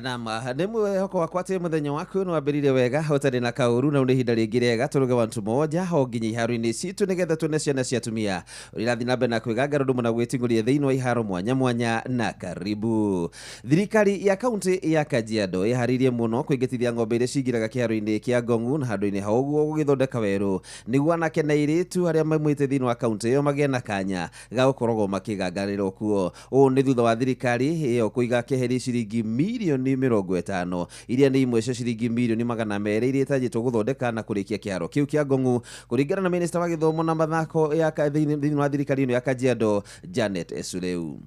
Nama nĩ mwĩhoko wakwa atĩ mũthenya waku nĩ wambĩrĩirie wega ũtarĩ na kaũru, na nĩ ihinda rĩngĩ rĩega tũrũge wantu moja o nginya iharo-inĩ citũ nĩgetha tuone ciana cia atumia ũrĩa irathiĩ na mbere na kwĩgangara ũndũ mũna gwĩting'ũria thĩinĩ wa iharo mwanya mwanya. Na karibu. Thirikari ya kaunti ya Kajiado ĩharĩirie mũno kũingatithia ng'ombe iria cingĩraga kĩharo-inĩ kĩa Ngong'u na handũ-inĩ ha ũguo gũgĩthondeka werũ nĩguo anake na airĩtu arĩa maumĩte thĩinĩ wa kaunti ĩyo magĩe na kanya ga gũkoragwo makĩgangarĩrwo kuo. Ũũ nĩ thutha wa thirikari ĩyo kũiga keheri ciringi mirioni 50 iria nĩ imwe cia ciringi mirioni 200 iria itajĩtwo gũthondeka na kũrĩkia kĩharo kĩu kĩa Ngong'u, kũringana na minista wa gĩthomo na mathako ya thĩinĩ wa thirikari ĩno ya Kajiado, Janet Esureu.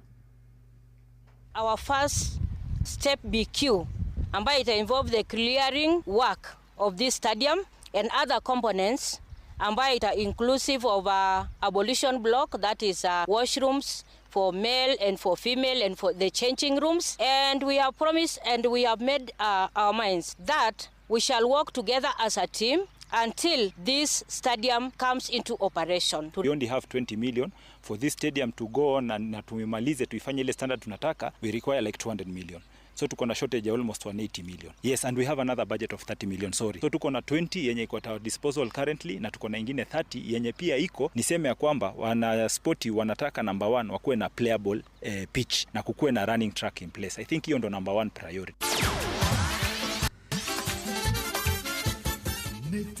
Our first step BQ ambayo ita involve the clearing work of this stadium and other components ambayo ita inclusive of a ablution block, that is washrooms for male and for female and for the changing rooms. And we have promised and we have made our minds that we shall work together as a team until this stadium comes into operation. We only have 20 million for this stadium to go on na tuimalize, tuifanye ile standard tunataka. We require like 200 million. So tuko na shortage ya almost 180 million. Yes, and we have another budget of 30 million, sorry. So tuko na 20 yenye iko at our disposal currently, na tuko na ingine 30 yenye pia iko. Niseme ya kwamba wana spoti wanataka number one wakuwe na playable pitch na kukuwe na running track in place. I think hiyo ndo number one priority.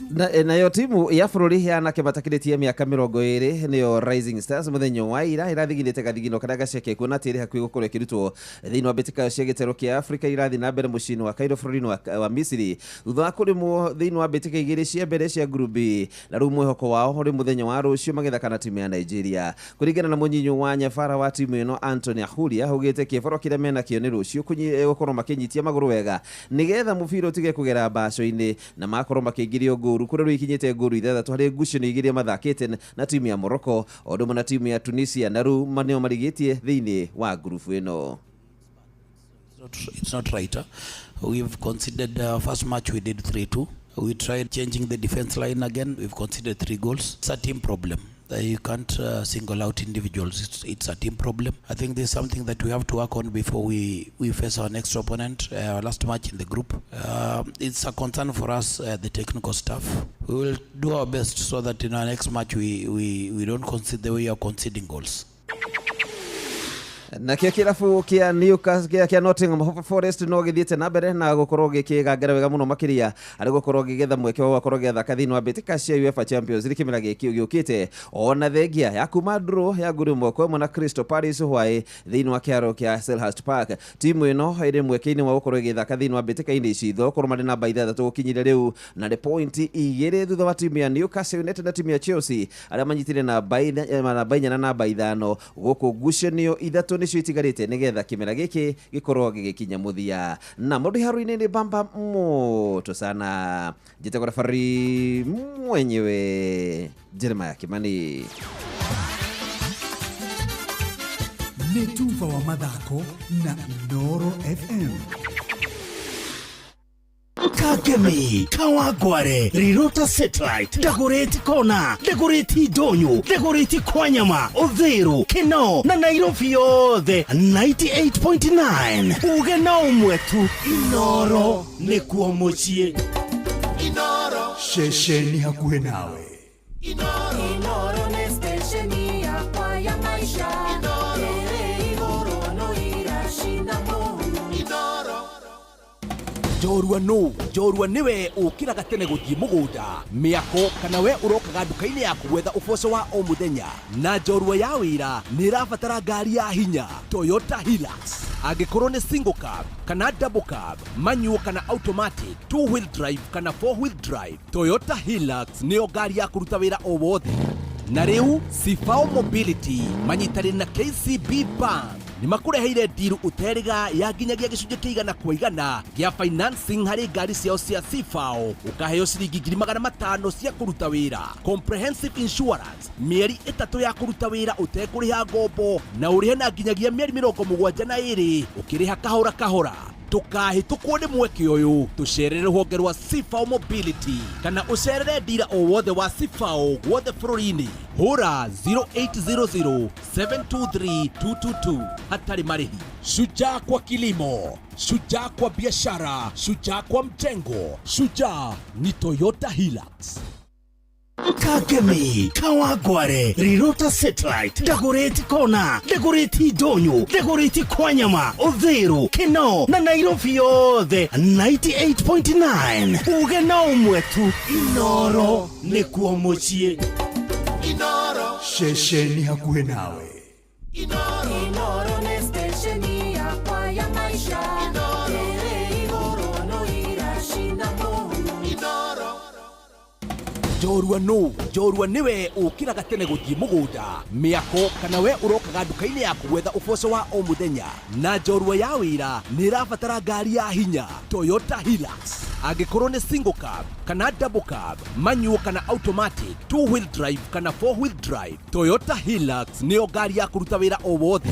Na nayo timu ya bũrũri ya anake matakĩrĩtie mĩaka 20, nĩyo Rising Stars, mũthenya wa ira ĩrathigithĩte gathigino karĩa gaceke kuona atĩ ĩrĩ hakuhĩ gũkorwo ĩkĩrutwo thĩinĩ wa mbĩtĩka cia gĩtero kĩa Africa irathiĩ na mbere mũciĩ-inĩ wa Cairo bũrũri-inĩ wa Misiri, thutha wa kũrĩmwo thĩinĩ wa mbĩtĩka igĩrĩ cia mbere cia Group B. Na rĩu mwĩhoko wao ũrĩ mũthenya wa rũciũ magĩthaka na timu ya Nigeria. Kũringana na mũnyinyi wa nyabara wa timu ĩno, Anthony Ahuria, augĩte kĩboro kĩrĩa menakĩo nĩ rũciũ gũkorwo makĩnyitia magũrũ wega nĩgetha mũbira ũtige kũgera mbaco-inĩ na makorwo makĩingĩrio ngũru, kũrĩa rĩu ikinyĩte ngũru ithathatũ harĩ ngucanio igĩrĩ mathakĩte na timu ya Morocco o ũndũ ũmwe na timu ya Tunisia, na rĩu nĩo marigĩtie thĩinĩ wa ngurubu ĩno. It's not right. Huh? We've conceded first match we did 3-2. We tried changing the defense line again. We've conceded three goals. It's a team problem. You can't single out individuals. It's a team problem. I think there's something that we have to work on before we face our next opponent, our last match in the group. It's a concern for us, the technical staff. We will do our best so that in our next match we don't concede the way we are conceding goals. Nakĩo kĩrabu kĩa Newcastle kĩa Nottingham Forest no gĩthiĩte na mbere na gũkorwo gĩkĩgangara wega mũno makĩria harĩ gũkorwo gĩgĩetha mweke wa gũkorwo gĩathaka thĩinĩ wa mbĩtĩka cia UEFA Champions League kĩmera gĩkĩ gĩũkĩte, ona thengia ya kuma draw ya nguru 1-1 na Crystal Palace hwaĩ thĩinĩ wa kĩharo kĩa Selhurst Park. Timu ĩno ĩrĩ mweke-inĩ wa gũkorwo ĩgĩthaka thĩinĩ wa mbĩtĩka-inĩ ici gũkorwo marĩ namba ithathatũ gũkinyire rĩu, na nĩ pointi 2 thutha wa timu ya Newcastle United na timu ya Chelsea arĩa manyitire namba 4 na namba 5. Gũkũ ngucanio ithatũ nĩcio itigarĩte nĩgetha kĩmera gĩkĩ gĩkorwo gĩgĩkinya mũthia. Na maũndũ iharo-inĩ nĩ bamba moto sana. Njĩtagwo referee mwenyewe Jeremiah Kimani. Nĩ tuba wa mathako na Inooro FM. Kangemi, Kawangware, Rirota, Satellite, Dagoretti Kona, Dagoretti Ndonyo, Dagoretti Kwanyama, Uthiru, Kinoo na Nairobi yothe 98.9. Uge na ũmwe tu, Inoro nĩkuo mũciĩ. Ceceni hakuhĩ nawe. Inoro nĩ stesheni yakwa ya maisha ĩrĩ igũrũ no iracina mũhu. Njorua nũ njorua nĩwe ũkĩraga tene gũthiĩ mũgũnda mĩako kana we ũrokaga nduka-inĩ yaku gwetha ũboco wa o mũthenya, na njorua ya wĩra nĩ ĩrabatara ngari ya hinya, Toyota Hilux. Angĩkorwo nĩ single cab kana double cab, manual kana automatic, two wheel drive kana four wheel drive, Toyota Hilux nĩyo ngari ya kũruta wĩra o wothe. Na rĩu Cifao Mobility manyitanĩire na KCB Bank nĩ makũreheire ndiru ũterĩga ya nginyagia 100% gĩa financing harĩ ngari ciao cia Cifao, ũkaheo ciringi 500,000 cia kũruta wĩra, comprehensive insurance, mĩeri 3 ya kũruta wĩra ũtekũrĩha ngombo, na ũrĩhe na nginyagia mĩeri 72 ũkĩrĩha kahora kahora. Ndũkahĩtũkwo nĩ mweke ũyũ. Tũcerere rũhonge rwa Cifao Mobility kana ũcerere ndira o wothe wa Cifao guothe bũrũri-inĩ. Hũra 0800 723 222 hatarĩ marĩhi. Shujaa kwa kilimo, shujaa kwa biashara, shujaa kwa mjengo, shujaa ni Toyota Hilux. Kangemi, Kawangware, Rirota Satellite, Dagoretti Kona, Dagoretti Ndonyo, Dagoretti Kwanyama, Uthiru, Kinoo na Nairobi yothe 98.9. Uge na ũmwe tu, Inoro nĩkuo mũciĩ. Ceceni hakuhĩ nawe. Inoro nĩ stesheni yakwa ya maisha. Ĩrĩ igũrũ no iracina mũhu. Njorua nũ? Njorua nĩwe ũkĩraga tene gũthiĩ mũgũnda, mĩako, kana we ũrokaga nduka-inĩ yaku gwetha ũboco wa o mũthenya. Na njorua ya wĩra nĩ ĩrabatara ngari ya hinya, Toyota Hilux. Angĩkorwo nĩ single cab kana double cab, manual kana automatic, two wheel drive kana four wheel drive, Toyota Hilux nĩyo ngari ya kũruta wĩra o wothe.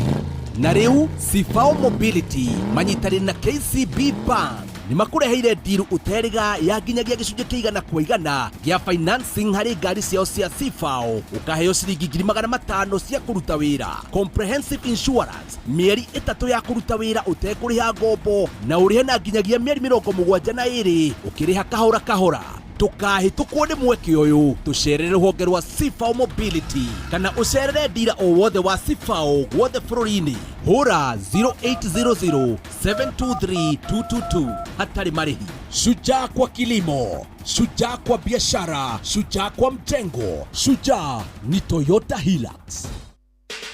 Na rĩu Cifao Mobility manyitanĩire na KCB Bank nĩ makũreheire ndiru ũterĩga ya nginyagia gĩcunjĩ kĩa 100% gĩa financing harĩ ngari ciao cia Cifao, ũkaheo ciringi 500,000 cia kũruta wĩra, comprehensive insurance, mĩeri 3 ya kũruta wĩra ũtekũrĩha ngombo, na ũrĩhe na nginyagia mĩeri 72 ũkĩrĩha kahora kahora. Ndũkahĩtũkwo nĩ mweke ũyũ. Tũcerere rũhonge rwa Cifao Mobility kana ũcerere ndira o wothe wa Cifao guothe bũrũri-inĩ. Hũra 0800 723 222 hatarĩ marĩhi. Shujaa kwa kilimo, shujaa kwa biashara, shujaa kwa mjengo, shujaa ni Toyota Hilux.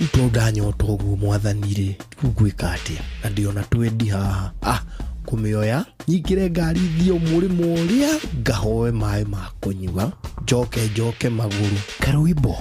Rĩu ndanyota ũguo, mwathani rĩ, rĩu ngwĩka atĩa na ndĩona twendi haha? Ah, kũmĩoya nyingĩre ngari, thiĩ mũrĩmo ũrĩa ngahoe maĩ ma kũnyua, njoke njoke magũrũ. Karwimbo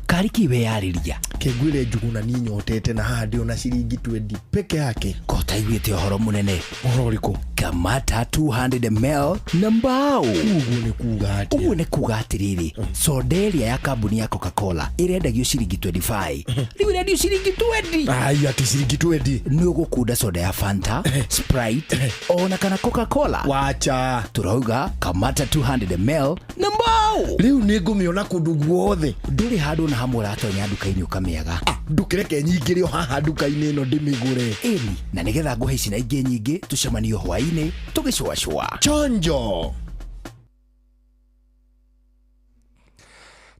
karĩ kĩ weyarĩria? Kengwĩre Njuguna, niĩ nyotete na haha ndĩona ciringi twendi peke yake. Ko taiguĩte ũhoro mũnene? Ũhoro ũrĩkũ? Kamata 200 ml na mbao. Ũguo nĩ kuga atĩa? Ũguo nĩ kuga atĩrĩrĩ, soda ĩrĩa ya kambuni ya Coca-Cola ĩrendagio ciringi 25, rĩu ĩrendio ciringi 20. Ai, atĩ ciringi twendi? Nĩ ũgũkunda soda ya Fanta, Sprite ona kana Coca-Cola. Wacha. Tũrauga Kamata 200 ml na mbao. Rĩu nĩ ngũmĩona kũndũ guothe? Ndũrĩ handũ na hamwe ũratonya nduka-inĩ ũkamĩaga. Ndũkĩreke nyingĩre o haha nduka-inĩ ĩno ndĩmĩgũre. Ĩni, na nĩgetha ngũhe ici na ingĩ nyingĩ, tũcemanio hwaĩ-inĩ tũgĩcũacũa. Chonjo.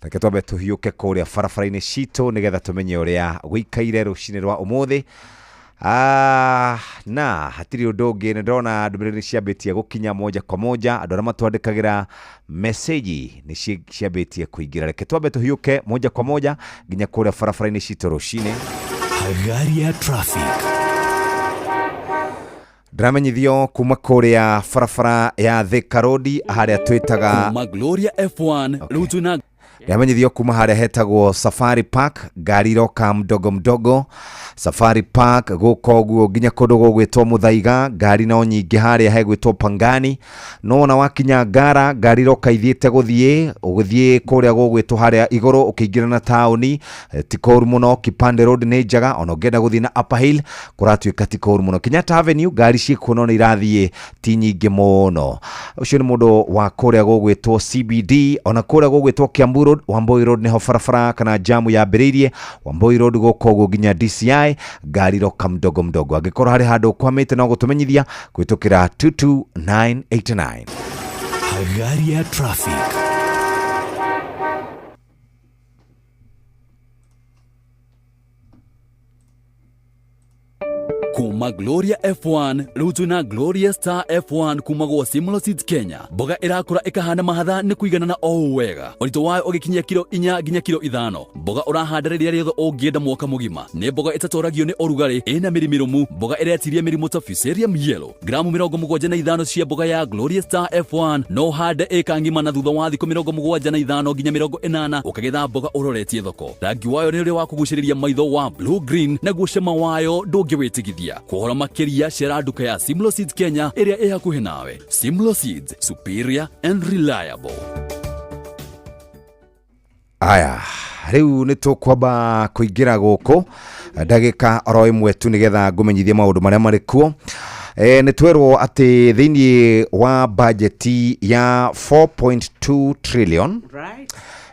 Reke twambe tũhiũke kũrĩa barabara-inĩ citũ nĩgetha tũmenye ũrĩa gũikaire rũcinĩ rwa ũmũthĩ. Ah, na hatirĩ ũndũ ũngĩ, nĩ ndĩrona ndũmĩrĩri ciambĩtie gũkinya moja kwa moja. Andũ arĩa matwandĩkagĩra meseji nĩ ciambĩtie kũingĩra. Reke twambe tũhiũke moja kwa moja nginya kũrĩa barabara-inĩ citũ rũcinĩ. Hagaria traffic. Ndĩramenyithio kuma kũrĩa barabara ya Thika Road harĩa twĩtaga Kuma Gloria F1 rĩu twĩna Ndĩramenyithio kuma harĩa hetagwo Safari Park, ngari iroka mdogo mdogo Safari Park gũka ũguo nginya kũndũ gũgwĩtwo Mũthaiga, ngari no nyingĩ harĩa hegwĩtwo Pangani. No ona wakinya Ngara, ngari iroka ithiĩte gũthiĩ ũgĩthiĩ kũrĩa gũgwĩtwo harĩa igũrũ ũkĩingĩra na taũni, ti kũru mũno. Kipande Road nĩ njega, ona ũngĩenda gũthiĩ na Upper Hill kũratuĩka ti kũru mũno. Kenyatta Avenue ngari ciĩkuo no nĩ irathiĩ ti nyingĩ mũno. Ũcio nĩ mũndũ wa kũrĩa gũgwĩtwo CBD. Ona kũrĩa gũgwĩtwo Kiambu Road, Wambui Road nĩho barabara kana jamu yambĩrĩirie. Wambui Road gũka ũguo nginya DCI, ngari iroka mdogo mdogo. Angĩkorwo harĩ handũ ũkwamĩte no gũtũmenyithia kũhĩtũkĩra 22989. Hagaria traffic. Kuma Gloria F1 rĩu twĩna Gloria Star F1 kuma gwa Simlo Seeds Kenya. Mboga ĩrakũra ĩkahana mahatha nĩ kũiganana o ũũ wega, ũritũ wayo ũgĩkinyia kiro 4 nginya kiro 5. Mboga ũrahanda rĩrĩa rĩothe ũngĩenda mwaka mũgima. Nĩ mboga ĩtatoragio nĩ ũrugarĩ, ĩna mĩri mĩrũmu, mboga ĩretiria mĩrimũ ta Fusarium yellow. Gramu 75 cia mboga ya Gloria Star F1 no ũhande ĩka ng'ima, na thutha wa thikũ 75 nginya 80 ũkagetha mboga ũroretie thoko. Rangi wayo nĩ ũrĩa wa kũgucĩrĩria maitho wa blue green, naguo cama wayo ndũngĩwĩtigithia. Kũhoro makĩria, cera nduka ya Simlo Seeds Kenya ĩrĩa ĩ hakuhĩ nawe. Simlo Seeds, superior and reliable. Aya, rĩu nĩ tũkwamba kũingĩra gũkũ ndagĩka oro ĩmwe tu nĩgetha ngũmenyithie maũndũ marĩa marĩ kuo. Nĩ twerwo atĩ thĩinĩ wa bajeti ya 4.2 trillion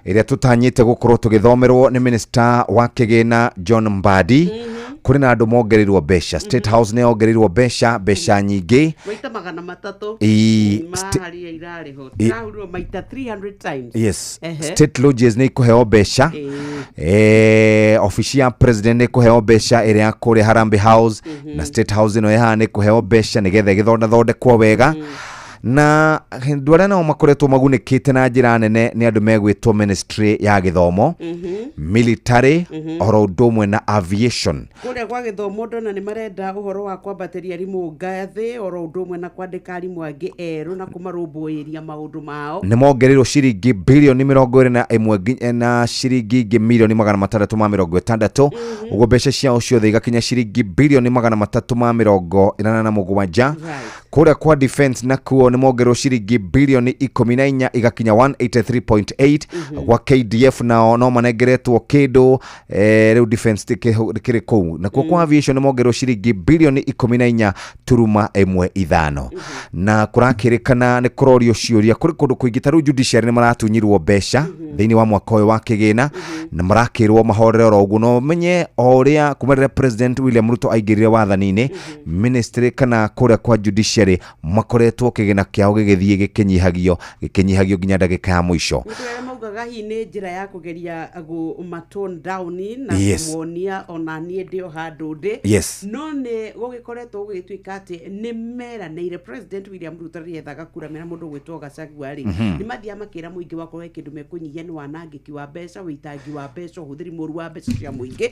ĩrĩa tũtanyĩte gũkorwo tũgĩthomerwo nĩ minister wa kĩgĩna John Mbadi, kũrĩ na andũ mongereirwo mbeca. State House nĩ yongereirwo mbeca nyingĩ. Maita 300. Ĩ, ma harĩa irarĩ ho irahurirwo maita 300 times. Yes. State lodges nĩ ikũheo mbeca, obici ya president nĩ ĩkũheo mbeca ĩrĩa ya kũrĩa Harambee House, na State House ĩno ĩhaha nĩ ĩkũheo mbeca nĩgetha ĩgĩthondathondekwo wega. Na andũ arĩa nao makoretwo magunĩkĩte na njĩra nene nĩ andũ megwĩtwo ministry ya gĩthomo, military, oro ũndũ ũmwe na aviation. Kũrĩa gwa gĩthomo ndona nĩ marenda ũhoro wa kwambatĩria arimũ ngathĩ, oro ũndũ ũmwe na kwandĩka arimũ angĩ erũ na kũmarũmbũĩria maũndũ mao. Nĩ mongereirwo ciringi bilioni 21 na ciringi ingĩ milioni 660, ũguo mbeca ciao ciothe igakinya ciringi bilioni 387. Kũrĩa kwa defense nakuo nĩ mongererwo ciringi bilioni 14 igakinya 183.8. Gwa KDF nao no manengeretwo kĩndũ, rĩu defense kĩrĩ kũu. Nakuo kwa aviation nĩ mongererwo ciringi bilioni 14 turuma 1.5. Na kũrakĩrĩkana nĩ kũrorio ciũria kũrĩ kũndũ kũingĩ, ta rĩu judiciary nĩ maratunyirwo mbeca thĩinĩ wa mwaka ũyũ wa kĩgĩna, na marakĩrwo mahorere oro ũguo. No menye o ũrĩa kuma rĩrĩa President William Ruto aingĩrire wathani-inĩ, ministry kana kũrĩa kwa judiciary makoretwo kĩgĩna kĩao gĩgĩthiĩ gĩkĩnyihagio nginya ndagĩka ya mũico. Nĩ kũrĩ arĩa maugaga hihi nĩ njĩra ya kũgeria kũmatone down na kũmonia ona niĩ ndĩ o handũ ndĩ. No nĩ gũgĩkoretwo gũgĩtuĩka atĩ nĩ meranĩire President William Ruto rĩrĩa ethaga kura mena mũndũ ũgwĩtwo Gachagua rĩ, nĩ mathiaga makĩra mũingĩ wakorwo he kĩndũ mekũnyihia nĩ wanangĩki wa mbeca, wĩitangi wa mbeca, ũhũthĩri mũru wa mbeca cia mũingĩ,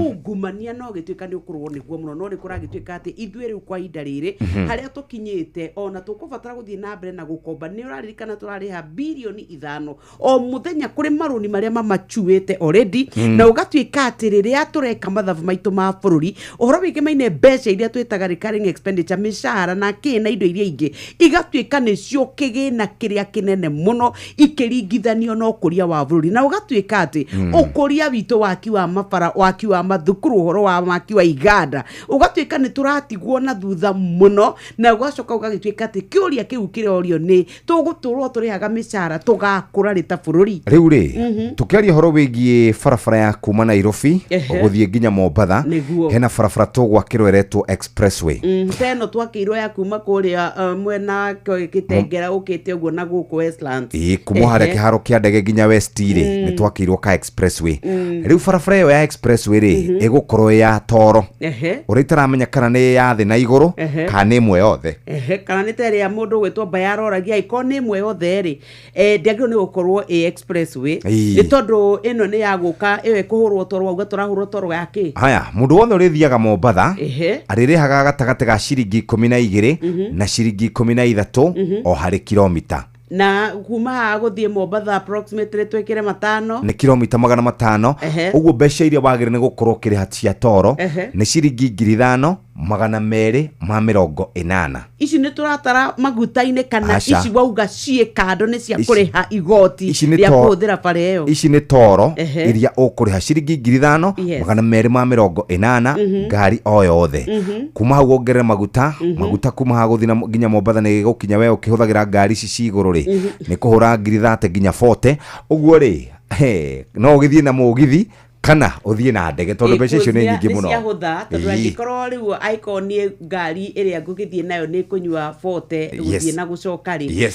ungumania no gĩtuĩka nĩ ũkũrũo nĩguo mũno. No nĩ kũragĩtuĩka atĩ ithuĩ rĩu kwa ihinda rĩrĩ harĩa tũkinyĩte ona tũkũbatara gũthiĩ na mbere na gũkomba. Nĩ ũraririkana tũrarĩha bilioni 5 o mũthenya kũrĩ marũni marĩa mamachuĩte already, na ũgatuĩka atĩ rĩrĩa tũreka mathabu maitũ ma bũrũri ũhoro wĩgemaine mbeca iria twĩtaga recurring expenditure, mĩcara na kĩ na indo iria ingĩ, igatuĩka nĩcio kĩgĩna kĩrĩa kĩnene mũno ikĩringithanio na ũkũria wa bũrũri. Na ũgatuĩka atĩ ũkũria witũ, waki wa mabara, waki wa mathukuru, ũhoro wa waki wa iganda, ũgatuĩka nĩ tũratigwo na thutha mũno. Na ũgacoka ũgagĩtuĩka atĩ kĩũria kĩu kĩrorio nĩ tũgũtũrwo tũrĩhaga mĩcara tũgakũra rĩ ta bũrũri? Rĩu rĩ, tũkĩaria ũhoro wĩgiĩ barabara ya kuma Nairobi gũthiĩ nginya Mombatha, hena barabara tũgwakĩrwo ĩretwo expressway. Ta ĩno twakĩirwo ya kuma kũrĩa mwena Gĩtengera ũkĩte ũguo na gũkũ Westlands. Ĩĩ, kuma harĩa kĩharo kĩa ndege nginya West rĩ, nĩ twakĩirwo ka expressway. Rĩu barabara ĩyo ya expressway rĩ, ĩgũkorwo ya toro ũrĩa itaramenya kana nĩ ya thĩ na igũrũ kana nĩ ĩmwe yothe. Kana nĩ ta ĩrĩa mũndũ ũgwĩtwo Mbayaroragia, ĩkorwo nĩ ĩmwe yothe rĩ, ndĩagĩrĩirwo nĩ gũkorwo ĩ expressway, nĩ tondũ ĩno nĩ ya gũka ĩyo ĩkũhũrwo toro, wauga tũrahũrwo toro ya kĩ? Haya, mũndũ wothe ũrĩthiaga Mombatha arĩrĩhaga gatagatĩ ga ciringi 12 na ciringi 13 o harĩ kilomita. Na kuma haha gũthiĩ Mombatha approximately twĩkĩre 500. Nĩ kilomita 500. Ũguo mbeca iria wagĩrĩire nĩ gũkorwo ũkĩrĩha cia toro nĩ ciringi 5280. Ici nĩ tũratara maguta-inĩ kana ici wauga ciĩ kando nĩ cia kũrĩha igoti rĩa kũhũthĩra bara ĩyo? Ici nĩ toro iria ũkũrĩha ciringi 5280 ngari o yothe. Kuma hau wongerere maguta, maguta kuma haha gũthiĩ nginya Mombatha nĩ gũkinya we ũkĩhũthagĩra ngari ici ci igũrũ rĩ, nĩ kũhũra 30,000 nginya 40. Ũguo rĩ, no ũgĩthiĩ na mũgithi kana ũthiĩ na ndege tondũ mbeca icio nĩ nyingĩ mũno. Nĩ ciahũtha tondũ angĩkorwo rĩu angĩkorwo niĩ ngari ĩrĩa ngũgĩthiĩ nayo nĩ kũnyua 40 gũthiĩ na gũcoka rĩ,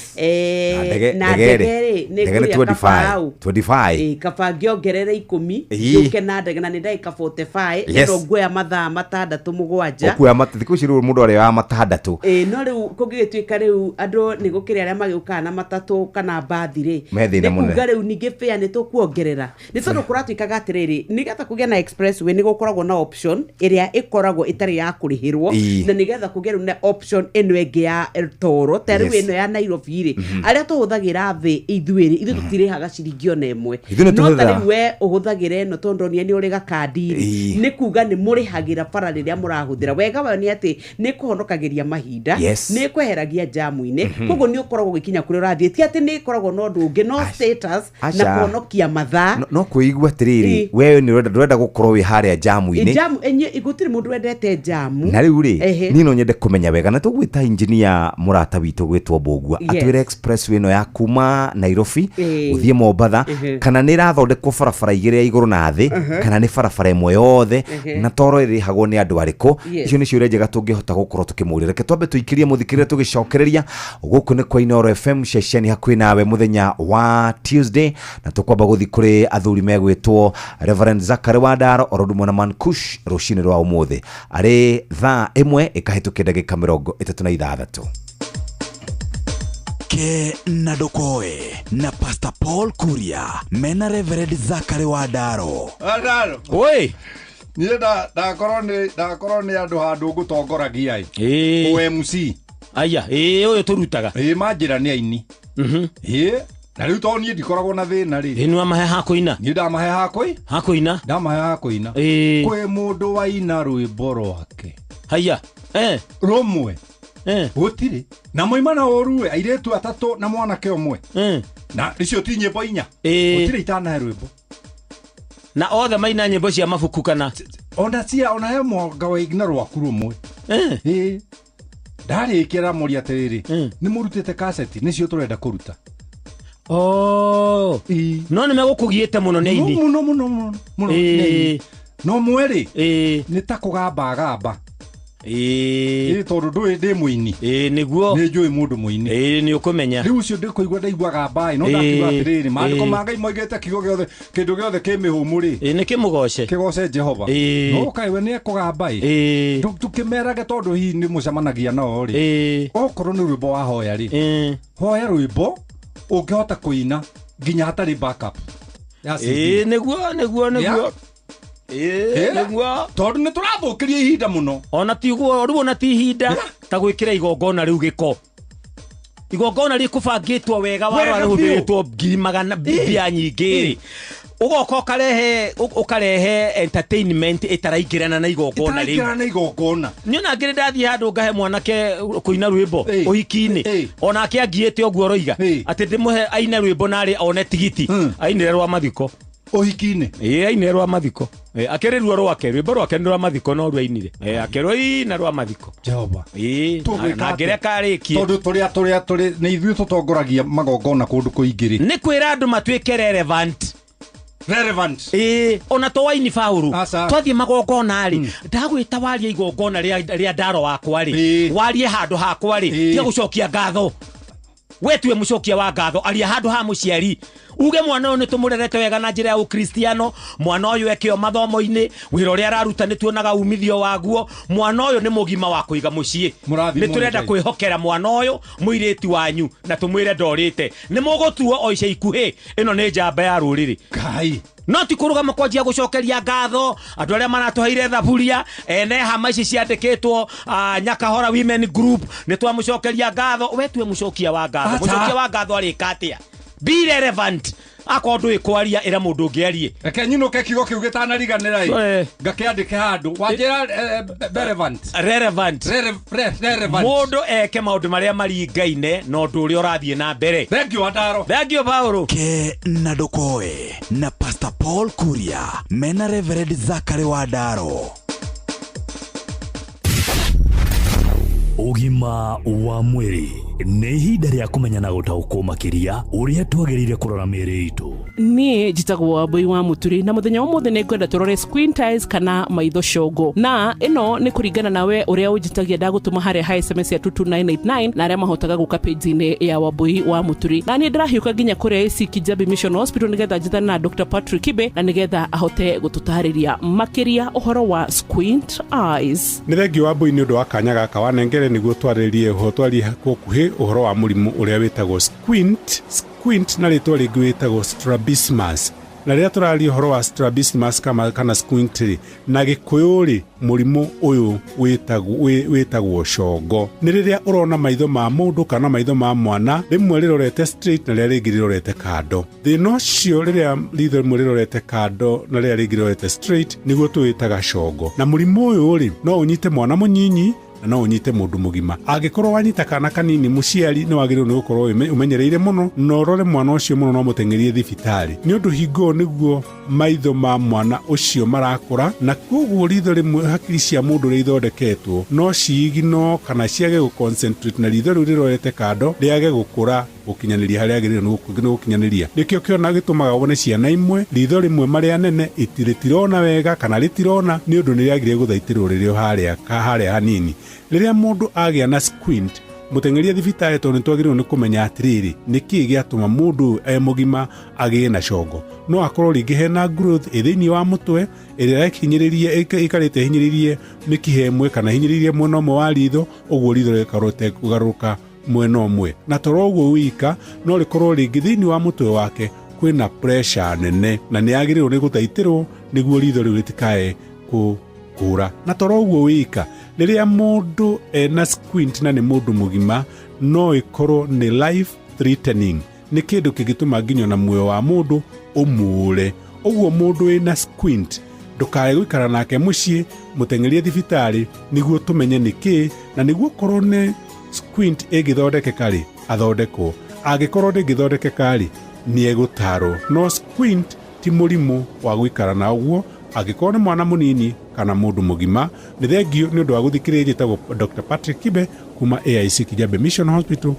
na ndege rĩ nĩ kũrĩa kabaũ 25, kaba ngĩongerere 10 njũke na ndege na nĩ ndagĩka 45, ĩno nguoya mathaa 6 7. Ũkuoya thikũ ici rĩu mũndũ arĩoyaga 6. No rĩu kũngĩgĩtuĩka rĩu andũ nĩ gũkĩrĩ arĩa magĩũkaga na matatũ kana mbathi rĩ, nĩ kuga rĩu ningĩ fare nĩ tũkuongerera, nĩ tondũ kũratuĩkaga atĩrĩrĩ, nĩgetha kũgĩa na expressway nĩ gũkoragwo na option ĩrĩa ĩkoragwo ĩtarĩ ya kũrĩhĩrwo, na nĩgetha kũgĩe rĩu na option ĩno ĩngĩ ya toro ta rĩu ĩno ya Nairobi rĩ, arĩa tũhũthagĩra thĩ ithuĩ rĩ, ithuĩ tũtirĩhaga ciringi ona ĩmwe, no ta rĩu we ũhũthagĩra ĩno tondũ ndonire nĩ ũrĩ gakandi rĩ, nĩ kuga nĩ mũrĩhagĩra bara rĩrĩa mũrahũthĩra. Wega wayo nĩ atĩ nĩ kũhonokagĩria mahinda, nĩ kweheragia jamu-inĩ, koguo nĩ ũkoragwo ũgĩkinya kũrĩa ũrathiĩ, ti atĩ nĩ ĩkoragwo na ũndũ ũngĩ no status na kũhonokia mathaa. No kwĩigua atĩrĩrĩ, we Wewe nĩ ũrenda, ndũrenda gũkorwo wĩ harĩa jamu-inĩ. Jamu enye gũtirĩ mũndũ wendete jamu. Na rĩu rĩ, Ehe. niĩ no nyende kũmenya wega, na tũgwĩta engineer mũrata witũ gwĩtwo Mbũgua atwĩre expressway ĩno ya kuma Nairobi gũthiĩ Mombatha, kana nĩ ĩrathondekwo barabara igĩrĩ ya igũrũ na thĩ, kana nĩ barabara ĩmwe yothe, na toro ĩrĩhagwo nĩ andũ arĩkũ. Icio nĩ ciũria njega tũngĩhota gũkorwo tũkĩmũria. Reke twambe tũikĩrie mũthikĩrĩria tũgĩcokereria. Gũkũ nĩ kwa Inooro FM, ceceni hakuhĩ nawe, mũthenya wa Tuesday, na tũkwamba gũthiĩ kũrĩ athuri megwĩtwo Reverend Zachary Wandaro oro ũndũ na Mankush rũcinĩ rwa ũmũthĩ arĩ thaa 1 ĩkahĩtũkia ndagĩka 36. Ke na Ndokoe na Pastor Paul Kuria mena Reverend Zachary Wandaro. Wandaro. Oi. Niĩ ndakorwo nĩ ndakorwo nĩ andũ handũ ngũtongoragia ĩ. OMC. Aya, ĩĩ ũyũ tũrutaga. Ĩĩ manjĩra nĩ aini. Ĩĩ. Na rĩu tondũ niĩ ndikoragwo na thĩna rĩ. Ĩĩ nĩwamahe ha kũina. Niĩ ndamahe ha kũi. Ha kũina. Ndamahe ha kũina. Ĩĩ. Kwĩ mũndũ waina rwĩmbo rwake. Haya. Rũmwe. Gũtirĩ. Na moima na ũru ĩ, airĩtu atatũ na mwanake ũmwe. Na icio ti nyĩmbo inya. Gũtirĩ itanahe rwĩmbo. Na othe maina nyĩmbo cia mabuku kana? Ona cia, ona he mwanga waina rwaku rũmwe. Ĩĩ. Ndarĩkia ndamũria atĩrĩrĩ, nĩ mũrutĩte kaseti, nĩcio tũrenda kũruta. Oh. No nĩ megũkũgiĩte mũno nĩ aini. Mũno, mũno, mũno, mũno, nĩ aini. No mweri nĩ ta kũgamba gamba. Ĩĩ tondũ ndũĩ ndĩ mũini. Ĩĩ nĩguo. Nĩ njũĩ mũndũ mũini. Ĩĩ nĩ ũkũmenya. Rĩu ũcio ndĩkũigua ndaigua gamba ĩ, no ndakiuga atĩrĩrĩ, maandĩko ma Ngai moigĩte kiugo gĩothe, kĩndũ gĩothe kĩ mĩhũmũ rĩ. Ĩĩ nĩ kĩmũgoce. Kĩgoce Jehova. No ũkaĩ we nĩ ekũgamba ĩ. Tũkĩmerage tondũ hihi nĩ mũcemanagia nao rĩ. Okorwo nĩ rwĩmbo wahoya rĩ. Hoya rwĩmbo ũngĩhota kũina nginya hatarĩ backup. Ya CD. Ĩĩ nĩguo, nĩguo, nĩguo. Ĩĩ, nĩguo. Tondũ nĩ tũrathũkĩria ihinda mũno. Ona tiguo, rĩu ona ti ihinda ta gwĩkĩra igongona rĩu gĩko. Igongona rĩkũbangĩtwo wega, Wega warora biũ. rĩhũthĩrĩtwo ngiri magana mbia nyingĩ rĩ. Ũgoka ũkarehe entertainment ĩtaraingĩrana na igongona rĩu. Ĩtaraingĩrana na igongona. Niĩ ona ngĩrĩ ndathiĩ handũ ngahe mwanake kũina rwĩmbo ũhiki-inĩ. Onake angiĩte ũguo ũroiga. Atĩ ndĩmũhe aine rwĩmbo narĩ one tigiti. Ainĩre rwa mathiko. Ũhiki-inĩ? Ĩĩ, ainĩre rwa mathiko. Akĩrĩ ruo rwake, rwĩmbo rwake nĩ rwa mathiko no rwainire. Akĩrũina rwa mathiko. Jehova. Ĩĩ, Tũgwĩka na atĩa? ngĩreka arĩkie. Tondũ tũrĩa nĩ ithuĩ tũtongoragia magongona kũndũ kũingĩ rĩ. Nĩ kwĩra andũ matuĩke relevant. Relevant. Ĩĩ, ona to waini Paũlũ. Twathiĩ magongona rĩ, ndagwĩta warie igongona rĩa ndaro wakwa rĩ. Warie handũ hakwa rĩ, tiga gũcokia ngatho. We tuwe mũcokia wa ngatho, aria handũ ha mũciari. Uge mwana ũyũ nĩ tũmũrerete wega na njĩra ya ũkristiano, mwana ũyũ ekĩo mathomo-inĩ, wĩra ũrĩa araruta nĩ tuonaga umithio waguo, mwana ũyũ nĩ mũgima wa kũiga mũciĩ. Mũrathimwo Nĩ tũrenda nĩ Ngai. kwĩhokera mwana ũyũ mũirĩtu wanyu na tũmwĩre ndorĩte. Nĩ mũgũtuo o ica ikuhĩ, ĩno nĩ njamba ya rũrĩrĩ. Ngai. No ti kũrũgama kwanjia gũcokeria ngatho andũ arĩa maratũheire thaburia, ene hama ici ciandĩkĩtwo, Nyakahora Women Group, nĩ twamũcokeria ngatho. We tuwe mũcokia wa ngatho. Acha. Mũcokia wa ngatho arĩka atĩa? Be relevant. Akorwo ndũĩ kwaria, ĩra mũndũ ũngĩ arie. Reke nyinũke kiugo kĩu gĩtanariganĩra ĩ. Ngakĩandĩke handũ. Wanjĩra, relevant. Relevant. Relevant. Mũndũ eke maũndũ marĩa maringaine na ũndũ ũrĩa ũrathiĩ na mbere. Thank you, Wandaro. Thank you, Paũlũ. Ke na Ndokoe na Pastor Paul Kuria mena Reverend Zachary Wandaro. Ũgima wa mwĩrĩ nĩ ihinda rĩa kũmenya na gũtaũkwo makĩria ũrĩa twagĩrĩire kũrora mĩĩrĩ itũ. Niĩ njĩtagwo Wambui wa Mũturi na mũthenya wa ũmũthĩ nĩngwenda tũrore squint eyes kana maitho congo, na ĩno nĩ kũringana nawe ũrĩa ũnjĩtagia ndagũtũma harĩa ha SMS ya 22989 na arĩa mahotaga gũka page-inĩ ya Wambui wa Mũturi. Na niĩ ndĩrahiũka nginya kũrĩa AC Kijabi Mission Hospital nĩgetha njethane na Dr. Patrick Kibe na nĩgetha ahote gũtũtarĩria makĩria ũhoro wa squint eyes. Nĩ thengiũ Wambui nĩ ũndũ wa kanya gaka wanengere nĩguo twarĩrie ũhoro, twarie kwa ũkuhĩ ũhoro wa mũrimũ ũrĩa wĩtagwo squint. Squint na rĩtwa rĩngĩ wĩtagwo strabismus. Na rĩrĩa tũraria ũhoro wa strabismus kana squint rĩ, na Gĩkũyũ rĩ, mũrimũ ũyũ wĩtagwo congo. Nĩ rĩrĩa ũrona maitho ma mũndũ kana maitho ma mwana rĩmwe rĩrorete straight na rĩrĩa rĩngĩ rĩrorete kando. Thĩna ũcio rĩrĩa ritho rĩmwe rĩrorete kando na rĩrĩa rĩngĩ rĩrorete straight nĩguo tũwĩtaga congo. Na mũrimũ ũyũ rĩ, no ũnyite mwana mũnyinyi Na no ũnyite mũndũ mũgima. Angĩkorwo wanyita kana kanini, mũciari nĩ wagĩrĩirwo nĩ gũkorwo ũmenyereire mũno na ũrore mwana ũcio mũno, no mũteng'erie thibitarĩ, nĩ ũndũ hingo ĩyo nĩguo maitho ma mwana ũcio marakũra, na koguo ritho rĩmwe, hakiri cia mũndũ ũrĩa ithondeketwo no ciigino kana ciage gũ-concentrate, na ritho rĩu rĩrorete kando rĩage gũkũra gũkinyanĩria harĩa agĩrĩirwo nĩ gũkinyanĩria. Nĩkĩo kĩona gĩtũmaga wone ciana imwe ritho rĩmwe marĩa nene rĩtirona wega kana rĩtirona, nĩ ũndũ nĩ rĩagire gũthaitĩrwo rĩrĩ o harĩa harĩa hanini. Rĩrĩa mũndũ agĩa na squint, mũteng'erie thibitarĩ, tondũ nĩ twagĩrĩirwo nĩ kũmenya atĩrĩrĩ, nĩ kĩĩ gĩatũma mũndũ ũyũ e mũgima agĩe na congo. No akorwo rĩngĩ hena growth ĩ thĩinĩ wa mũtwe ĩrĩa ĩkinyĩrĩrie, ĩikarĩte ĩhinyĩrĩirie mĩkiha ĩmwe kana hinyĩrĩirie mwena ũmwe wa ritho, ũguo ritho rĩgakorwo rĩtekũgarũrũka mwena ũmwe. Na toro ũguo wika, no rĩkorwo rĩngĩ thĩinĩ wa mũtwe wake kwĩna pressure nene na nĩ agĩrĩirwo nĩ gũthaitĩrwo nĩguo ritho rĩu rĩtikae kũra. Na toro ũguo wika, rĩrĩa mũndũ ena squint na nĩ mũndũ mũgima, no ĩkorwo nĩ life threatening, nĩ kĩndũ kĩngĩtũma nginya ona muoyo wa mũndũ ũmũũre. Ũguo mũndũ wĩna squint, ndũkae gũikara nake mũciĩ, mũteng'erie thibitarĩ nĩguo tũmenye nĩ kĩĩ, na nĩguo korwo nĩ squint ĩngĩthondekeka rĩ, athondekwo. Angĩkorwo ndĩngĩthondekeka rĩ, nĩ egũtarwo. No squint ti mũrimũ wa gũikara na ũguo, angĩkorwo nĩ mwana mũnini kana mũndũ mũgima. Nĩ thengio nĩ ũndũ wa gũthikĩrĩria. Njĩtagwo Dr Patrick Kibe kuma AIC Kijabe Mission Hospital.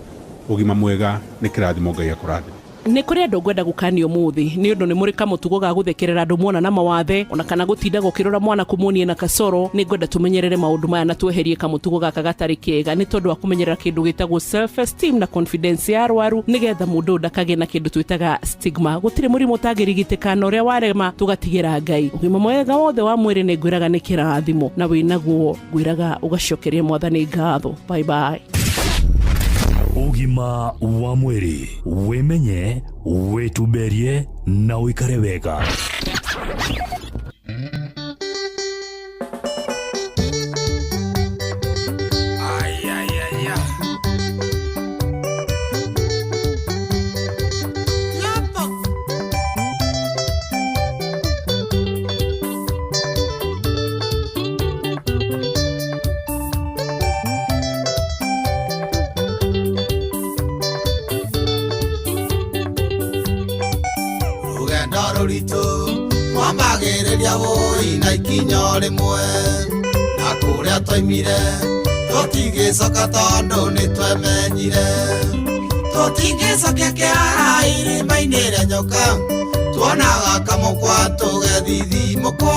Ũgima mwega nĩ kĩrathimo. Ngai akũrathime. Nĩ kũrĩ andũ ngwenda gũkania ũmũthĩ, nĩ ũndũ nĩ mũrĩ kamũtugo ga gũthekerera andũ mona na mawathe, ona kana gũtinda ũkĩrora mwana kũmuonie na kasoro. Nĩ ngwenda tũmenyerere maũndũ maya na tweherie kamũtugo gaka gatarĩ kega, nĩ tondũ wa kũmenyerera kĩndũ gĩtagwo self esteem na confidence ya arwaru, nĩgetha mũndũ ũyũ ndakagĩe na kĩndũ twĩtaga stigma. Gũtirĩ mũrimũ ũtangĩrigitĩka, na ũrĩa warema tũgatigĩra Ngai. Ũgima mwega wothe wa mwĩrĩ nĩ ngwĩraga nĩ kĩrathimo, na wĩnaguo ngwĩraga ũgacokeria Mwathani ngatho. Bye bye. Ũgima wa mwĩrĩ: wĩmenye, wĩtumberie na ũikare wega. Rũgendo rũritũ mwambagĩrĩria wũi na ikinya rĩmwe, na kũrĩa twaimire tũtingĩcoka, tondũ nĩ twemenyire tũtingĩcokia kĩara irima-inĩ rĩa nyoka. Tuonaga kamũkwa tũgethithimũkwo,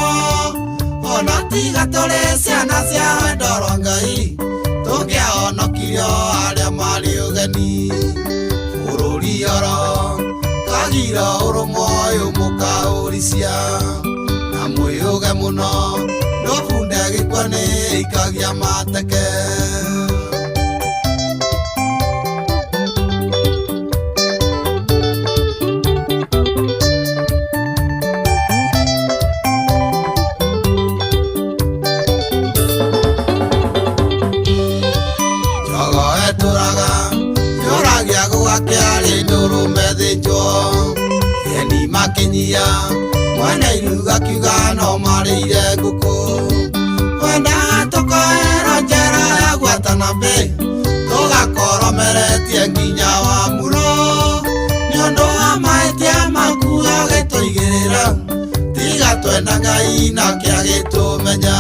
ona tiga tũrĩ ciana cia wendo rwa Ngai, tũngĩahonokirio arĩa marĩ ũgeni bũrũri oro kagira ũrũmwe ũyũ mũkaũricia na mwĩũge mũno, ndũbunde gĩkua nĩ ikagia mateke. Njogo ĩtũraga yũragia gũgakĩarĩ ndũrũme thĩnjwo, eni makinyia mwene iruga kiuga no marĩire ngũkũ. Wendaga tũkoerwo njera ya gwatana mbĩ, tũgakorwo meretie nginya wa muro, nĩ ũndũ wa mahĩtia maku agĩtũigĩrĩra. Tiga twenda Ngai nake agĩtũmenya.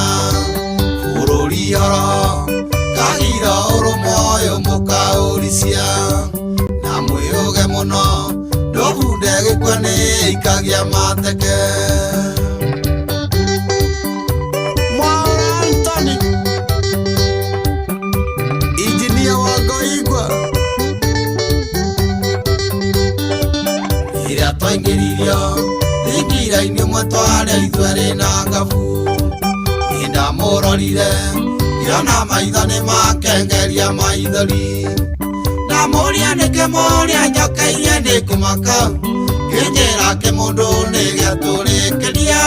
Bũrũri oro kagira ũrũmwe ũyũ mũkaũricia na mwĩũge mũno, ndũbunde gĩkua nĩ ikagia mateke. Mwaura Anthony, injinia wa Ngoigwa, ĩrĩa twaingĩririo thingira-inĩ ũmwe twarĩa ithuerĩ na ngabu, nĩndamũrorire ngĩona maitho nĩ makengeria maithori. Ndamũria nĩkĩ mũrĩa njokeirie nĩ kũmaka, kĩnjĩra kĩmũndũ nĩ gĩatũrĩkĩria,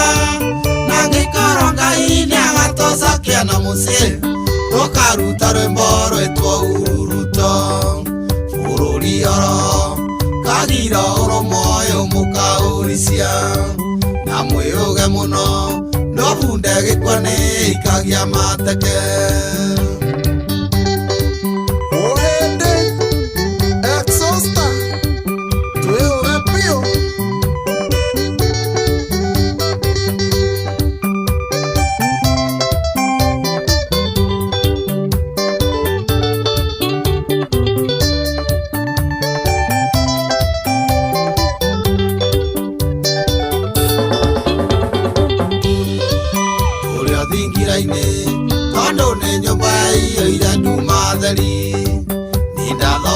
na ngĩkorwo Ngai nĩ agatũcokia na mũciĩ, tũkaruta rwĩmbo rwĩtwo ururuto. Bũrũri oro kagira ũrũmwe ũyũ mũkaũricia na mwĩũge mũno, ndũbunde gĩkua nĩ ikagia mateke.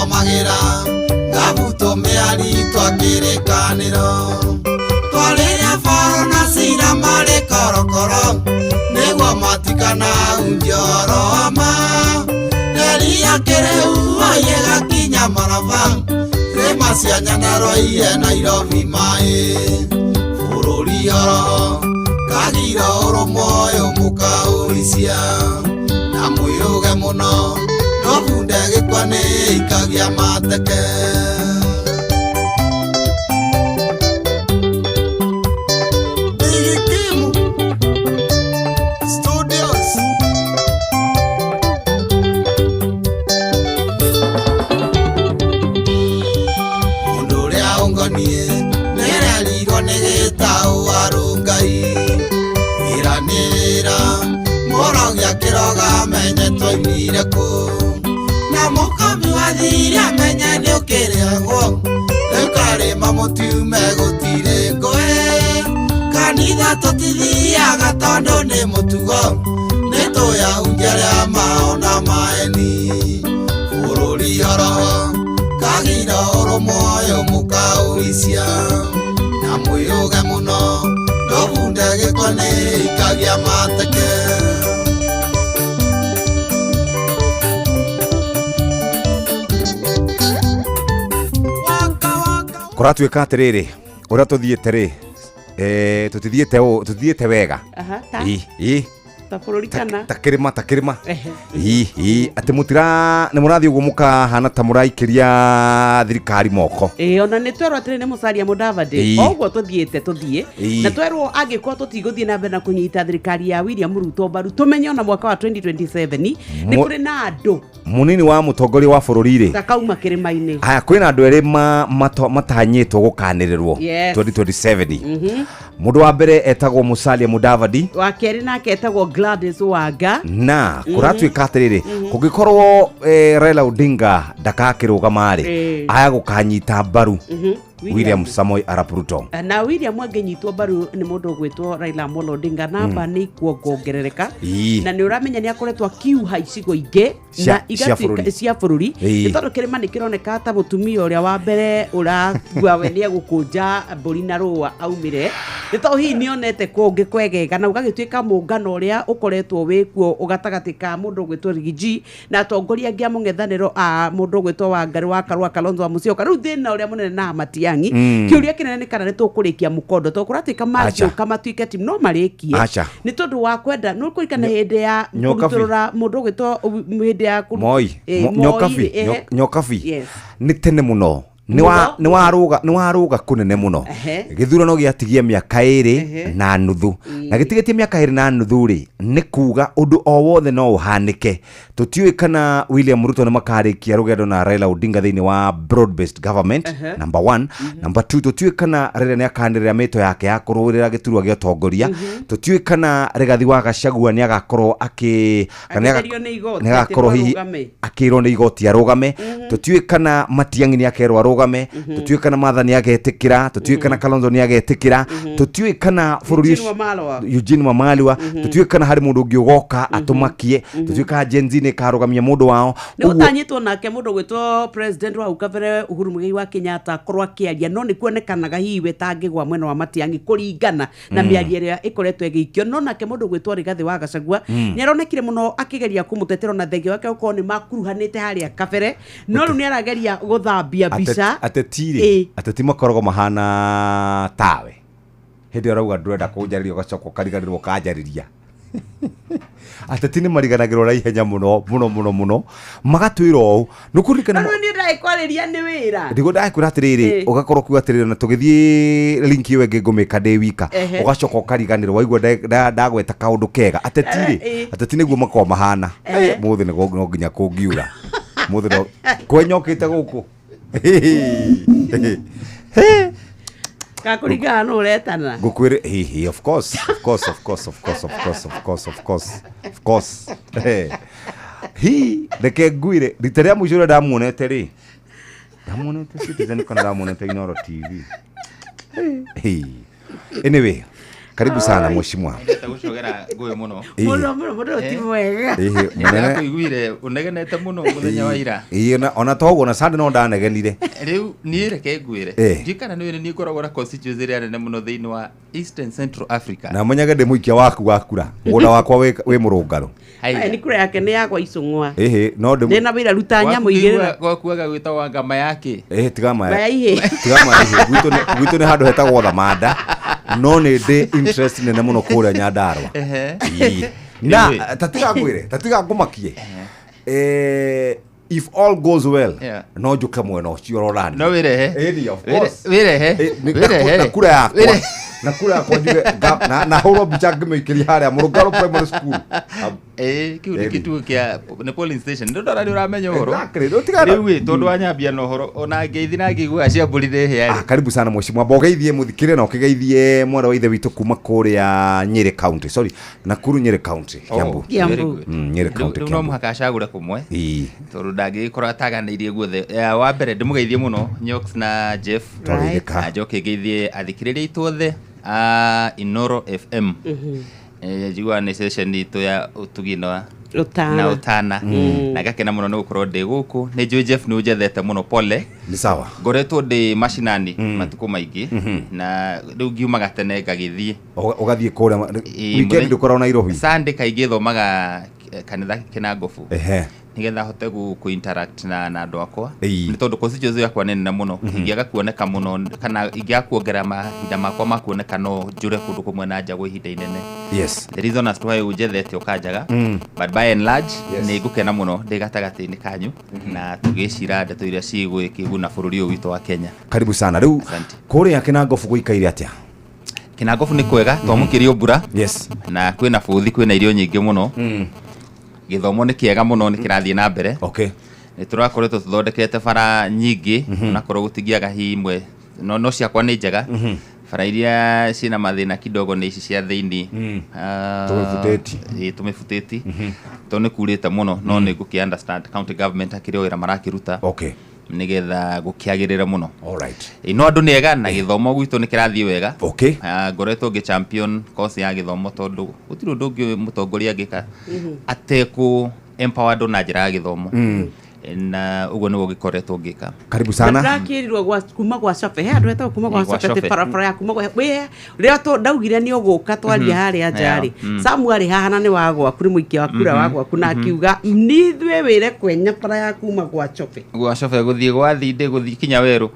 Thomagĩra ngabutwo mĩari twakĩrĩkanĩro twarĩrĩa baro na cira marĩ korokoro nĩguo matikanahunjie ũhoro wa ma reri ya kĩrĩu ĩgakinya maraba rĩma cia Nyandarua iye Nairobi maĩ bũrũri oro kagira ũrũmwe ũyũ mũkaũicia na mwĩũge mũno ndobunde gĩkwa nĩ ikagia mateke. Bigikimu Studios. Mũndũ ũrĩa ũngonie nĩererirwo nĩ gĩtaũ arũngai ĩranĩra mũrogi akĩroga amenye twaimire kũ na mũkomi wathire amenye nĩ ũkĩrĩagwo rĩu karĩma mũtiume gũtirĩ ngũĩ kanitha tũtithiaga tondũ nĩ mũtugo nĩ tũyahunjia arĩa maona maeni bũrũri oro kagira ũrũmwe ũyũ mũkaũicia na mwĩũge mũno ndobunde gĩkwa nĩ ikagia mateke. Kũratuĩka atĩrĩrĩ ũrĩa tũthiĩte rĩ tũtithiĩte ũũ tũtithiĩte wega. Aha, ta ĩ ta bũrũri kana ta kĩrĩma ta kĩrĩma ĩ atĩ mũtira nĩ mũrathiĩ ũguo mũkahana ta mũraikĩria thirikari moko. Ĩ ona nĩ twerwo atĩrĩ nĩ Musalia Mudavadi oguo tũthiĩte tũthiĩ na twerwo angĩkorwo tũtigũthiĩ na mbere na kũnyita thirikari ya William Ruto mbaru tũmenye ona mwaka wa 2027 nĩ kũrĩ na andũ munini wa mũtongoria wa bũrũri rĩ takauma kĩrĩma-inĩ. Haya kwĩna andũ erĩ matanyĩtwo gũkanĩrĩrwo 2027. Mũndũ wa mbere etagwo Musalia Mudavadi, wa kerĩ nake etagwo Gladys Wanga. Na kũratuĩka atĩrĩrĩ kũngĩkorwo Raila Odinga ndakakĩrũgama rĩ aya gũkanyita mbaru William Samoei Arap Ruto. Na William angĩnyitwo mbaru nĩ mũndũ ũgwĩtwo Raila Amolo Odinga namba nĩ ikuongongerereka na nĩ ũramenya nĩ akoretwo akiuha icigo ingĩ na igatuĩka cia bũrũri nĩ tondũ kĩrĩma nĩ kĩroneka ta mũtumia ũrĩa wa mbere ũratua we nĩ egũkũnja mbũri na rũa aumire nĩ tondũ hihi nĩonete kũngĩ kwegega na ũgagĩtuĩka mũngano ũrĩa ũkoretwo wĩkuo gatagatĩ ka mũndũ ũgwĩtwo Rigiji na atongoria angĩ a mũng'ethanĩro a mũndũ ũgwĩtwo Wangari wa Karua Kalonzo wa Musyoka. Rĩu thĩna ũrĩa mũnene na Matiang'i kĩũria kĩnene nĩ kana nĩ tũkũrĩkia mũkondo tondũ kũratuĩka mangĩũka matuĩke timu no marĩkie nĩ tondũ wa kwenda nĩ ũkũririkana hĩndĩ ya kũrutũrũra mũndũ ũgwĩtwo hĩndĩ ya Moi Nyokabi nĩ tene mũno nĩ warũga kũnene mũno gĩthurano gĩatigie mĩaka ĩrĩ na nuthu na gĩtigĩtie mĩaka ĩrĩ na nuthu rĩ nĩ kuga ũndũ o wothe no ũhanĩke. Tũtiũĩ kana William Ruto nĩ makarĩkia rũgendo na Raila Odinga thĩinĩ wa broad based government number 1. Number 2 tũtiũĩ kana Raila nĩ akanĩrĩra mĩto yake ya kũrũĩrĩra gĩturwa gĩa ũtongoria. Tũtiũĩ kana Rigathi wa Gachagua nĩ agakorwo akĩ kana nĩ agakorwo hihi akĩrwo nĩ igoti arũgame. Tũtiũĩ kana Matiang'i nĩ akerwo arũgame. Tũtiũĩ kana Martha nĩ agetĩkĩra. Tũtiũĩ kana Kalonzo nĩ agetĩkĩra. Tũtiũĩ kana bũrũri Eugene Wamalwa. Tũtiũĩ kana harĩ mũndũ ũngĩ ũgoka atũmakie. Tũtiũĩ kana Gen Z nĩ ĩkarũgamia mũndũ wao. Nĩ gũtanyĩtwo nake mũndũ ũgwĩtwo president wa hau kabere Uhuru Muigai wa Kenyatta akorwo akĩaria no nĩ kuonekanaga hihi we tangĩgwa mwena wa Matiang'i kũringana na mĩario ĩrĩa ĩkoretwo ĩgĩikio. No nake mũndũ ũgwĩtwo Rigathi wa Gachagua nĩ aronekire mũno akĩgeria kũmũtetera ona thengia wake gũkorwo nĩ makuruhanĩte harĩa kabere no rĩu nĩ arageria gũthambia mbica. Ateti rĩ ateti makoragwo mahana tawe hĩndĩ ĩrĩa ũrauga ndũrenda kũnjarĩria ũgacoka ũkariganĩrwo ũkanjarĩria. Ateti nĩ mariganagĩrwo na ihenya mũno mũno mũno mũno magatwĩra ũũ nĩ ũkũririkana no niĩ ndagĩkwarĩria nĩ wĩra ndiguo ndakwĩra atĩrĩrĩ ũgakorwo kuga atĩrĩrĩ na tũgĩthiĩ link ĩyo ĩngĩ ngũmĩka ndĩ wika ũgacoka ũkariganĩrwo waigua ndagweta kaũndũ kega. Ateti rĩ ateti nĩguo makoragwo mahana mũthĩ nĩ no nginya kũngiura mũthĩ no kwenyokĩte gũkũ Kakuringana no uretana ngukwire hihi of course of course of course of course of course of course of course of course hi reke ngwire rita rĩa mũico ũrĩa ndamuonete rĩ ndamuonete Citizen kana ndamuonete Inooro TV. Anyway Karibu sana mheshimiwa. Ndeta gucogera ngũĩ mũno. Mũno mũno mũno ti mwega. Ĩhĩ, mũnene. Ndakuiguire ũnegenete mũno mũthenya wa ira. Ĩĩ, ona toguo na Sunday no ndanegenire. Rĩu niĩ reke ngwĩre. Ndiũĩ kana nĩ niĩ ngoragwo na constituency ĩrĩa nene mũno thĩinĩ wa Eastern Central Africa. Na menyage ndĩ mũikia waku wa kura. Mũgũnda wakwa wĩ mũrũngarũ. Aya nĩ kura yake nĩ yakwa icũng'wa. Ĩhĩ, no ndĩ Ndĩ na wĩra ruta nyamũ igĩrĩ. Gwakuaga gwĩtagwo ngama yake. Ĩhĩ, tiga maya. Maya ihĩ. Tiga maya ihĩ. Gwitũ nĩ handũ hetagwo Thamanda. No nĩ ndĩ interest nene mũno kũrĩa Nyandarua. Na tatiga ngwĩre, tatiga ngũmakie. If all goes well, no njuke mwena ũcio rorani. No wĩrehe. Ĩni, of course. Wĩrehe. Wĩrehe. Na kura yakwa. Na kura yakwa njuge na hũrwo mbica ngĩmĩikĩria harĩa Mũrũngarũ Primary School. Kĩu nĩ kĩtuo kĩa nĩ polling station. Ndũ ndora nĩ ũramenya ũhoro. Exactly. Rĩu tiga Rĩu ĩ tondũ wanyambia na ũhoro ona ngeithi na ngĩiguaga cia mbũri nĩ hĩa rĩ. Karibu sana mheshimiwa. Mbogeithie mũthikĩre na ũkĩgeithie mwana wa ithe witũ kuma kũrĩa Nyeri County. Sorry, Nakuru Nyeri County, Kiambu. Kiambu. Nyeri County. Rĩu no mũhaka acagũre kũmwe. Tondũ ndangĩgĩkorwo ataganĩirie guothe. Wa mbere ndĩmũgeithie mũno Nyox na Jeff. Twarĩrĩka. Njoke ngeithie athikĩrĩria aitũ othe a Inoro FM. Njiguaga nĩ session itũ ya ũtugi na Ũtana. Ũtana. Na ngakena mũno nĩ gũkorwo ndĩ gũkũ. Nĩ njũĩ Jeff nĩ ũnjethete mũno, pole. Nĩ sawa. Ngoretwo ndĩ macinani matukũ maingĩ na rĩu ngiumaga tene ngagĩthiĩ. Ũgathiĩ kũrĩa weekend ndũkoragwo Nairobi. Sunday kaingĩ thomaga kanitha Kĩnangobu. Nĩgetha hote ku interact na andũ akwa. Nĩ tondũ constituency yakwa nĩ nene mũno. Ingĩaga kuoneka mũno kana ingĩaga kuongerera mahinda makwa ma kuoneka no njũre kũndũ kũmwe na nja kwa ihinda inene. Yes. The reason as to why ũnjethete ũkanjaga. But by and large nĩ ngũkena mũno ndĩ gatagatĩ-inĩ kanyu na tũgĩcira ndeto iria cigũkĩguna bũrũri ũyũ witũ wa Kenya. Karibu sana. Rĩu kũrĩa Kĩnangobu gũikaire atĩa? Kĩnangobu nĩ kwega, twamũkĩrio mbura. Yes. Na kwĩna bũthi, kwĩna irio nyingĩ mũno. Gĩthomo nĩ kĩega mũno, nĩ kĩrathiĩ na mbere. Okay. Nĩ tũrakoretwo tũthondekete bara nyingĩ, onakorwo gũtingĩaga hihi imwe no ciakwa nĩ njega. Bara iria ciĩna mathĩna kidogo nĩ ici cia thĩinĩ. Tũmĩbutĩti. Tũmĩbutĩti. Tondũ nĩ kurĩte mũno, no nĩ ngũkĩ understand county government akĩrĩ o wĩra marakĩruta. Okay. Nĩgetha gũkĩagĩrĩre mũno. All right. No andũ nĩ ega na gĩthomo gwitũ nĩ kĩrathiĩ wega. Okay. Ngoretwo ngĩ champion course ya gĩthomo tondũ gũtirĩ ũndũ ũngĩ mũtongoria angĩka atekũ empower andũ na njĩra ya gĩthomo. Na ũguo nĩguo gĩkoretwo ngĩka. Karibu sana. Ndakĩrirwo kuma gwa Cobe. He andũ etagwo kuma gwa Cobe atĩ barabara ya kuma gwa wĩ rĩrĩa ndaugire nĩ ũgũka twaria harĩa nja rĩ. Samu arĩ haha na nĩ wa gwaku, nĩ mũikia wa kura wa gwaku na akiuga nithuĩ wĩre kwenya bara ya kuma gwa Cobe. Gwa Cobe gũthiĩ gwa Thindĩ gũthiĩ kinya werũ.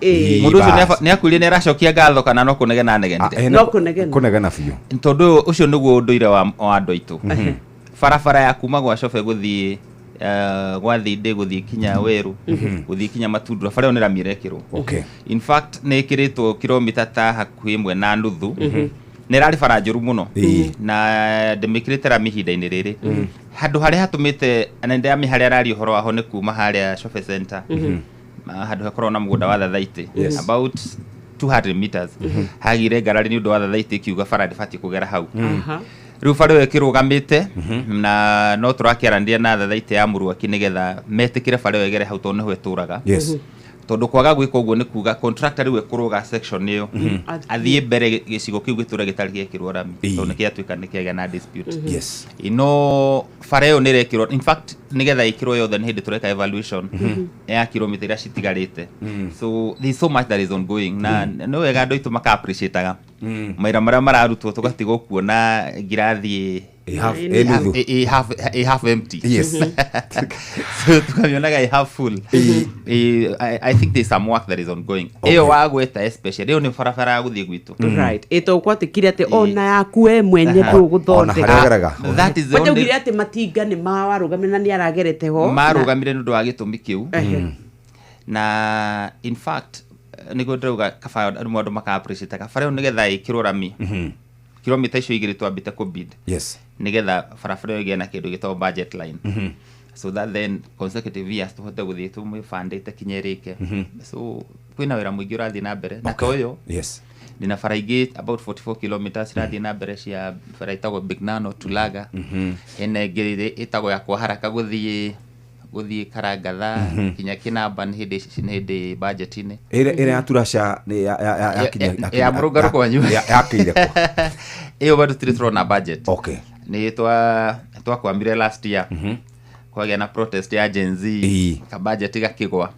Mũndũ ũcio nĩ akuire nĩ aracokia ngatho kana no kũnegena anegenire? No kũnegena. Kũnegena biũ. Tondũ ũcio nĩguo ũndũire wa andũ aitũ. Barabara ya kuma gwa Cobe gũthiĩ gwa Thindĩ gũthiĩ kinya werũ gũthiĩ kinya Matundura bara ĩyo nĩ rami ĩrekĩrwo. Okay. In fact nĩ ĩkĩrĩtwo kilomita ta hakuhĩ 1.5. Nĩ ĩrarĩ bara njũru mũno na ndĩmĩkĩrĩte rami ihinda-inĩ rĩrĩ. Handũ harĩa hatũmĩte na nĩndĩramĩ harĩa araria ũhoro waho nĩ kuma harĩa Cobe Center. Handũ hakoragwo na mũgũnda wa Thathaitĩ. About 200 meters. Hagire ngarari nĩ ũndũ wa Thathaitĩ ĩkiuga bara ndĩbatiĩ kũgera hau. Rĩu bara ĩyo ĩkĩrũgamĩte na no tũrakĩaranĩria na Thathaitĩ ya Mũrũaki nĩgetha metĩkĩre bara ĩyo ĩgere hau tondũ nĩho ĩtũraga. Yes. Tondũ kwaga gwĩka ũguo nĩ kuga contractor rĩu ekũrũga section ĩyo athiĩ mbere gĩcigo kĩu gĩtũre gĩtarĩ gĩekĩrwo rami tondũ nĩ kĩatuĩka nĩ kĩagĩa na dispute. Yes. No bara ĩyo nĩ ĩrekĩrwo, in fact nĩgetha ĩkĩrwo yothe nĩ hĩndĩ tũreka evaluation ya kilomita iria citigarĩte. So there is so much that is ongoing na nĩ wega andũ aitũ maka appreciate-aga mawĩra marĩa mararutwo tũgatigwo kuona ngirathi half empty. Yes. So tukamionaga half full. I think there's some work that is ongoing. Ĩyo wagweta especially ĩyo nĩ barabara ya gũthiĩ gwitũ. Right. Ĩto gwatĩkire atĩ ona yaku we mwenye ndũgũthondeka. That is the only. Waugire atĩ matinga nĩ mawarũgamire na nĩ aragerete ho. Marũgamire nĩ ũndũ wa gĩtũmi kĩu. Na in fact nĩguo ndĩrauga kaba andũ maka appreciate kabara ĩyo nĩgetha ĩkĩrwo rami. Kilomita icio igĩrĩ twambĩte kũ bid. Yes. Nĩgetha barabara ĩyo ĩgĩe na kĩndũ gĩtagwo budget line. So that then consecutive years tũhote gũthiĩ tũmĩbandĩte kinya ĩrĩke. So kwĩna wĩra mũingĩ ũrathiĩ na mbere na to ũyũ. Yes. Ndĩna bara ingĩ about 44 kilometers irathiĩ na mbere cia bara ĩtagwo Big Nano Tulaga. Hena ĩngĩ ĩtagwo ya kwa haraka gũthiĩ Gũthiĩ Karangatha nginya Kĩnamba nĩ hĩndĩ nĩ hĩndĩ budget-inĩ. Ĩrĩa ya Turasha nĩ yakinya Ya mũrũngarũ kwanyu. Yakĩire kũ? Ĩyo bado tũtirĩ tũrona budget. Okay. Nĩ twakwamire last year, kwagĩa na protest ya Gen Z, ka budget gakĩgwa.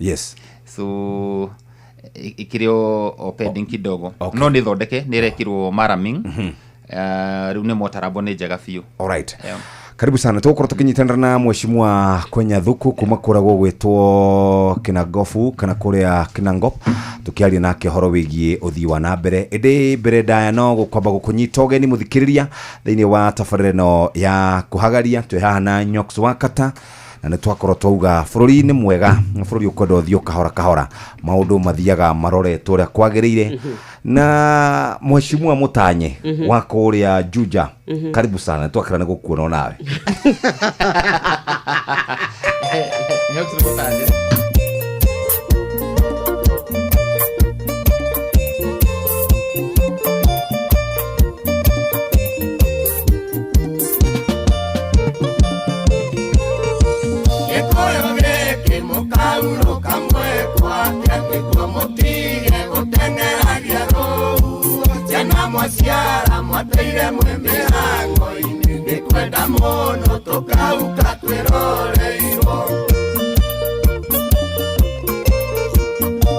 So ikĩrĩ o pending kidogo. Okay. No nĩ thondeke, nĩ ĩrekirwo maraming. Rĩu nĩ motarabo, nĩ njega biũ. Alright. Yeah. Karibu sana. Tũgũkorwo tũkĩnyitanĩra na mheshimiwa Kwenya Thuku kuma kũrĩa gũgwĩtwo Kĩnangobu kana kũrĩa Kinangop, tũkĩaria nake ũhoro wĩgiĩ ũthii wa na mbere. Ĩndĩ mbere ndaya no gũkwamba gũkũnyita ũgeni, mũthikĩrĩria, thĩinĩ wa tabarĩra ĩno ya kũhagaria. Twĩ haha na Nyox Wakata, na nĩ twakorwo twauga bũrũri nĩ mwega, bũrũri ũkwenda ũthiĩ o kahora kahora, maũndũ mathiaga maroretwo ũrĩa kwagĩrĩire. Na mheshimiwa Mũtanye wa kũrĩa Juja, karibu sana, twakĩra nĩ gũkuona onawe. Nyox nĩ Mũtanye. Gĩkũyũ gĩkĩ mũkaurũka mwĩkwake nĩguo mũtige gũteng'eragia rũhuho. Ciana mwaciara mwateire mwĩ mĩhango-inĩ, nĩ kwenda mũno tũkauka twĩroreirwo.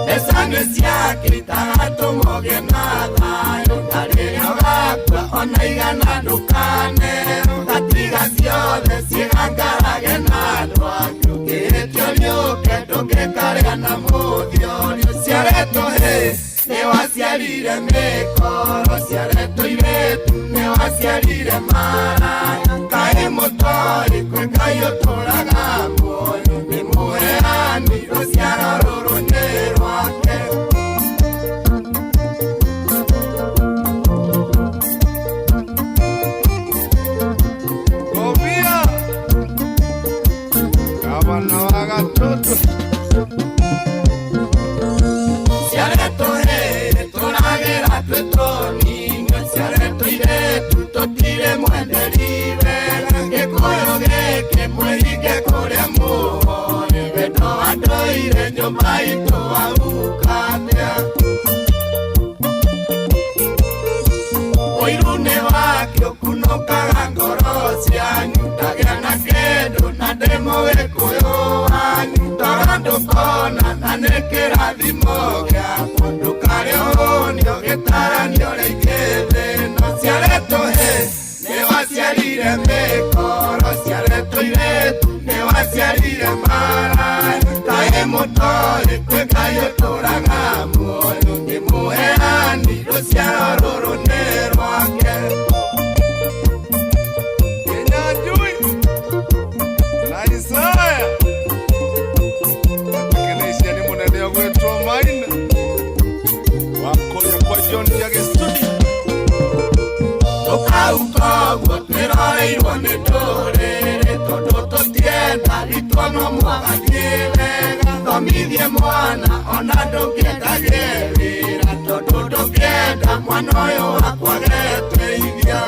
Mbeca nĩ ciakĩitaga tũmoge na thayũ, na rĩrĩa ũgakua ona igana ndũkaneo, gatiga ciothe cigangarage na andũ angĩ. Ũngĩhĩtio rĩũke ndũngĩkarĩa na mũthiorio. Ciaretwo hĩ nĩ waciarire mĩkoro, ciaretwo irĩtu nĩ waciarire maraya. Kaĩ mũtoĩ kwĩ Ngai ũtũraga muoyo, nĩ mũheani rũciaro rũrũ nĩ rwake. Kobia gavana wa Gatutu. Ciaretwo hĩ tũragĩra twĩ tũnini, ciaretwo irĩtu tũtirĩ mwenderi wega. Gĩkũyũ gĩkĩ mwĩhinge kũrĩa mũhoe, wendo wa ndũire nyũmba itũ wahukatia. Ũiru nĩ wakĩo ũkunũkaga ngoro cianyu, ndagĩa na kĩndũ na ndĩ mũgĩkũyũ wanyu. Toro ndũkona na nĩ kĩrathimo gĩakwa, ndũkarĩe ũhũnio gĩtaranio ũrĩa ingĩ thĩ ĩno. Ciaretwo hĩ nĩ waciarire mĩkoro, ciaretwo irĩtu nĩ waciarire maraya. Kaĩ mũtoĩ kwĩ Ngai ũtũraga muoyo, nĩ mũheani rũciaro rũrũ nĩ rwake. Kinyanjui na Isaya atekenecia nĩ mũnene ũgwĩtwo Maina wa kũrĩa kwa John Njagi studio. Tũkauka ũguo twĩroreirwo nĩ ndũrĩrĩ, tondũ tũtienda gĩtuono mwagathiĩ wega. Thomithie mwana ona ndũngĩenda gĩe wĩra, tondũ ndũngĩenda mwana ũyũ wakwa geteithia.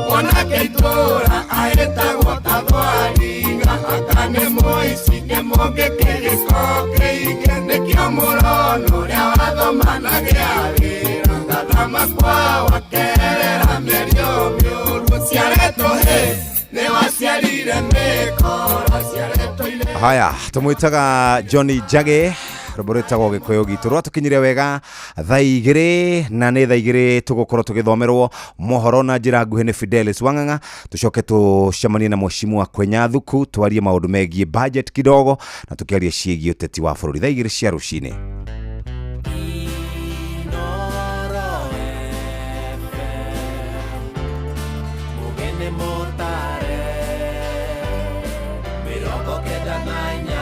Mwanake itũra ahĩtagwo ta thwariga, aka nĩ mũici nĩ mũngĩkĩ gĩko kĩingĩ. Nĩkĩo mũrona ũrĩa wathoma na gĩa wĩra, gathama kwao akerera mĩario mĩũru. Ciaretwo hĩ nĩ waciarire mĩkoro, ciaretwo irĩtu. Haya, tũmwĩtaga Johnny Njagi, rwĩmbo rwĩtagwo Gĩkũyũ gitũ. Rwatũkinyire wega thaa 2, na nĩ thaa 2 tũgũkorwo tũgĩthomerwo mohoro na njĩra nguhĩ nĩ Fidelis Wang'ang'a, tũcoke tũcemanie na mheshimiwa Kwenya Thuku, twarie maũndũ megiĩ budget kidogo na tũkĩaria ciĩgiĩ ũteti wa bũrũri thaa 2 cia rũcinĩ. Mugene motare 98 9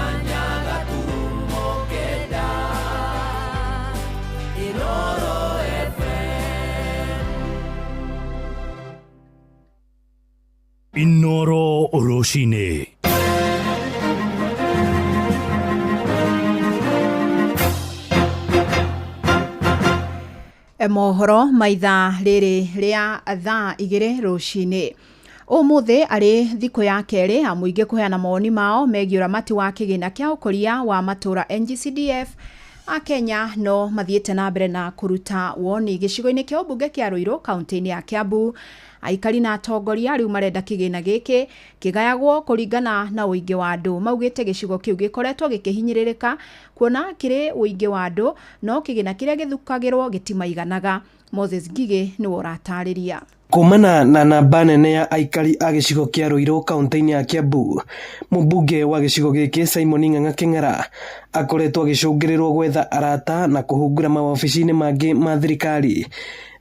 Inoro FM. Inoro rũcinĩ. Mohoro maitha rĩrĩ rĩa thaa 2 rũcinĩ. Ũmũthĩ arĩ thikũ ya kerĩ ya mũingĩ kũheana mawoni mao megiĩ ũramati wa kĩgĩna kĩa ũkũria wa matũũra NGCDF. Akenya no mathiĩte na mbere na kũruta woni gĩcigo-inĩ kĩa ũmbunge kĩa Ruiru kaunti-inĩ ya Kiambu. Aikari na atongoria rĩu marenda kĩgĩna gĩkĩ kĩgayagwo kũringana na ũingĩ wa andũ. Maugĩte gĩcigo kĩu gĩkoretwo gĩkĩhinyĩrĩrĩka kuona kĩrĩ ũingĩ wa andũ, no kĩgĩna kĩrĩa gĩthukagĩrwo gĩtimaiganaga. Moses Ngigĩ nĩwe ũratarĩria. Kumana na namba nene ya aikari a gĩcigo kĩa Ruiru kaunti-inĩ ya Kiambu, mũmbunge wa gĩcigo gĩkĩ Simon Ng'ang'a Kĩng'ara akoretwo agĩcũngĩrĩrwo gwetha arata na kũhungura mawabici-inĩ mangĩ ma thirikari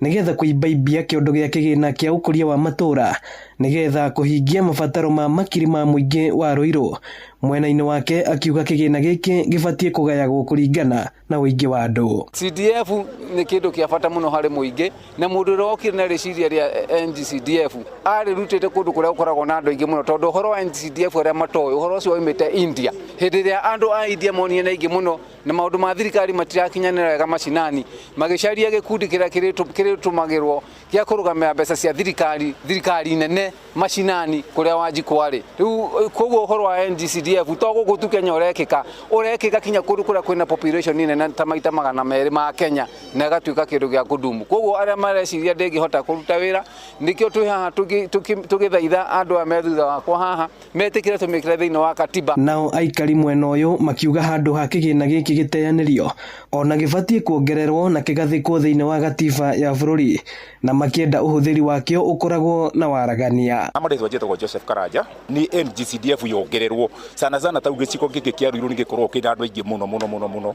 nĩgetha kũimbaimbia kĩondo gĩa kĩgĩna kĩa ũkũria wa matũũra nĩgetha kũhingia mabataro ma makiri ma mũingĩ wa Ruiru. Mwena-inĩ wake akiuga kĩgĩna gĩkĩ gĩbatiĩ kũgayagwo kũringana na ũingĩ wa andũ. CDF nĩ kĩndũ kĩa bata mũno harĩ mũingĩ, na mũndũ ũrĩa okire na rĩciria rĩa NGCDF arĩrutĩte kũndũ kũrĩa gũkoragwo na andũ aingĩ mũno, tondũ ũhoro wa NGCDF arĩa matoĩ ũhoro ũcio waumĩte India. Hĩndĩ ĩrĩa andũ a India monire aingĩ mũno na maũndũ ma thirikari matirakinyanĩra wega macinani, magĩcaria gĩkundi kĩrĩa kĩrĩtũmagĩrwo gĩa kũrũgamĩrĩra mbeca cia thirikari, thirikari nene macinani kũrĩa Wanjikũ arĩ. Rĩu koguo ũhoro wa NGCDF to gũkũ tu Kenya ũrekĩka, ũrekĩka kinya kũndũ kũrĩa kwĩna population nene ta maita 200 ma Kenya, na ĩgatuĩka kĩndũ gĩa kũdumu. Koguo arĩa mareciria ndĩngĩhota kũruta wĩra, nĩkĩo twĩ haha tũgĩthaitha andũ aya me thutha wakwa haha metĩkĩre tũmĩkĩre thĩinĩ wa katiba. Nao aikari mwena ũyũ makiuga handũ ha kĩgĩna gĩkĩ gĩteanĩrio ona gĩbatiĩ kuongererwo na kĩgathĩkwo thĩinĩ wa gatiba ya bũrũri, na makĩenda ũhũthĩri wakĩo ũkoragwo na waragania. Amarĩtwa njĩtagwo Joseph Karanja. Ni NGCDF yongererwo sana sana tau gĩcigo gĩkĩ kĩa Ruiru nĩ gĩkoragwo kĩna andũ aingĩ mũno mũno mũno mũno,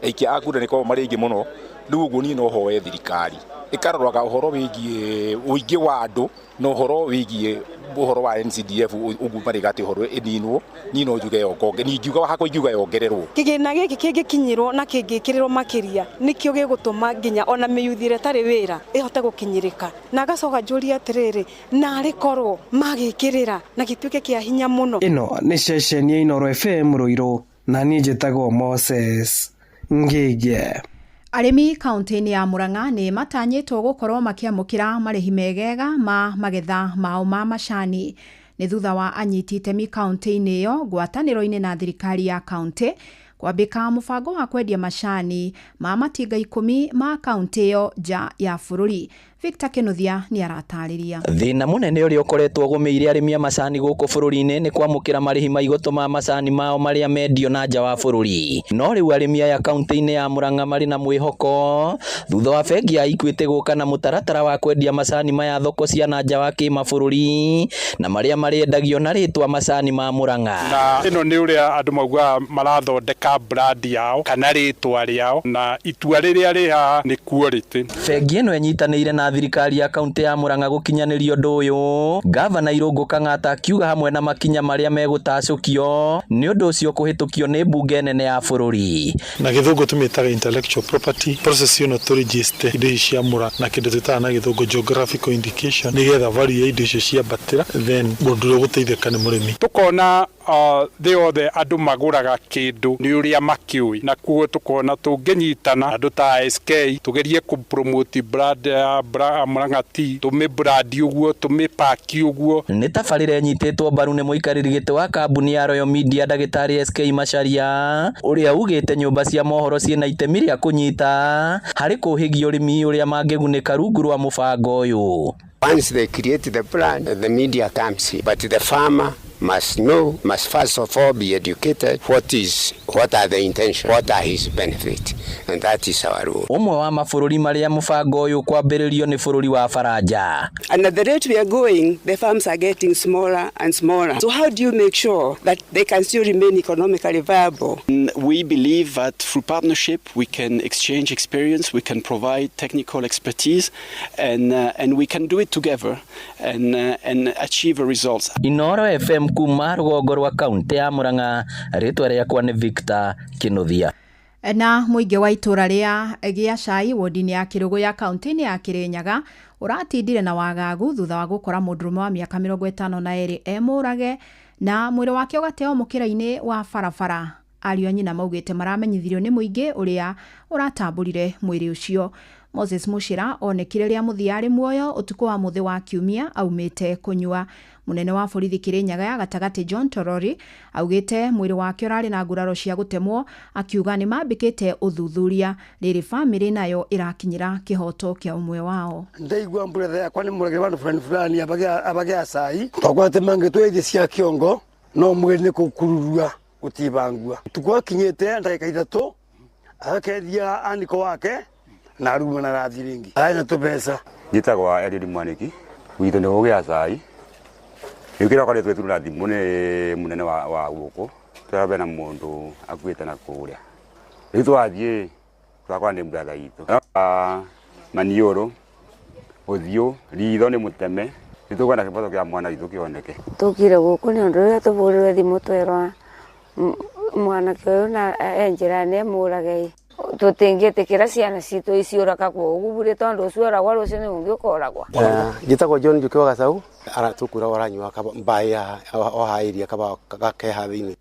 aikia a kura nĩ koragwo marĩ aingĩ mũno. Rĩu ũguo niĩ no hoe thirikari ĩkaroraga ũhoro wĩgiĩ ũingĩ wa andũ na ũhoro wĩgiĩ ũhoro wa NCDF ũguo marĩga atĩ ũhoro ĩninwo. Niĩ no njuge yongonge, niĩ ingiuga hakwa ingiuga yongererwo. Kĩgĩna gĩkĩ kĩngĩkinyĩrwo na kĩngĩkĩrĩrwo makĩria nĩkĩo gĩgũtũma nginya ona mĩyuthi ĩrĩa ĩtarĩ wĩra ĩhote gũkinyĩrĩka. Na ngacoka njũrie atĩrĩrĩ, narĩ korwo magĩkĩrĩra na gĩtuĩke kĩa hinya mũno. Ĩno nĩ ceceni ya Inooro FM Ruiru, na niĩ njĩtagwo Moses Ngĩgĩ. Arĩmi kaunti-inĩ ya Murang'a nĩ matanyĩtwo gũkorwo makĩamũkĩra marĩhi megega ma magetha mao ma macani. Nĩ thutha wa anyiti itemi kaunti-inĩ ĩyo ngwatanĩro-inĩ na thirikari ya kaunti kwambĩka mũbango wa kwendia macani ma matinga 10 ma kaunti ĩyo nja ya bũrũri. Victor Kinuthia nĩ aratarĩria. Thĩna mũnene ũrĩa ũkoretwo ũgũmĩire arĩmi a macani gũkũ bũrũri-inĩ nĩ kwamũkĩra marĩhi ma igoto ma macani mao marĩa mendio na nja wa bũrũri. No rĩu arĩmi aya kaunti-inĩ ya Murang'a marĩ na mwĩhoko thutha wa bengi ya Equity gũka na mũtaratara wa kwendia macani maya thoko cia na nja wa kĩmabũrũri na marĩa marĩendagio na rĩtwa macani ma Murang'a. Na ĩno nĩ ũrĩa andũ maugaga marathondeka brand yao kana rĩtwa rĩao, na itua rĩrĩa rĩ haha nĩ quality. Bengi ĩno ĩnyitanĩire na thirikari ya kaunti ya Murang'a gũkinyanĩria ũndũ ũyũ. Gavana Irũngũ Kang'ata akiuga hamwe na makinya marĩa megũtacũkio nĩ ũndũ ũcio kũhĩtũkio nĩ mbunge nene ya bũrũri. Na gĩthũngũ tũmĩtaga intellectual property process ĩno tũregister indo ici cia Murang'a na kĩndũ twĩtaga na gĩthũngũ geographical indication nĩgetha value ya indo icio ciambatĩra, then mũndũ ũrĩa ũgũteithĩka nĩ mũrĩmi. Tũkona thĩ yothe andũ magũraga kĩndũ nĩ ũrĩa makĩũĩ, na kuo tũkona tũngĩnyitana andũ ta SK tũgerie kũ promote brand ya Murang'a tea, tũmĩ brand ũguo tũmĩ pack ũguo. Nĩ tabarĩra ĩnyitĩtwo mbaru nĩ mũikarĩri gĩtĩ wa kambuni ya Royal Media ndagĩtarĩ SK Macharia ũrĩa ugĩte nyũmba cia mohoro ciĩna itemi rĩa kũnyita harĩ kũhĩgia ũrĩmi ũrĩa mangĩgunĩka rungu rwa mũbango ũyũ. Once they create the plan, the media comes, but the farmer must know, must first of all be educated what are the intentions, what are his benefits, and that is our role. Ũmwe wa mabũrũri marĩa mũbango ũyũ kwambĩrĩrio nĩ bũrũri wa Faranja. And at the rate we are going, the farms are getting smaller and smaller. So how do you make sure that they can still remain economically viable? We believe that through partnership we can exchange experience, we can provide technical expertise, and we can do it together and achieve a results. Inooro FM kuma rũgongo rwa kaunti ya Murang'a, rĩtwa rĩakwa nĩ Victor Kinuthia. Na mũingĩ wa itũra rĩa Gĩacai wodi-inĩ ya Kĩrũgũ ya kaunti-inĩ ya Kĩrĩnyaga ũratindire na wagagu thutha wa gũkora mũndũrũme wa mĩaka 52 emũrage na mwĩrĩ wake ũgateo mũkĩra-inĩ wa barabara. Ariũ a nyina maugĩte maramenyithirio nĩ mũingĩ ũrĩa ũratambũrire mwĩrĩ ũcio. Moses Muchira onekire rĩa mũthia arĩ muoyo ũtukũ wa mũthĩ wa kiumia aumĩte kũnyua. Munene wa borithi Kirinyaga ya gatagatĩ John Torori augĩte mwĩrĩ wake ũrarĩ na nguraro cia gũtemwo, akiuga nĩ mambĩkĩte ũthuthuria. Rĩrĩ famĩlĩ nayo ĩrakinyĩra kĩhoto kĩa ũmwe wao. Ndaigua mbũretha yakwa nĩ mũragĩre bandu fulani fulani abagĩa acai twakwate mangĩtwo cia kĩongo no mwĩrĩ nĩ kũkururua gũtibangua. Tukũ akinyĩte ndagĩka 3 agakethia aniko wake na aruma na rathi rĩngĩ arĩ na tũbeca. Njĩtagwo Eliud Mwaniki, gwitũ nĩ gũgĩa cai. Rĩu kĩrĩa koretwo ĩturwo na thimũ nĩ mũnene wa gũkũ twĩra bena mũndũ akuĩte na kũrĩa. Rĩu twathiĩ twakora nĩ brother itũ maniũrũ, ũthiũ, ritho nĩ mũteme. Rĩu tũkwenda kĩboto kĩa mwana witũ kĩoneke. Tũkire gũkũ nĩ ũndũ rĩrĩa tũbũrĩrwe thimũ twerwa mwanake ũyũ na e njĩra-inĩ emũrage. Tũtingĩtĩkĩra ciana citũ iciũragagwo ũguo bure tondũ ũcio oragwa rũciũ nĩ ũngĩ ũkoragwa. Njĩtagwo John Njuki wa Gacau, tũkwĩra aranyua mbaĩ o haha area kaba gakeha thĩinĩ.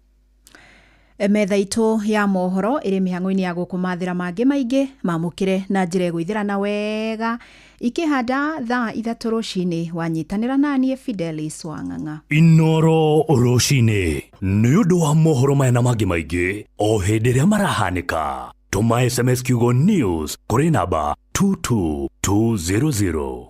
Metha itũ ya mohoro ĩrĩ mĩhang'o-inĩ ya gũkũmathĩra mangĩ maingĩ mamũkĩre na njĩra ĩgũithĩrana wega ikĩhanda thaa 3 rũcinĩ. Wanyitanĩra naniĩ Fidelis Wang'ang'a. Inoro rũcinĩ nĩ ũndũ wa mohoro maya na mangĩ maingĩ o hĩndĩ ĩrĩa marahanĩka. Tũma SMS kiugo news kũrĩ namba 22200.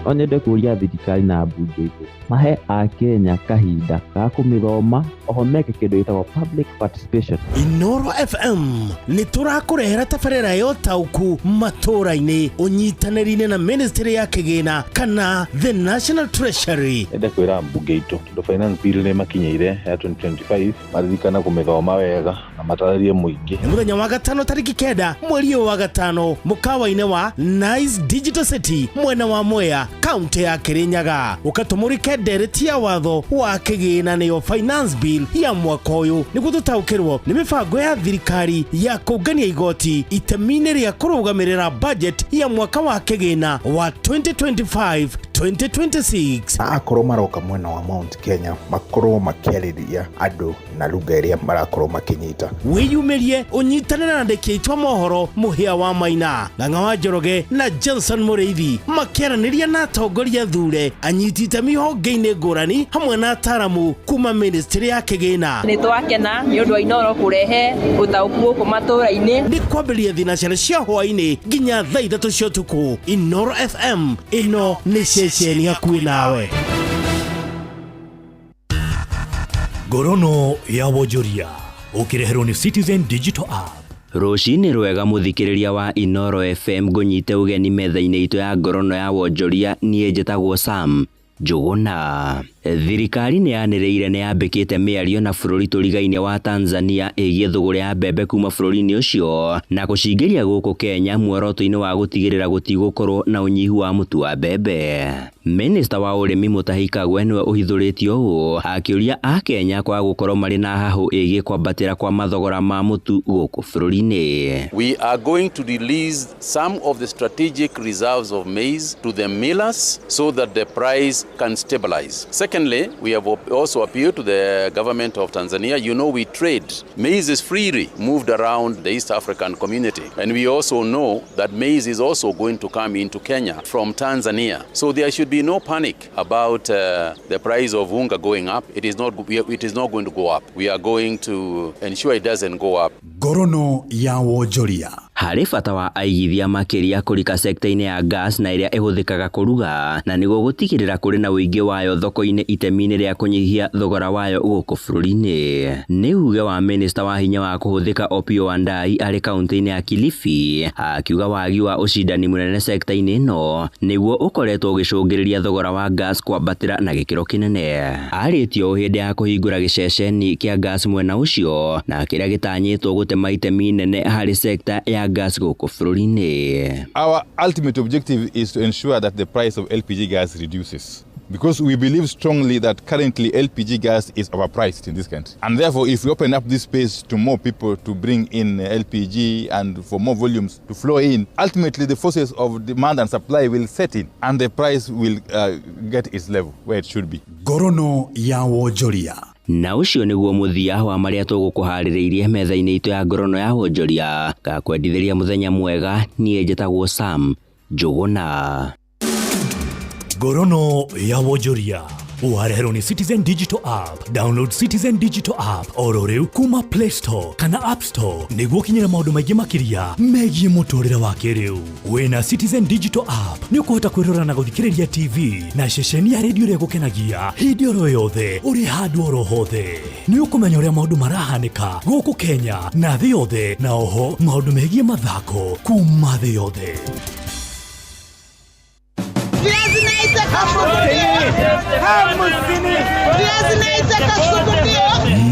No nyende kũria thirikari na mbunge itũ mahe akenya kahinda ga kũmĩthoma oho meke kĩndũ gĩtagwo public participation. Inoro FM nĩ tũrakũrehera tabarĩra ya ũtaũku matũũra-inĩ ũnyitanĩri-inĩ na Ministry ya Kĩgĩna kana the National Treasury. Nyende kwĩra mbunge itũ tondũ finance bill nĩ makinyĩire ya 2025 maririkana kũmĩthoma wega na matarĩrie mũingĩ. Nĩ mũthenya wa gatano tarĩki 9 mweri ũyũ wa gatano mũkawa-inĩ wa Nice Digital City mwena wa Mwea kaunti ya Kirinyaga. Ũkatũmũrĩke ndereti ya watho wa kĩgĩna nĩyo finance bill ya mwaka ũyũ nĩguo tũtaũkĩrwo nĩ mĩbango ya thirikari ya kũngania igoti itemi-inĩ rĩa kũrũgamĩrĩra budget ya mwaka wa kĩgĩna wa 2025 2026. Akorwo maroka mwena wa Mount Kenya makorwo makĩarĩria andũ na lugha ĩrĩa marakorwo makĩnyita. Wĩyumĩrie ũnyitanĩre na andĩki aitũ a mohoro Mũhĩa wa Maina, Ng'ang'a wa Njoroge na Johnson Mũrĩithi makĩaranĩria na atongoria thure anyiti itemi honge-inĩ ngũrani hamwe na ataramu kuma Ministry ya Kĩgĩna. Nĩ twakena nĩ ũndũ wa Inoro kũrehe ũtaũku gũkũ matũũra-inĩ. Nĩ kwambĩrĩria thinacara cia hwaĩ-inĩ nginya thaa 3 cia ũtukũ. Inoro FM ĩno nĩ ceceni hakuhĩ nawe. Ngorono ya wonjoria ũkĩreherwo nĩ Citizen Digital App. Rũcinĩ rwega mũthikĩrĩria wa Inoro FM ngũnyite ũgeni metha-inĩ itũ ya ngorono ya wonjoria. Niĩ njĩtagwo Sam Njũgũna. Thirikari nĩ yanĩrĩire nĩ yambĩkĩte mĩario na bũrũri tũrigaine wa Tanzania ĩgiĩ thũgũrĩ ya mbembe kuma bũrũri-inĩ ũcio na kũcingĩria gũkũ Kenya muoroto-inĩ wa gũtigĩrĩra gũtigũkorwo na ũnyihu wa mũtu wa mbembe. Minista wa ũrĩmi Mutahi Kagwe nĩwe ũhithũrĩtie ũũ akĩũria akenya kwaga gũkorwo marĩ na hahũ ĩgiĩ kwambatĩra kwa mathogora ma mũtu gũkũ bũrũri-inĩ. We are going to release some of the strategic reserves of maize to the millers so that the price can stabilize. Secondly, we have also appealed to the government of Tanzania. You know, we trade. Maize is freely moved around the East African community. And we also know that maize is also going to come into Kenya from Tanzania. So there should be no panic about the price of unga going up. It is not going to go up. We are going to ensure it doesn't go up. Ngorono ya wonjoria. Harĩ bata wa aigithia makĩria kũrika sekta-inĩ ya gas na ĩrĩa ĩhũthĩkaga kũruga na nĩguo gũtigĩrĩra kũrĩ na ũingĩ wayo thoko-inĩ itemi-inĩ rĩa kũnyihia thogora wayo gũkũ bũrũri-inĩ. Nĩ uge wa minista wa hinya wa kũhũthĩka Opiyo Wandayi arĩ kaunti-inĩ ya Kilifi akiuga wagi wa ũcindani mũnene sekta-inĩ ĩno nĩguo ũkoretwo ũgĩcũngĩrĩria thogora wa gas kwambatĩra na gĩkĩro kĩnene. Arĩtio ũũ hĩndĩ ya kũhingũra gĩceceni kĩa gas mwena ũcio na kĩrĩa gĩtanyĩtwo gũtema itemi inene harĩ sekta ya gas gũkũ bũrũri-inĩ. Our ultimate objective is to ensure that the price of LPG gas reduces. Because we believe strongly that currently LPG gas is overpriced in this country. And therefore, if we open up this space to more people to bring in LPG and for more volumes to flow in, ultimately the forces of demand and supply will set in and the price will get its level where it should be. Ngorono ya wonjoria. Na ũcio nĩguo mũthia wa marĩa tũgũkũharĩrĩirie metha-inĩ itũ ya ngorono ya wonjoria. Ngakwendithĩria mũthenya mwega. Niĩ njĩtagwo Sam Njũgũna. Ngorono ya wonjoria wareherwo nĩ Citizen Digital App. Download Citizen Digital App oro rĩu kuma Play Store kana App Store nĩguo ũkinyĩre maũndũ maingĩ makĩria megiĩ mũtũrĩre wa kĩrĩu. Wĩna Citizen Digital App nĩ ũkũhota kwĩrora na gũthikĩrĩria TV na ceceni ya redio ĩrĩa ĩgũkenagia hĩndĩ oro yothe ũrĩ handũ oro hothe. Nĩ ũkũmenya ũrĩa maũndũ marahanĩka gũkũ Kenya na thĩ yothe, na oho maũndũ megiĩ mathako kuma thĩ yothe.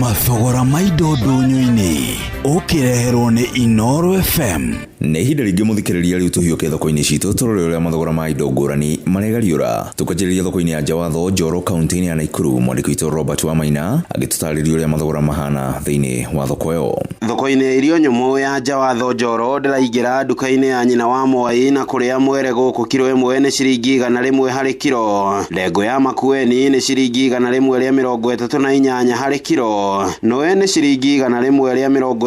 Mathogora ma indo ndũnyũ-inĩ ũkĩreherwo nĩ Inooro FM. Nĩ ihinda rĩngĩ mũthikĩrĩria rĩu tũhiũke thoko-inĩ citũ tũrore ũrĩa mathogora ma indo ngũrani maregariũra. Tũkanjĩrĩria thoko-inĩ ya Njawatho Njoro kaunti-inĩ ya Nakuru. Mwandĩki witũ Robert Wamaina agĩtũtarĩria ũrĩa mathogora mahana thĩinĩ wa thoko ĩyo. Thoko-inĩ ya irio nyũmũ ya Njawatho Njoro ndĩraingĩra nduka-inĩ ya nyina wa Mwai na kũrĩa mwere gũkũ kiro ĩmwe nĩ ciringi 100 harĩ kiro. Ndengũ ya Makueni nĩ ciringi 138 harĩ kiro. Noe nĩ ciringi 150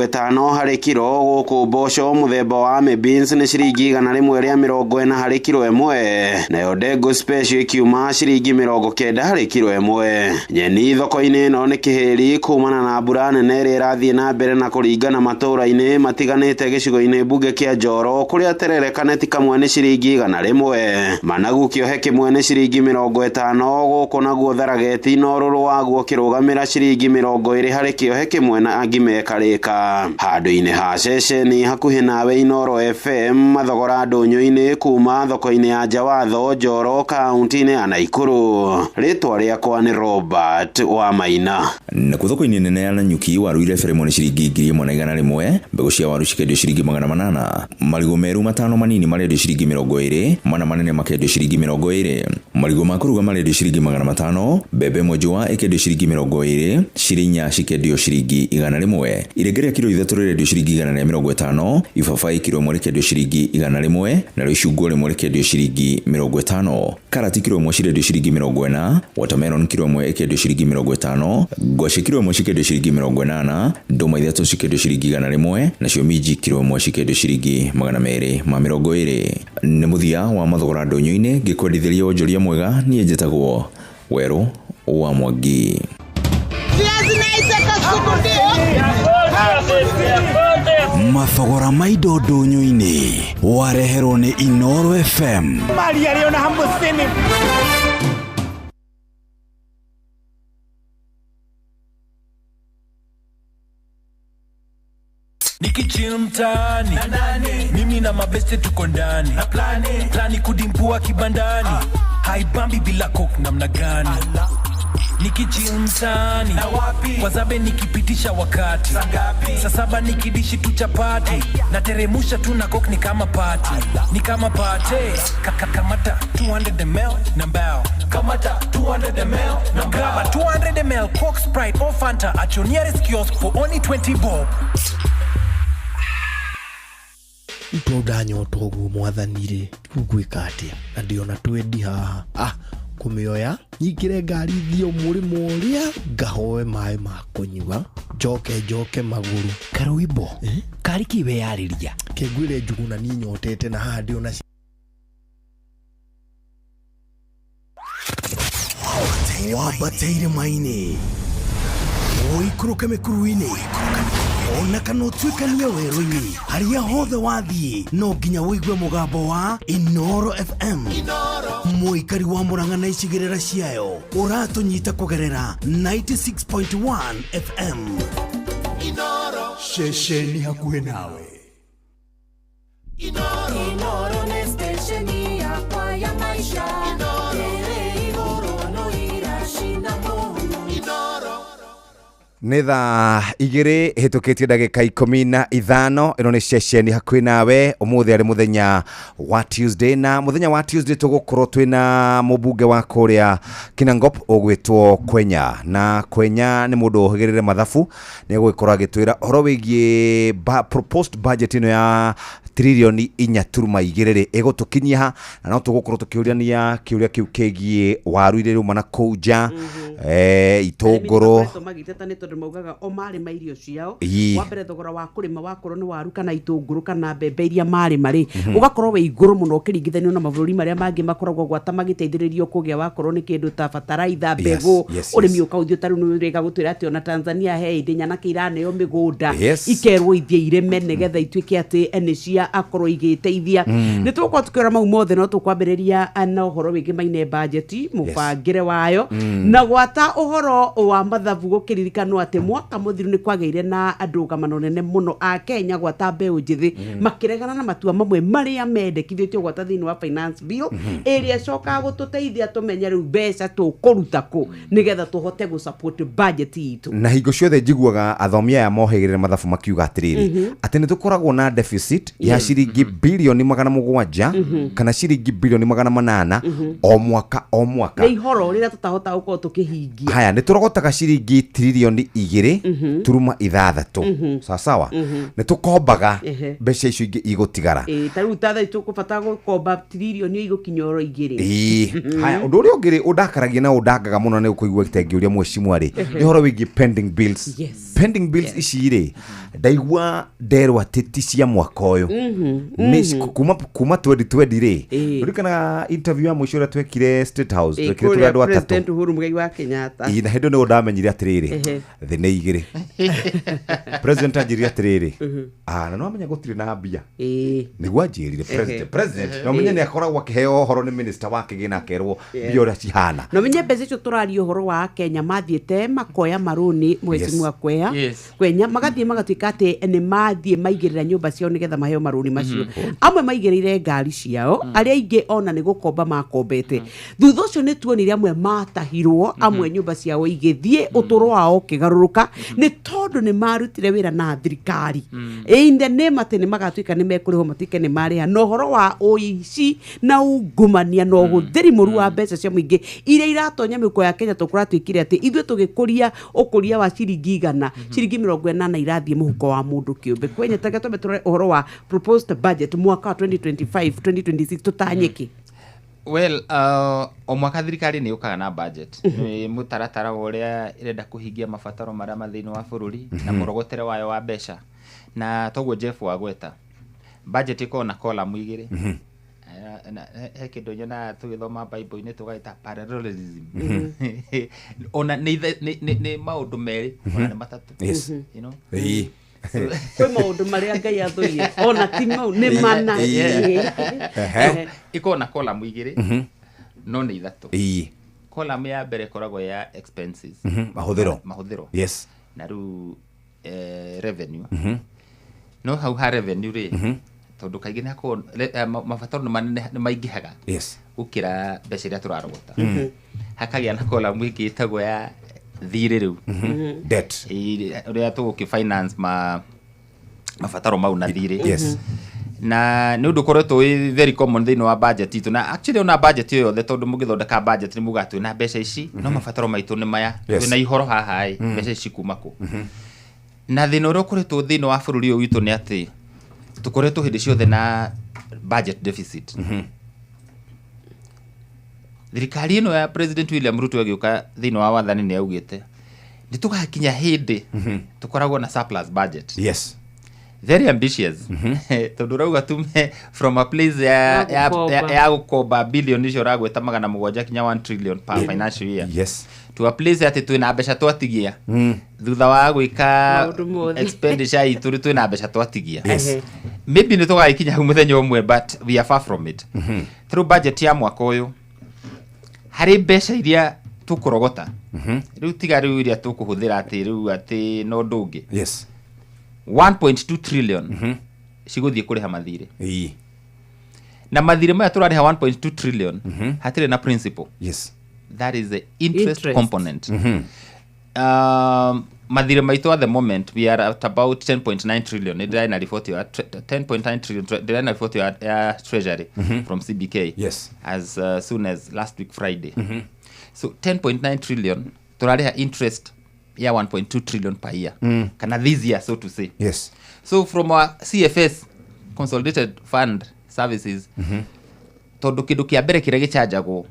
harĩ kiro. Gũkũ mboco mũthemba wa Army beans nĩ ciringi 140 harĩ kiro ĩmwe, nayo ndengũ special ikiuma ciringi 90 harĩ kiro ĩmwe. Nyeni thoko-inĩ ĩno nĩ kĩhĩri kumana na mbura nene ĩrĩa ĩrathiĩ na mbere na kũringana matũũra-inĩ matiganĩte gĩcigo-inĩ mbunge kĩa Njoro, kũrĩa terere kaneti kamwe nĩ ciringi 100, managu kĩohe kĩmwe nĩ ciringi 50, gũkũ naguo tharageti na ũrũrũ waguo kĩrũgamĩra ciringi 20 harĩ kĩohe kĩmwe na ngima ĩkarĩka. Handũ-inĩ ha ceceni hakuhĩ nawe Inooro FM, mathogora ndũnyũ-inĩ kuma thoko-inĩ ya Njawatho Njoro kaunti-inĩ ya Nakuru. Rĩtwa rĩakwa nĩ Robert Wamaina. Nakuo thoko-inĩ nene ya Nanyuki waru irebere ĩmwe nĩ ciringi 1100, mbegũ cia waru cikendio ciringi 800, marigũ meru matano manini marendio ciringi 20, mana manene makendio ciringi 20, marigũ ma kũruga marendio ciringi 500, mbembe ĩmwe njũa ĩkendio ciringi 20, cirĩ inya cikendio ciringi 100, irenge rĩa kiro 3 rĩrendio ciringi 150, ibabaĩ kiro ĩmwe rĩkendio ciringi 100, narĩo icungwa rĩmwe rĩkendio ciringi 50, karati kiro ĩmwe cirendio ciringi 40, watermelon kiro ĩmwe ĩkendio ciringi 50, ngwacĩ kiro ĩmwe cikendio ciringi 80, ndũma 3 cikendio ciringi 100, nacio minji kiro ĩmwe cikendio ciringi 220. Nĩ mũthia wa mathogora ndũnyũ-inĩ, ngĩkwendithĩria wonjoria mwega. Niĩ njĩtagwo Werũ wa Mwangi. Mathogora ma indo ndũnyũ-inĩ wareherwo nĩ Inooro FM. Nikichill mtaani, mimi na mabeste tuko ndani, na plani kudimpua kibandani, haibambi bila coke namna gani? Nikichill mtaani, kwa zabe nikipitisha wakati, saa saba nikidishi tu chapati, na teremusha tu na coke ni kama party, ni kama party. Kamata 200 ml na mbao, kamata 200 ml na grab 200 ml Coke, Sprite or Fanta at your nearest kiosk for only 20 bob. Ndanyota ũguo mwathani rĩ, ngwĩka atĩa? Na ndĩona twendi haha. Kũmĩoya nyingĩre ngari thiĩ mũrĩmo ũrĩa ngahoe maĩ ma kũnyua, njoke magũrũ. Karũimbo karĩ kĩ weyarĩria? Kĩngwĩre Njuguna niĩ nyotete na haha ndĩona wambateire maini ũikũrũke mĩkuru-inĩ ona kana ũtuĩkanie werũ-inĩ, harĩa hothe wathiĩ no nginya ũigue mũgambo wa Inooro FM. Mũikari wa Murang'a na icigĩrĩra ciayo ũratũnyita kũgerera 96.1 FM. Ceceni hakuhĩ nawe. Inooro nĩ stesheni yakwa ya maisha. Nĩ thaa 2 hĩtũkĩtie ndagĩka 15. Ĩno nĩ ceceni hakuhĩ nawe. Ũmũthĩ arĩ mũthenya wa Tuesday, na mũthenya wa Tuesday tũgũkorwo twĩna mũmbunge wa kũrĩa Kinangop ũgwĩtwo Kwenya, na Kwenya nĩ mũndũ ũhĩgĩrĩre mathabu. Nĩ egũgĩkorwo agĩtwĩra ũhoro wĩgiĩ proposed budget ĩno ya tririoni 4.2 rĩ ĩgũtũkinyia ha, na no tũgũkorwo tũkĩũrania kĩũria kĩu kĩgiĩ waru iria irauma na kũu nja, itũngũrũ. Makoretwo magĩteta nĩ tondũ maugaga o marĩma irio ciao. Wa mbere, thogora wa kũrĩma wakorwo nĩ waru kana itũngũrũ kana mbembe iria marĩma rĩ, ũgakorwo wĩ igũrũ mũno ũkĩringithanio na mabũrũri marĩa mangĩ makoragwo gwata magĩteithĩrĩrio kũgĩa wakorwo nĩ kĩndũ ta bataraitha, mbegũ, ũrĩmi ũkaũthio. Ta rĩu nĩ ũrĩga gũtwĩra atĩ ona Tanzania he hĩndĩ nyanake iraneo mĩgũnda, ikerwo ithiĩ irĩme nĩgetha ituĩke atĩ nĩ cia akorwo igĩteithia. Nĩ tũgũkorwo tũkĩrora mau mothe, no tũkwambĩrĩria na ũhoro wĩgiĩ maine budget, mũbangĩre wayo, na gwata ũhoro wa mathabu. Gũkĩririkanwo atĩ mwaka mũthiru nĩ kwagĩire na ndũgamano nene mũno a Kenya, gwata mbeũ njĩthĩ, makĩregana na matua mamwe marĩa mendekithĩtio gwata thĩinĩ wa finance bill, ĩrĩa ĩcokaga gũtũteithia tũmenye rĩu mbeca tũkũruta kũ nĩgetha tũhote gũ support budget itũ. Na hingo ciothe njiguaga athomi aya mohĩgĩrĩre mathabu makiuga atĩrĩrĩ, atĩ nĩ tũkoragwo na deficit ya ciringi bilioni 700 kana ciringi bilioni 800 o mwaka o mwaka. Nĩ ihoro rĩrĩa tũtahota gũkorwo tũkĩhingia. Haya, nĩ tũrogotaga ciringi tririoni 2.6, sawasawa. Nĩ tũkombaga mbeca icio ingĩ igũtigara. Ĩĩ, ta rĩu ta thaa tũkũbata gũkomba tririoni igũkinya oro 2. Ĩĩ. Haya, ũndũ ũrĩa ũngĩ rĩ ũndakaragia na ũndangaga mũno nĩ ũkũigua tengĩũria mwecimu rĩ, nĩ ũhoro wĩgiĩ pending bills. Pending bills ici rĩ, ndaigua nderwo atĩ ti cia mwaka ũyũ, nĩ kuma 2020 rĩ. Ririkana interview ya mũico ũrĩa twekire State House, twekire tũrĩ Kũrĩa andũ 3. President Uhuru Muigai wa Kenyatta. Ĩĩ, na hĩndĩ ĩyo nĩguo ndamenyire atĩrĩrĩ, thĩ nĩ 2. President anjĩrire atĩrĩrĩ, ah, na nĩwamenya gũtirĩ na mbia. Nĩguo anjĩrire president. President, na ũmenye nĩ akoragwo akĩheo ũhoro nĩ minister wa kĩgĩna, akerwo mbia ũrĩa cihana. Na menye mbeca icio tũraria ũhoro wa Kenya mathiĩte makoya marũni, mheshimiwa Kwea, Kwenya, magathiĩ magatuĩka atĩ nĩ mathiĩ maigĩrĩra nyũmba ciao nĩgetha maheo marũni macio. Amwe maigĩrĩire ngari ciao, arĩa aingĩ ona nĩ gũkomba makombete. Thutha ũcio nĩ tuonire amwe matahirwo, amwe nyũmba ciao igĩthiĩ, ũtũro wao ũkĩgarũrũka nĩ tondũ nĩ marutire wĩra na thirikari in the name atĩ nĩ magatuĩka nĩ mekũrĩhwo, matuĩke nĩ marĩha. Na ũhoro wa ũici na ungumania na ũhũthĩri mũru wa mbeca cia mũingĩ iria iratonya mĩhuko ya Kenya, tũkũratuĩkire atĩ ithuĩ tũgĩkũria ũkũria wa ciringi 100, ciringi 80 irathiĩ mũhuko wa mũndũ kĩũmbe. Kwenye tage twambe tũrore ũhoro wa proposed budget mwaka wa 2025 2026, tũtanyĩki. Well, o mwaka thirikari nĩ yũkaga na budget, nĩ mũtaratara wa ũrĩa ĩrenda kũhingia mabataro marĩa ma thĩinĩ wa bũrũri na mũrogotere wayo wa mbeca. Na toguo Jeff wagweta, budget ĩkoragwo na column 2. Na he kĩndũ nyonaga tũgĩthoma Bible-inĩ tũgaĩta parallelism. Ona nĩ nĩ maũndũ merĩ, ona nĩ matatũ. You know? Kwĩ maũndũ marĩa Ngai athũire, ona ti mau nĩ mana. Ĩkoragwo na column 2, no nĩ 3. Column ya mbere ĩkoragwo ya expenses. Mahũthĩro. Mahũthĩro. Na rĩu revenue. No hau ha revenue rĩ, tondũ kaingĩ nĩ hakoragwo mabataro nĩ manene, nĩ maingĩhaga gũkĩra mbeca iria tũrarogota. Hakagĩa na column ĩngĩ ĩtagwo ya thirĩ rĩu. Debt. Ĩĩ, ũrĩa tũgũkĩ finance ma mabataro mau na thirĩ. Na nĩ ũndũ ũkoretwo wĩ very common thĩinĩ wa budget itũ, na actually ona budget ĩyo yothe, tondũ mũgĩthondeka budget nĩ mugaga twĩna mbeca ici, no mabataro maitũ nĩ maya, twĩna ihoro haha ĩ, mbeca ici kuma kũ? Na thĩna ũrĩa ũkoretwo thĩinĩ wa bũrũri ũyũ witũ nĩ atĩ tũkoretwo hĩndĩ ciothe na budget deficit. Thirikari ĩno ya President William Ruto ĩgĩũka thĩinĩ wa wathani nĩ yaugĩte nĩ tũgakinya hĩndĩ tũkoragwo na surplus budget. Very ambitious, tondũ ũrauga tume from a place ya, Ya ya, gũkomba. ya gũkomba billion icio ũragweta 700 kinya 1 trillion per financial year to a place atĩ twĩna mbeca twatigia thutha wa gwĩka Maũndũ mothe. Expenditure itũ, rĩu twĩna mbeca twatigia. Maybe nĩ tũgagĩkinya hau mũthenya ũmwe, but we are far from it. Through budget ya mwaka ũyũ, harĩ mbeca iria tũkũrogota rĩu, tiga rĩu iria tũkũhũthĩra atĩ rĩu atĩ no ũndũ ũngĩ, 1.2 trillion cigũthiĩ kũrĩha mathirĩ. Na mathirĩ maya tũrarĩha 1.2 trillion hatirĩ na principal. That is the interest, Interest. component. Mathirĩ maitũ at the moment, we are at about 10.9 trillion. Nĩ ndĩrarĩ na riboti ya 10.9 trillion, ndĩrarĩ na riboti ya treasury from CBK as soon as last week Friday. So 10.9 trillion, tũrarĩha interest ya 1.2 trillion per year, kana this year, so to say. So from our CFS, Consolidated Fund Services, tondũ kĩndũ kĩa mbere kĩrĩa gĩchanjagwo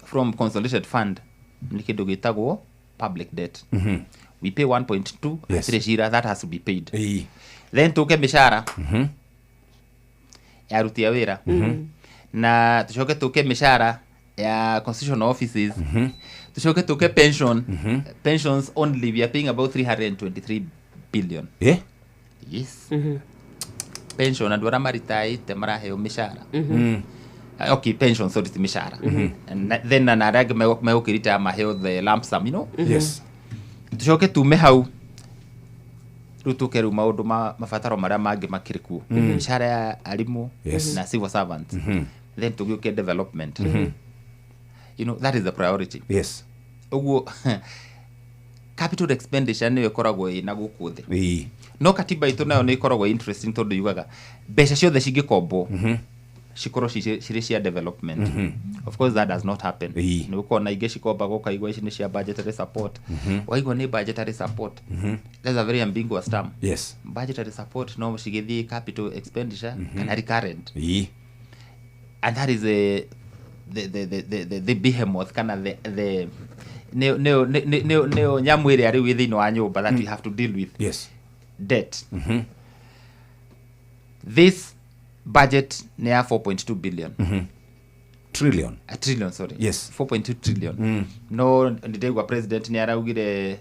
from Consolidated Fund nĩ kĩndũ gĩtagwo public debt. We pay 1.2. Hatirĩ cira, that has to be paid. Then tũke mĩcara ya aruti a wĩra, na tũcoke tũke mĩcara ya constitutional offices, tũcoke tũke pension. Pensions only, we are paying about 323 billion. Yes, pension, andũ arĩa maritaĩte maraheo mĩcara. Okay, pension, sorry, ti mĩcara. And then na arĩa angĩ megũkĩrita maheo the lump sum. Tũcoke tume hau rĩu, tũke rĩu maũndũ ma mabataro marĩa mangĩ makĩrĩ kuo, mĩcara ya arimũ na civil servants. Then tũgĩũke development. That is the priority. Ũguo capital expenditure nĩyo ĩkoragwo ĩna gũkũ thĩ. No katiba itũ nayo nĩ ĩkoragwo interesting, tondũ yugaga mbeca ciothe cingĩkombwo cikorwo cirĩ cia development. Of course that does not happen. Nĩ gũkorwo na ingĩ cikombagwo, ũkaigua ici nĩ cia budgetary support. Waigua nĩ budgetary support, that's a very ambiguous term. Budgetary support no cigĩthiĩ capital expenditure kana recurrent. And that is a the behemoth, kana the nĩyo nyamũ ĩrĩa rĩu ĩ thĩinĩ wa nyũmba that we have to deal with. Debt. This budget nĩ ya 4.2 billion. Trillion. A trillion, sorry. 4.2 trillion. No ndĩraigua president nĩ araugire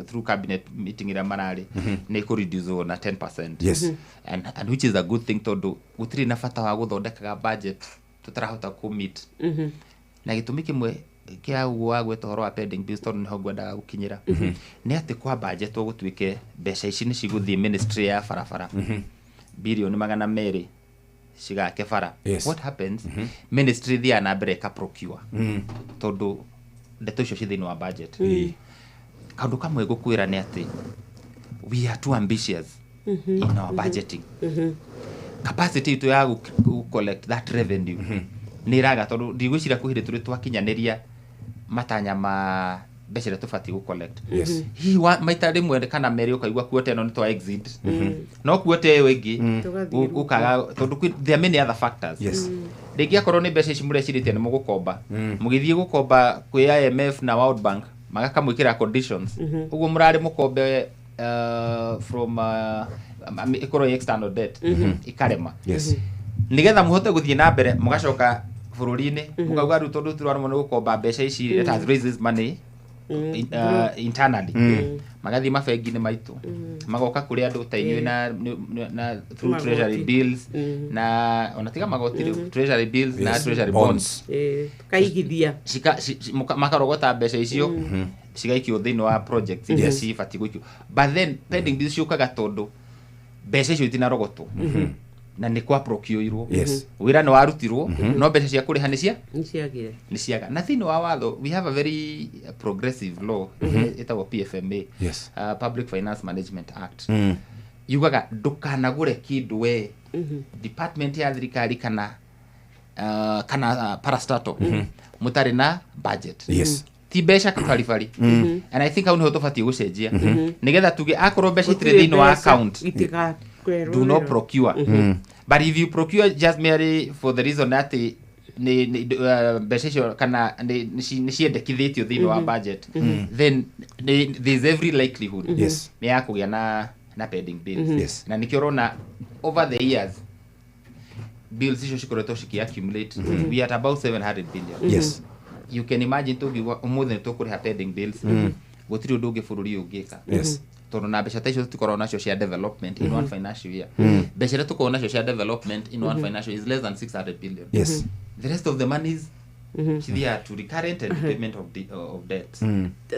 through cabinet meeting ĩrĩa mararĩ, nĩ kũreduce na 10%. And which is a good thing, tondũ gũtirĩ na bata wa gũthondekaga budget tũtarahota kũ meet. Na gĩtũmi kĩmwe kĩa ũguo wa gweta ũhoro wa pending bills, tondũ nĩho ngwendaga gũkinyĩra, nĩ atĩ kwa budget gũtuĩke mbeca ici nĩ cigũthiĩ ministry ya barabara, 200 bilioni cigake bara. What happens, ministry thiaga na mbere ĩka procure, tondũ ndeto icio ci thĩinĩ wa budget. Kaũndũ kamwe ngũkwĩra nĩ atĩ we are too ambitious in our budgeting. Capacity itũ ya gũ collect that revenue nĩ ĩraga, tondũ ndigwĩciria kwĩ hĩndĩ tũrĩ twakinyanĩria matanya ma mbeca iria tũbatiĩ gũ collect. Hihi maita rĩmwe kana merĩ ũkaigua kuota ĩno nĩ twa exit, no kuota ĩyo ĩngĩ Tũgathiĩ ũkaga, tondũ there are many other factors. Rĩngĩ akorwo nĩ mbeca ici mũrecirĩtie nĩ mũgũkomba, mũgĩthiĩ gũkomba kwĩ IMF na World Bank, magakamwĩkĩra conditions. Ũguo mũrarĩ mũkombe from ĩkorwo ĩ external debt, ĩkarema. Nĩgetha mũhote gũthiĩ na mbere, mũgacoka bũrũri-inĩ, mũkauga rĩu tondũ tũraremwo nĩ gũkomba mbeca ici, let us raise this money internally. Magathiĩ mabengi-inĩ maitũ, magoka kũrĩ andũ ta inyuĩ na through Magoti. treasury bills, na ona tiga magoti rĩu, treasury bills na treasury bonds. Tukaigithia. Makarogota mbeca icio, cigaikio thĩinĩ wa projects iria cibatiĩ gũikio. But then pending bills ciũkaga tondũ mbeca icio itinarogotwo na nĩ kwa procure-irwo. Wĩra nĩ warutirwo, no mbeca cia kũrĩha nĩ cia Nĩciagire. Nĩ ciaga. Na thĩinĩ wa watho, we have a very progressive law ĩtagwo PFMA, Public Finance Management Act. Yugaga ndũkanagũre kĩndũ we department ya thirikari kana parastatal mũtarĩ na budget. Ti mbeca baribari. And I think hau nĩho tũbatiĩ gũcenjia, nĩgetha tuge akorwo mbeca itirĩ Gũtirĩ thĩinĩ wa mbeca, account, itigakerwo do not wĩra. procure. But if you procure just merely for the reason that nĩ mbeca icio kana nĩ ciendekithĩtio thĩinĩ wa budget, then there's every likelihood nĩ ya kũgĩa na pending bills. Na nĩkĩo ũrona over the years bills icio cikoretwo ciki accumulate. We are at about 700 billion. You can imagine, tũngiuga ũmũthĩ nĩ tũkũrĩha pending bills, gũtirĩ ũndũ ũngĩ bũrũri ũyũ ũngĩka, tondũ na mbeca ta icio tũtikoragwo nacio cia development in one financial year. Mbeca iria tũkoragwo nacio cia development in one financial year is less than 600 billion. The rest of the monies cithiaga to recurrent and repayment of debt.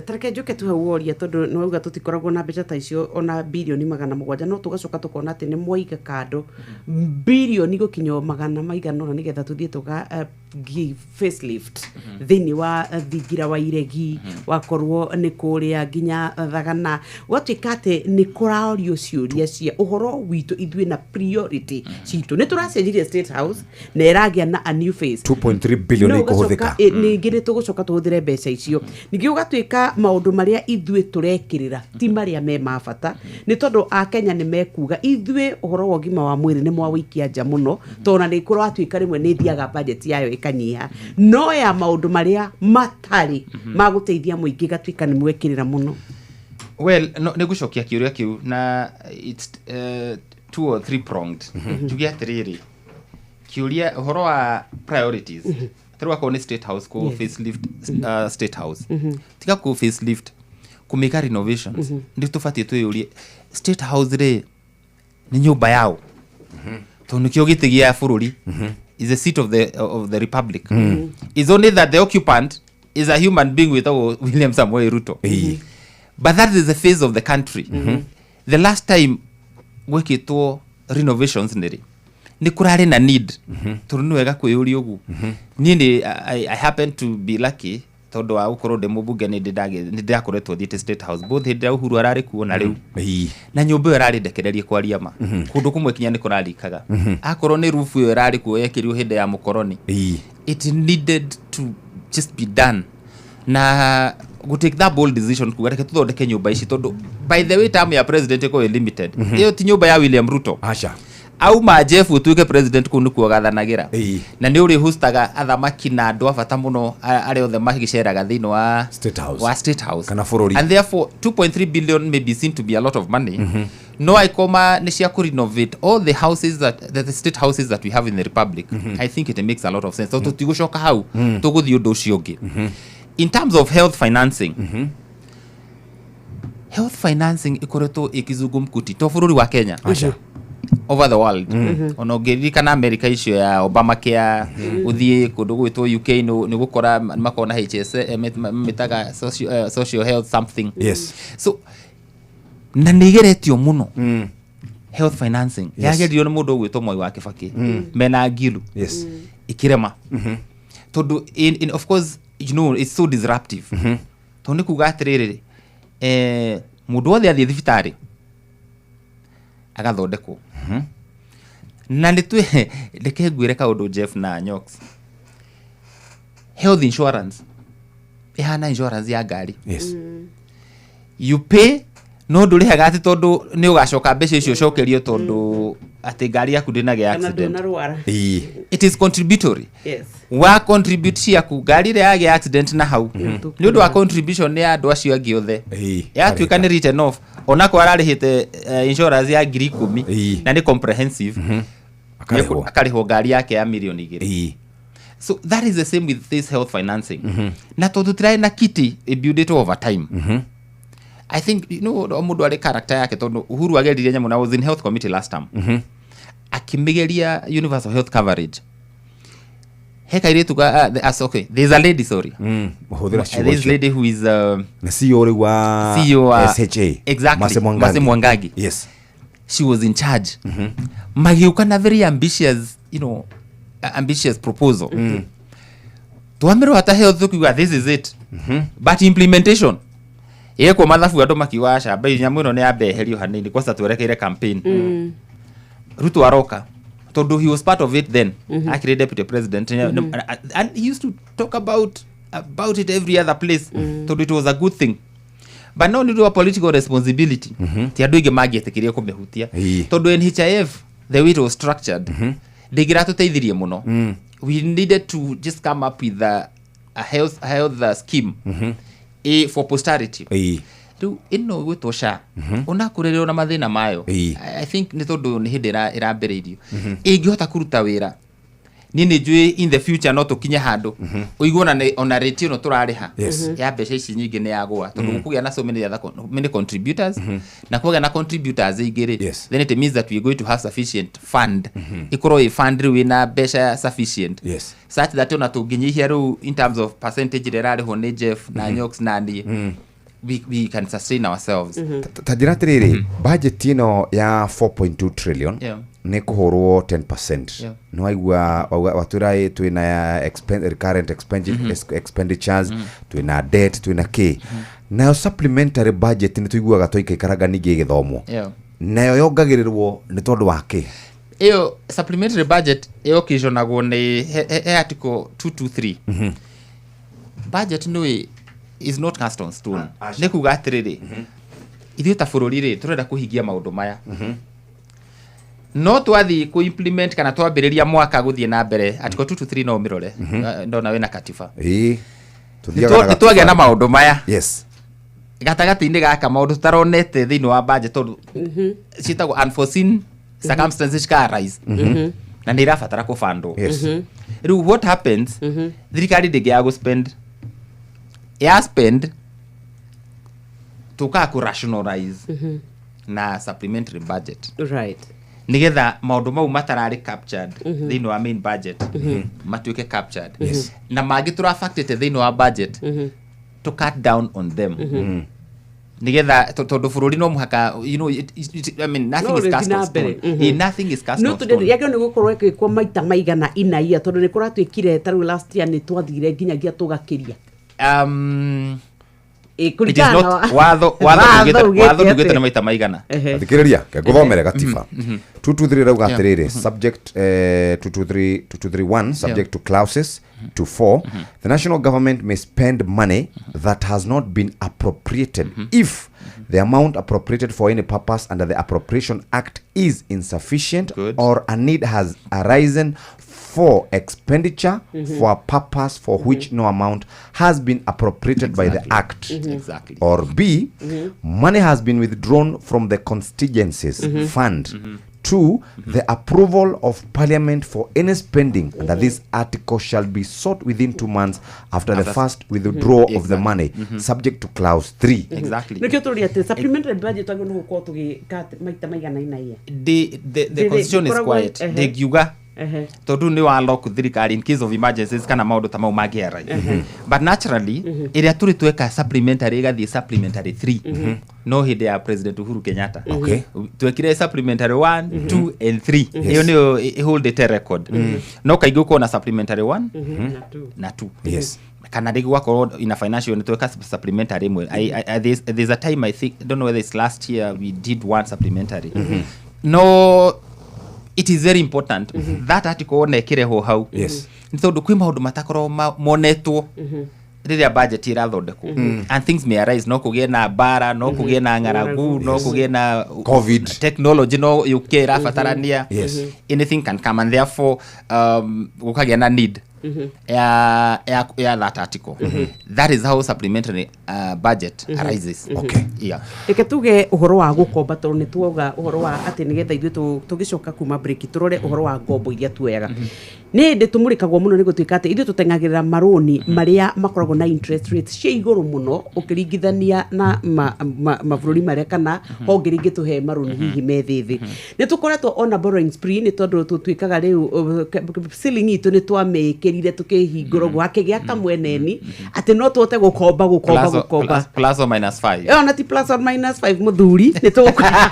Tareke njuke tu hau woria, tondũ nĩ wauga tũtikoragwo na mbeca ta icio ona 700 bilioni, no tũgacoka tũkona atĩ nĩ mwaiga kando bilioni gũkinya o magana maigana ũna nĩgetha tũthiĩ tũga give facelift thĩinĩ wa thingira wa iregi, wakorwo nĩ kũrĩa nginya thagana, gwatuĩka atĩ nĩ kũraorio ciũria cia ũhoro witũ ithuĩ na priority citũ. Nĩ tũracenjirie State House na ĩragĩa na a new face. 2.3 billion No ikuhuthika. ũgacoka, ningĩ nĩ tũgũcoka tũhũthĩre mbeca icio. Ningĩ ũgatuĩka maũndũ marĩa ithuĩ tũrekĩrĩra ti marĩa me ma bata, nĩ tondũ akenya nĩ mekuga ithuĩ ũhoro wa ũgima wa mwĩrĩ nĩ mwawĩikia nja mũno, tondũ ona nĩ kũratuĩka rĩmwe nĩ ĩthiaga budget yayo ĩkanyiha, no ya maũndũ marĩa matarĩ ma gũteithia mũingĩ gatuĩka nĩ mwekĩrĩra mũno. Well, no, nä gå cokia kä å ria kä u na it's two or three pronged. Njuge atä kä å ria å horo wa priorities, tarä akorwo nä State House kå facelift, State House, tiga kå facelift, kå mä ka renovations, nä tå batiä twä yå rie State House rä nä nyå mba yao, tondå nä kä o gä tä gä a bå rå ri, is the seat of the republic. Is only that the occupant is a human being without William Samoei Ruto, but that is the face of the country. The last time gwĩkĩtwo renovations nĩ rĩ? Nĩ kũrarĩ na need? Tondũ nĩ wega kwĩyũria ũguo. Niĩ nĩ I happen to be lucky tondũ wa gũkorwo ndĩ mũmbunge, nĩ ndĩrakoretwo thiĩte State House both hĩndĩ ĩrĩa Uhuru ararĩ kuo na rĩu, na nyũmba ĩyo ĩrarĩ ndekererie. Kwaria ma, kũndũ kũmwe kinya nĩ kũrarikaga. Akorwo nĩ roof ĩyo ĩrarĩ kuo yekĩrirwo hĩndĩ ya mũkoroni, it needed to just be done na go take that bold decision kuga reke tuthondeke nyũmba ici, tondũ by the way, term ya president ĩkorwo ĩ limited. Ĩyo ti nyũmba ya William Ruto. Aca. Auma Jeff ũtuĩke president, kũu nĩkuo gathanagĩra, na nĩ ũrĩ hostaga athamaki na andũ a bata mũno arĩa othe magĩceraga thĩinĩ wa State House. Wa State House. Kana bũrũri. And therefore 2.3 billion may be seen to be a lot of money, no aikoma nĩ cia kũ renovate all the houses that the state houses that we have in the republic, I think it makes a lot of sense. So tũtigũcoka hau, tũgũthiĩ ũndũ ũcio ũngĩ. In terms of health financing, health financing ĩkoretwo ĩkizungumkuti to bũrũri wa Kenya, Aca. over the world. Ona ũngĩririkana America icio ya Obamacare, ũthiĩ kũndũ gwĩtwo UK nĩ gũkora makoragwo na HS, mĩtaga social health something. So na nĩ igeretio mũno health financing. Yageririo nĩ mũndũ ũgwĩtwo Mwai wa Kĩbakĩ mena Ngilu, ĩkĩrema, tondũ of course, it's so disruptive, tondũ nĩ kuga atĩrĩrĩ, mũndũ wothe athiĩ thibitarĩ agathondekwo. Na nĩ twĩ reke ngwĩre kaũndũ, Jeff na Nyox, health insurance ĩhana insurance ya ngari. You pay, no ndũrĩhaga atĩ tondũ nĩ ũgacoka mbeca icio ũcokerio tondũ atĩ ngari yaku ndĩnagĩa kana accident. ndũnarwara. It is contributory. Wa contribute ciaku, ngari ĩrĩa yagĩa accident na hau nĩ ũndũ wa contribution nĩ ya andũ acio angĩ othe, yatuĩka nĩ written off, onako ararĩhĩte insurance ya 10,000 na nĩ comprehensive. Akarĩhwo. Akarĩhwo ngari yake ya mirioni 2. So that is the same with this health financing. Na tondũ tũtirarĩ na kitty ĩbuildĩtwo over time, I think o mũndũ arĩ character yake, tondũ Uhuru ageririe nyamũ, na I was in health committee last time, akĩmĩgeria universal health coverage. He kairĩtu ka okay, there's a lady, sorry. Hũthĩra ciugo This icio. lady who is Na CEO rĩu wa CEO wa SHA. Exactly. Mercy Mwangangi. Mercy Mwangangi. She was in charge. Magĩũka na very ambitious ambitious proposal. Twamirwo hata health tukiuga this is it, but implementation yekwo mathabu, andũ makiuga aca, mbei nyamũ ĩno nĩ yambe eherio hanini kwanza twerekeire campaign. Ruto aroka, tondũ he was part of it then, akĩrĩ deputy president, and he used to talk about it every other place, tondũ it was a good thing. But no nĩ ũndũ wa political responsibility, ti andũ aingĩ mangĩetĩkĩrie kũmĩhutia, tondũ NHIF, the way it was structured, ndĩngĩratũteithirie mũno. We needed to just come up with a health scheme for posterity. Rĩu ĩno gwĩtwo SHA, onakũrĩrĩrwo na mathĩna mayo, I think nĩ tondũ nĩ hĩndĩ ĩrambĩrĩirio. Ĩngĩhota kũruta wĩra, niĩ nĩ njũĩ in the future no tũkinye handũ ũigue ona rate ĩno tũrarĩha ya mbeca ici nyingĩ nĩ yagũa, tondũ gũkũgĩa na so many other many contributors, na kwagĩa na contributors aingĩ rĩ, then it means that we are going to have sufficient fund, ĩkorwo ĩ fund rĩu ĩna mbeca sufficient such that ona tũngĩnyihia rĩu in terms of percentage ĩrĩa ĩrarĩhwo nĩ Jeff na Nyox na niĩ, we can sustain ourselves. Ta njĩra atĩrĩrĩ, budget ĩno ya 4.2 trillion, Nĩ kũhũrwo 10%. Nĩ waigua watwĩra twĩna recurrent expenditures, twĩna debt, twĩna kĩ. Nayo supplementary budget nĩ tũiguaga twaikaikaranga ningĩ ĩgĩthomwo. Nayo yongagĩrĩrwo nĩ tondũ wa kĩ? Ĩyo supplementary budget ĩokĩconagwo nĩ he article 223. Budget nĩ is not cast on stone. Nĩ kuga atĩrĩrĩ, ithuĩ ta bũrũri rĩ, tũrenda kũhingia maũndũ maya, no twathiĩ kũ implement kana twambĩrĩria mwaka gũthiĩ na mbere, article 223 no ũmĩrore. Ndona wĩna katiba. Ĩĩ. Nĩ twagĩa na maũndũ maya. Gatagatĩ-inĩ gaka, maũndũ tũtaronete thĩinĩ wa budget, tondũ ciĩtagwo unforeseen circumstances cika arise na nĩ irabatara kũbandwo. Rĩu what happens, thirikari ndĩngĩaga gũ spend, ya spend tũkaga kũ rationalize na supplementary budget nigetha maũndũ mau matararĩ captured thĩinĩ wa main budget matuĩke captured, na mangĩ tũrabactĩte thĩinĩ wa budget to cut down on them, nigetha tondũ bũrũri no mũhaka, I mean, nothing No is cast rĩthiĩ on na mbere. stone. Nothing is cast No on tũndĩ stone. yagĩrĩirwo nĩ gũkorwo ĩgĩkwo maita maigana inaia, tondũ nĩ kũratuĩkire ta rĩu last year nĩ twathire nginyagia tũgakĩria. It is Kũringana not na watho watho watho ugĩte ndugĩte atĩ- nĩ maita maigana. Thikĩrĩria, ngũthomere gatiba 223 rauga atĩrĩrĩ, subject 223 2231, subject to clauses to 4, the national government may spend money that has not been appropriated if the amount appropriated for any purpose under the Appropriation Act is insufficient or a need has arisen for expenditure for a purpose for which no amount has been appropriated by the act, or B, money has been withdrawn from the contingencies fund. Two, the approval of Parliament for any spending under this article shall be sought within 2 months after the After- first withdrawal of the money, subject to clause 3. Nĩkĩo tũria atĩ supplementary budget twagĩrĩirwo nĩ gũkorwo tũgĩka maita maigana inaia. The constitution is Ndĩrĩ- quiet. Ndĩngiuga tondũ nĩ wa lock thirikari in case of emergencies kana maũndũ ta mau mangĩ arise. But naturally, ĩrĩa tũrĩ tweka supplementary ĩgathiĩ supplementary 3 no hĩndĩ ya President Uhuru Kenyatta. Twekire supplementary 1, 2 and 3. Ĩyo nĩyo ĩholdĩte record, no kaingĩ ũkorwo na supplementary 1 na 2, kana rĩngĩ gwakorwo in a financial nĩ tweka supplementary ĩmwe. There's a time, I think, I don't know whether it's last year, we did one supplementary. No, it is very important that article wona ĩkĩrehwo hau, nĩ tondũ kwĩ maũndũ matakorwo monetwo rĩrĩa budget ĩrathondekwo, and things may arise. No kũgĩe na mbara, no kũgĩe na ng'aragu, no kũgĩe na COVID, technology no yũke ĩrabatarania. Anything can come, and therefore gũkagĩa na need ya that article. That is how supplementary budget arises. Yeah. Reke tuge ũhoro wa gũkomba, tondũ nĩ tuoga ũhoro wa atĩ nĩgetha ithuĩ tũgĩcoka kuma break tũrore ũhoro wa ngombo iria tuoyaga. Nĩ hĩndĩ tũmũrĩkagwo mũno nĩ gũtuĩka atĩ ithuĩ tũteng'agĩrĩra marũni marĩa makoragwo na interest rates cia igũrũ mũno ũkĩringithania na mabũrũri marĩa kana honge rĩngĩ tũhe marũni hihi me thĩ thĩ. Nĩ tũkoretwo ona borrowing spree, nĩ tondũ tũtuĩkaga rĩu ceiling itũ nĩ twamĩkĩrire tũkĩhingũra ũguo hakĩgĩa kamweneni atĩ no tũhote gũkomba gũkomba gũkomba. Plus or minus 5. Ĩyo na ti plus or minus 5, mũthuri, nĩ tũgũkora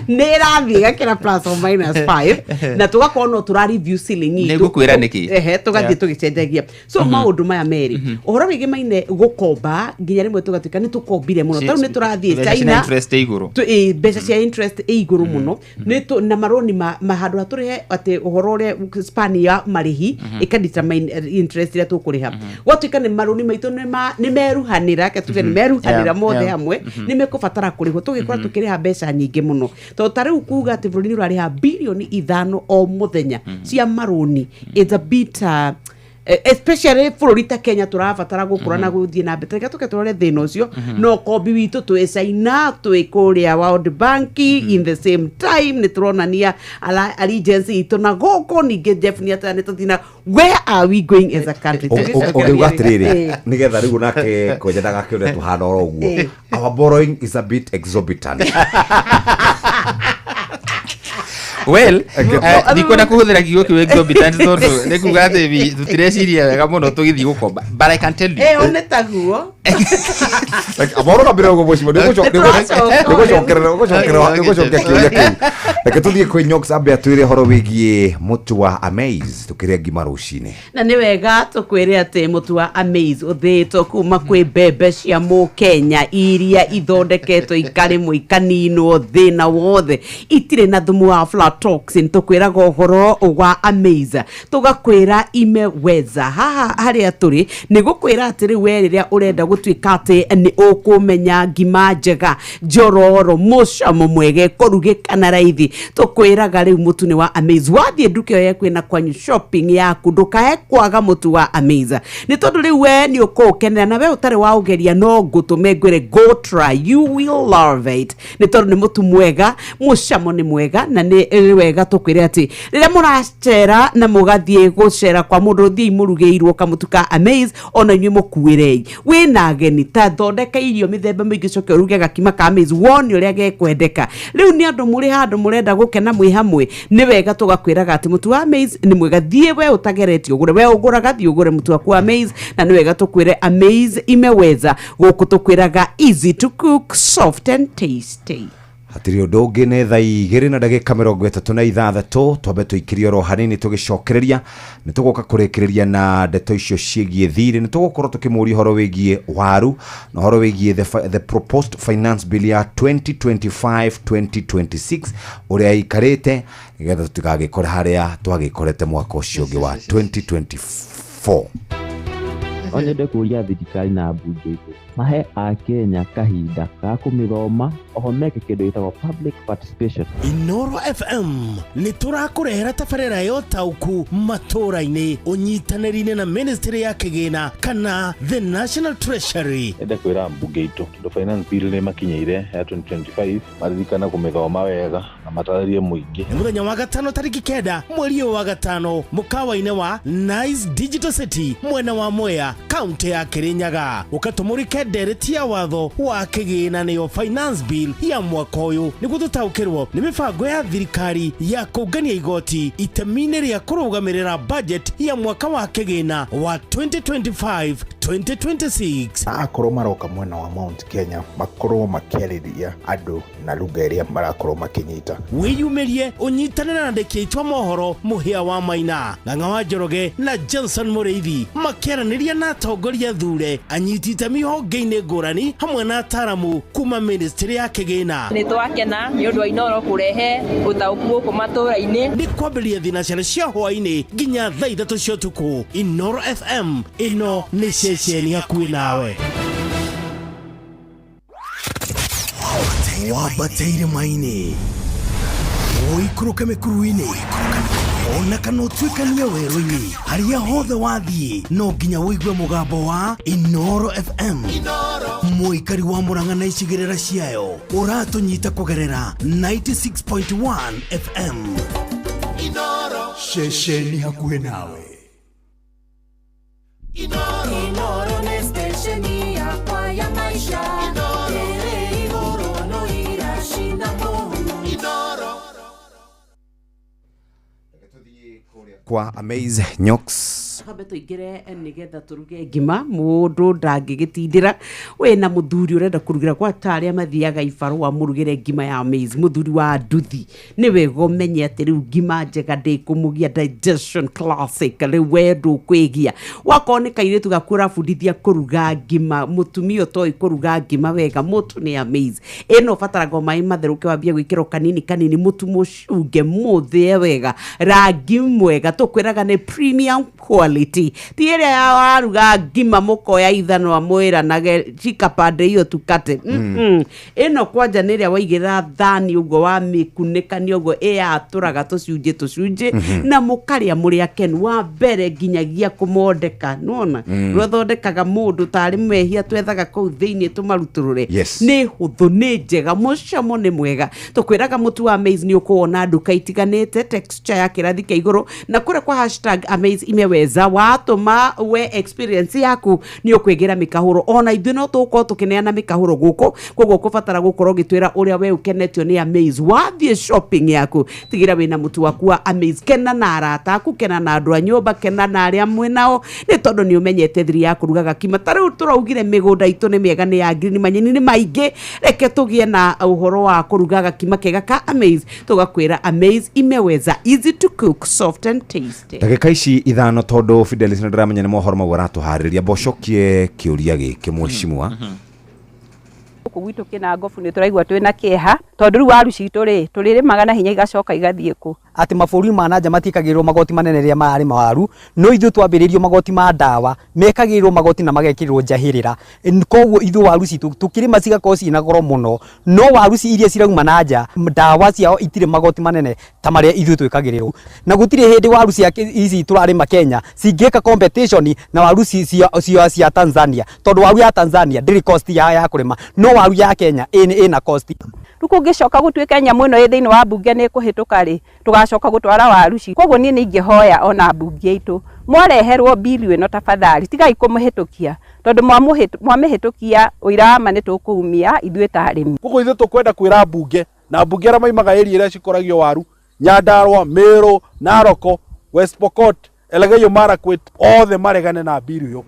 nĩ ĩrathiĩ gakĩra plus or minus 5, na tũgakorwo no tũra review ceiling itũ. Nĩngũkwĩra nĩkĩ. Ehe, tũgathiĩ tũgĩcenjagia. So maũndũ maya merĩ, ũhoro wĩgĩmaine gũkomba, nginya rĩmwe tũgatuĩka nĩ tũkombire mũno, tarĩu nĩ tũrathiĩ Mbeca cina China. interest ĩ igũrũ. Mbeca cia interest ĩ igũrũ mũno. Na marũni ma handũ ha tũrĩhe atĩ ũhoro ũrĩa span ya marĩhi ĩka determine interest ĩrĩa tũkũrĩha, gwatuĩka nĩ marũni maitũ nĩ meruhanĩra, ke tuge nĩ meruhanĩra mothe hamwe, nĩ mekũbatara kũrĩhwo, tũgĩkora tũkĩrĩha mbeca nyingĩ mũno, tondũ ta rĩu kuga atĩ bũrũri nĩ ũrarĩha 5 birioni o mũthenya cia marũni, it's a bit especially bũrũri ta Kenya tũrabatara gũkũra na gũthiĩ na mbere. Reke tũke tũrore thĩna ũcio no kombi witũ twĩ China, twĩ kũrĩa World Bank, in the same time nĩ tũronania allegiance itũ na gũkũ ningĩ. Jeff nĩ atĩ nĩ tũthiĩ na where are we going as a country? Ũngiuga atĩrĩrĩ, nĩgetha rĩu nake kwenja ndagakĩone tũhana oro ũguo, our borrowing is a bit exorbitant. Well, ndikwenda kũhũthĩra kiugo kĩu exorbitant, tondũ nĩ kuga atĩ tũtireciria wega mũno tũgĩthiĩ gũkomba, but I can tell you Ĩyo nĩ taguo. Amoro mbere ũguo mũciĩ nĩgũcokerera kĩũria kĩu. Reke tũthiĩ kwĩ Nyox ambe atwĩre ũhoro wĩgiĩ mũtu wa Amaze tũkĩrĩa ngima rũcinĩ. Na nĩ wega tũkwĩre atĩ mũtu wa Amaze ũthĩĩtwo kuma kwĩ mbembe cia mũkenya iria ithondeketwo ikarĩmwo ikaninwo thĩna wothe, itirĩ na thumu wa aflatoxin. Tũkwĩraga ũhoro wa Amaze, tũgakwĩra imeweza. Haha harĩa tũrĩ nĩ gũkwĩra atĩ rĩu we rĩrĩa ũrenda gũtuĩka atĩ nĩ ũkũmenya ngima njega njororo mũcamo mwega ĩkũrugĩka na raithi, tũkwĩraga rĩu mũtu nĩ wa Amaze. Wathiĩ nduka ĩyo kwĩna kwanyu shopping yaku ndũkae kwaga mũtu wa Amaze, nĩ tondũ rĩu we nĩ ũkũũkenera, na we ũtarĩ wa ũgeria no ngũtũme ngwĩre go try, you will love it, nĩ tondũ nĩ mũtu mwega, mũcamo nĩ mwega, na nĩ wega tũkwĩre atĩ rĩrĩa mũracera na mũgathiĩ gũcera kwa mũndũ, thiĩi mũrugĩirwo kamũtu ka Amaze, ona inyuĩ mũkuĩrei. Wĩna ageni ta thondeka irio mĩthemba mĩingĩ, coke ũruge gakima ka Amaze wone ũrĩa gekwendeka. Rĩu nĩ andũ mũrĩ handũ mũrenda gũkena mwĩ hamwe, nĩ wega tũgakwĩraga atĩ mũtu wa Amaze nĩ mwega. Thiĩ we ũtageretie ũgũre, we ũgũraga thiĩ ũgũre mũtu waku wa Amaze, na nĩ wega tũkwĩre Amaze imeweza. Gũkũ tũkwĩraga easy to cook, soft and tasty. Hatirĩ ũndũ ũngĩ, nĩ thaa 2:36, twambe tũikĩrie oro hanini tũgĩcokereria nĩ tũgũka kũrĩkĩrĩria na ndeto icio ciĩgiĩ thirĩ. Nĩ tũgũkorwo tũkĩmũria ũhoro wĩgiĩ waru na ũhoro wĩgiĩ the proposed finance bill ya 2025-2026 ũrĩa ĩikarĩte, nĩgetha tũtigagĩkore harĩa twagĩkorete mwaka ũcio ũngĩ wa 2024. No nyende kũria thirikari na mbunge mahe akenya kahinda ga kũmĩthoma oho meke kĩndũ gĩtagwo public participation. Inoro FM nĩ tũrakũrehera tabarĩra ya ũtaũku matũũra-inĩ ũnyitanĩri-inĩ na ministry ya kĩgĩna kana the National Treasury. Ende kwĩra mbunge itũ tondũ finance bill nĩ makinyĩire ya 2025 maririkana kũmĩthoma wega na matarĩrie mũingĩ. Nĩ mũthenya wa gatano tarĩki 9 mweri ũyũ wa gatano mũkawa-inĩ wa Nice Digital City mwena wa Mwea kaunti ya Kirinyaga, ũkatũmũrĩke ndereti ya watho wa kĩgĩna nĩyo finance bill ya mwaka ũyũ, nĩguo tũtaũkĩrwo nĩ mĩbango ya thirikari ya kũngania igoti itemi-inĩ rĩa kũrũgamĩrĩra budget ya mwaka wa kĩgĩna wa 2025-2026. Na akorwo maroka mwena wa Mount Kenya makorwo makĩarĩria andũ na lugha ĩrĩa marakorwo makĩnyita. Wĩyumĩrie ũnyitanĩre na andĩki aitũ a mohoro Mũhĩa wa Maina, Ng'ang'a wa Njoroge na Johnson Mũrĩithi makĩaranĩria na atongoria thure, anyiti itemi honge-inĩ ngũrani hamwe na ataramu kuma ministry ya kĩgĩna. Nĩ twakena nĩ ũndũ wa Inoro kũrehe ũtaũku gũkũ matũũra-inĩ. Nĩ kwambĩrĩria thinacara cia hwaĩ-inĩ nginya thaa 3 cia ũtukũ. Inoro FM, ĩno nĩ ceceni hakuhĩ nawe. Wambate irĩma-inĩ, ũikũrũke mĩkuru-inĩ, ona kana ũtuĩkanie werũ-inĩ, harĩa hothe wathiĩ no nginya ũigue mũgambo wa Inoro FM. Mũikari wa Murang'a na icigĩrĩra ciayo ũratũnyita kũgerera 96.1 FM. Ceceni hakuhĩ nawe. Inoro nĩ stesheni yakwa ya maisha. Ĩrĩ igũrũ no iracina mũhu. Kwa Amaze Nyox Twambe tũingĩre nĩgetha tũruge ngima, mũndũ ndangĩgĩtindĩra. Wĩna mũthuri ũrenda kũrugĩra gwata arĩa mathiaga ibarũa mũrugĩre ngima ya Amaze, mũthuri wa nduthi, nĩ wega ũmenye atĩ rĩu ngima njega ndĩkũmũgia digestion classic, rĩu we ndũkwĩgia. Wakorwo nĩ kairĩtu gaku ũrabundithia kũruga ngima, mũtumia ũtoĩ kũruga ngima wega, mũtu nĩ Amaze. Ĩno ũbataraga o maĩ matherũke wambie gwĩkĩra kanini kanini, mũtu mũcunge mũthĩe wega, rangi mwega, tũkwĩraga nĩ premium quality. Ti ĩrĩa ya waruga ngima mũkoya ithanwa mwĩranage shika pande hiyo tukate. Ĩno kwanja nĩ ĩrĩa waigĩrĩra thani ũguo wamĩkunĩkania ũguo ĩyatũraga tũcunjĩ tũcunjĩ, na mũkarĩa mũrĩ akenu. Wa mbere nginyagia kũmondeka, nĩwona rwathondekaga mũndũ tarĩ mehia twethaga kũu thĩinĩ tũmarutũrũre. Nĩ hũthũ, nĩ njega, mũcamo nĩ mwega. Tũkwĩraga mũtu wa Amaze nĩ ũkũwona nduka itiganĩte, texture ya kĩrathi kĩa igũrũ, na kũrĩa kwa hashtag Amaze imeweza imeweza. Watũma we experience yaku nĩ ũkwĩgĩra mĩkahũro, ona ithuĩ no tũgũkorwo tũkĩneana mĩkahũro gũkũ. Koguo ũkũbatara gũkorwo ũgĩtwĩra ũrĩa we ũkenetio nĩ Amaze. Wathiĩ shopping yaku, tigĩra wĩna mũtu waku wa Amaze. Kena na arata aku, kena na andũ a nyũmba, kena na arĩa mwĩ nao, nĩ tondũ nĩ ũmenyete thiri ya kũruga gakima. Ta rĩu tũraugire mĩgũnda itũ nĩ mĩega, nĩ ya ngirini, manyeni nĩ maingĩ, reke tũgĩe na ũhoro wa kũruga gakima kega ka Amaze. Tũgakwĩra Amaze imeweza, easy to cook, soft and tasty. Ndagĩka ici 5 tondũ Fidelis nĩ ndĩramenya nĩ mohoro mau aratũharĩrĩria, mbocokie kĩũria gĩkĩ mheshimiwa. Gũkũ gwitũ Kĩnangobu nĩ tũraigua twĩna kĩeha tondũ rĩu waru citũ rĩ tũrĩrĩmaga na hinya igacoka igathiĩ kũ. Atĩ mabũrũri ma nanja matiĩkagĩrĩrwo magoti manene rĩrĩa mararĩma waru, no ithuĩ twambĩrĩirio magoti ma ndawa, mekagĩrĩrwo magoti na magekĩrĩrwo njahĩrĩra. Koguo ithuĩ waru citũ tũkĩrĩma cigakorwo ciĩna goro mũno, no waru iria cirauma na nja ndawa ciao itirĩ magoti manene ta marĩa ithuĩ twĩkagĩrĩrwo. Na gũtirĩ hĩndĩ waru cia ici tũrarĩma Kenya cingĩka competition na waru cia Tanzania, tondũ waru ya Tanzania ndĩrĩ cost ya kũrĩma, no waru ya Kenya ĩna cost. Rĩu kũngĩcoka gũtuĩke nyamũ ĩno ĩ thĩinĩ wa mbunge nĩ ĩkũhĩtũka rĩ, tũgacoka gũtwara waru ci. Koguo niĩ nĩ ingĩhoya ona mbunge itũ mwareherwo bill ĩno tafadhali, tigai kũmĩhĩtũkia, tondũ mwamĩhĩtũkia ũira wa ma nĩ tũkũumia ithuĩ ta arĩmi. Koguo ithuĩ tũkwenda kwĩra mbunge na mbunge arĩa maimaga area iria cikũragio waru, Nyandarua, Meru, Narok, West Pokot, Elgeyo Marakwet, othe maregane na bill ĩyo.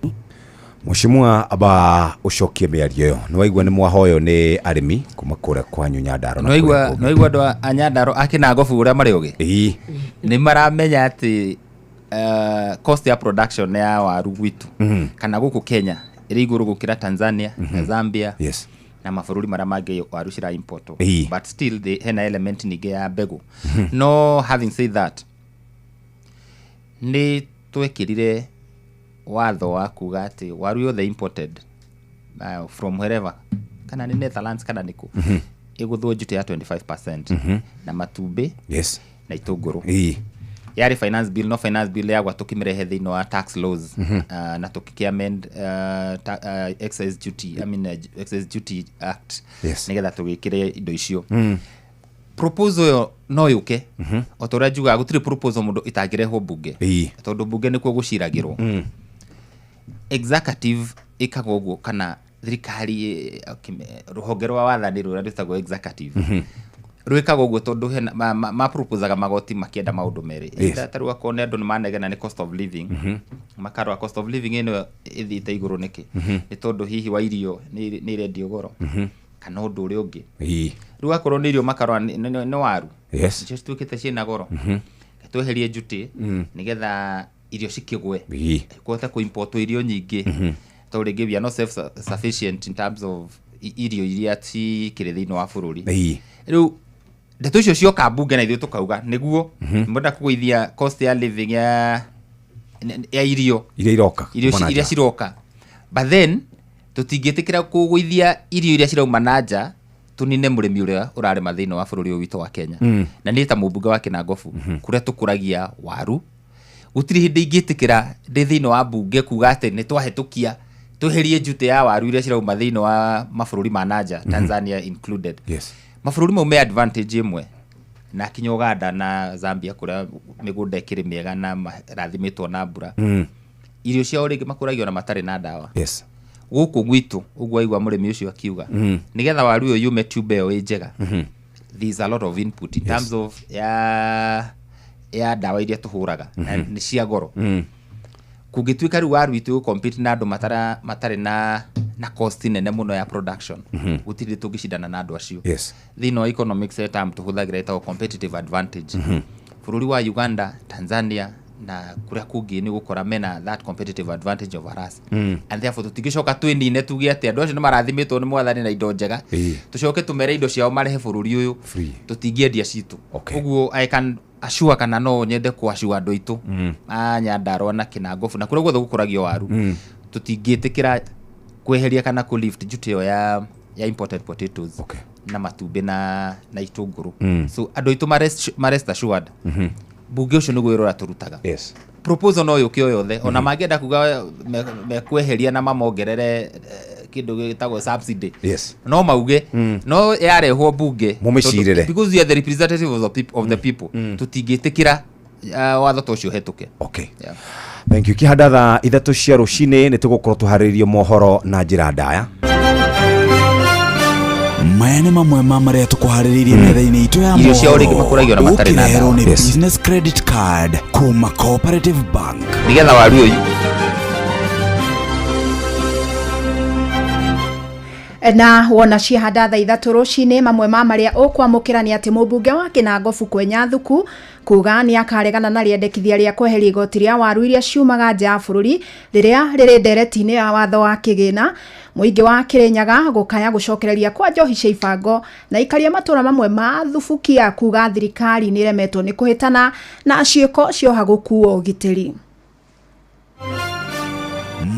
Mheshimiwa, aba ucokie mĩario ĩyo. Nĩ waigua nĩ mwahoyo nĩ arĩmi kuma kũrĩa kwanyu Nyandarua na kũrĩa kũngĩ. Nĩ waigua andũ a Nyandarua a Kĩnangobu ũrĩa marĩ ũgĩ? Ĩĩ. Nĩ maramenya atĩ cost ya production ya waru gwitũ kana gũkũ Kenya ĩrĩ igũrũ gũkĩra Tanzania na Zambia na mabũrũri marĩa mangĩ waru cira import. But still hena element ningĩ ya mbegũ. No having said that, nĩ twekĩrire watho wa kuga atĩ waru yothe imported from wherever, kana nĩ Netherlands kana nĩ kũ, ĩgũthwo duty ya 25% na matumbĩ na itũngũrũ. Yarĩ finance bill, no finance bill yagwa tũkĩmĩrehe thĩinĩ wa tax laws, na tũkĩamend excise duty, I mean, excise duty act, nĩgetha tũgĩkĩre indo icio. Proposal ĩyo no yũke, o ta ũrĩa njugaga gũtirĩ proposal mũndũ ĩtangĩrehwo mbunge, tondũ mbunge nĩkuo gũciragĩrwo. Executive ĩkaga ũguo, kana thirikari rũhonge rwa wathani rũrĩa rwĩtagwo executive rwĩkaga ũguo tondũ hena maproposaga magoti makĩenda maũndũ merĩ. Ta rĩu akorwo nĩ andũ nĩ manegena nĩ cost of living, makarora cost of living ĩno ĩthiĩte igũrũ nĩkĩ, nĩ tondũ hihi wa irio nĩ irendio goro kana ũndũ ũrĩa ũngĩ. Rĩu akorwo nĩ irio makarora nĩ waru icio cituĩkĩte ciĩna goro, tweherie duty nĩgetha irio cikĩgwe, kũhote kũ-import irio nyingĩ, tondũ rĩngĩ we are not self sufficient in terms of irio iria cikĩrĩ thĩinĩ wa bũrũri. Rĩu ndeto icio cioka mbunge na ithuĩ tũkauga nĩguo mwenda kũgũithia cost ya living ya irio iria iroka, irio iria ciroka, but then tũtingĩtĩkĩra kũgũithia irio iria cirauma na nja tũnine mũrĩmi ũrĩa ũrarĩma thĩinĩ wa bũrũri ũyũ witũ wa Kenya. Na niĩ ta mũmbunge wa Kĩnangobu kũrĩa tũkũragia waru, gũtirĩ hĩndĩ ingĩtĩkĩra ndĩ thĩinĩ wa mbunge kuga atĩ nĩ twahĩtũkia tweherie duty ya waru iria cirauma thĩinĩ wa mabũrũri ma na nja, Tanzania included. Mabũrũri mau me advantage ĩmwe na kinya Uganda na Zambia kũrĩa mĩgũnda ĩkĩrĩ mĩega na marathimĩtwo na mbura, irio ciao rĩngĩ makũragio na matarĩ na ndawa. Gũkũ gwitũ ũguo waigua mũrĩmi ũcio akiuga, nĩgetha waru ĩyo yume tube ĩyo ĩ njega, there is a lot of input in terms of ya ndawa iria tũhũraga na nĩ cia goro. Kũngĩtuĩka rĩu waru itũ ĩgũ-compete na andũ matarĩ na cost nene mũno ya production, gũtirĩ tũngĩcindana na andũ acio. Thĩinĩ wa economics he term tũhũthagĩra ĩtagwo competitive advantage. Bũrũri wa Uganda, Tanzania na kũrĩa kũngĩ nĩ ũgũkora mena that competitive advantage over us. And therefore tũtingĩcoka twĩnine tuge atĩ andũ acio nĩ marathimĩtwo nĩ mwathani na indo njega, tũcoke tũmere indo ciao marehe bũrũri ũyũ, tũtingĩendia citũ. Ũguo I can assure kana no nyende kũ assure andũ aitũ a Nyandarua na Kĩnangobu na kũrĩa guothe gũkũragio waru, tũtingĩtĩkĩra kweheria kana kũ lift duty ĩyo ya imported potatoes na matumbĩ na itũngũrũ. So andũ aitũ ma rest assured, mbunge ũcio nĩguo wĩra ũrĩa tũrutaga. Proposal no yũke o yothe, ona mangĩenda kuga mekweheria na mamongerere kĩndũ gĩtagwo subsidy, no mauge no yarehwo mbunge, Mũmĩcirĩre. because we are the representative of the people, tũtingĩtĩkĩra watho ta ũcio ũhetũke. Thank you. Kihanda thaa 3 cia rũcinĩ nĩ tũgũkorwo tũharĩrĩirio mohoro na njĩra ndaya. Maya nĩ mamwe ma marĩa tũkũharĩrĩirie metha-inĩ itũ ya Irio ciao rĩngĩ makũragio na matarĩ na ũkĩreherwo ndawa. nĩ Yes. business credit card kuma Cooperative Bank. Nĩgetha waru ũyũ Na wona ciahanda thaa 3 rũcinĩ, mamwe ma marĩa ũkwamũkĩra nĩ atĩ mũmbunge wa Kĩnangobu Kwenya Thuku kuga nĩ akaregana na rĩendekithia rĩa kweheria igoti rĩa waru iria ciumaga nja ya bũrũri rĩrĩa rĩrĩ ndereti-inĩ ya watho wa kĩgĩna. Mũingĩ wa Kĩrĩnyaga gũkaya gũcokereria kwa njohi cia ibango, na ikaria matũra mamwe ma Thubukia kuga thirikari nĩ ĩremetwo nĩ kũhĩtana na ciĩko cioha gũkuo ũgitĩri.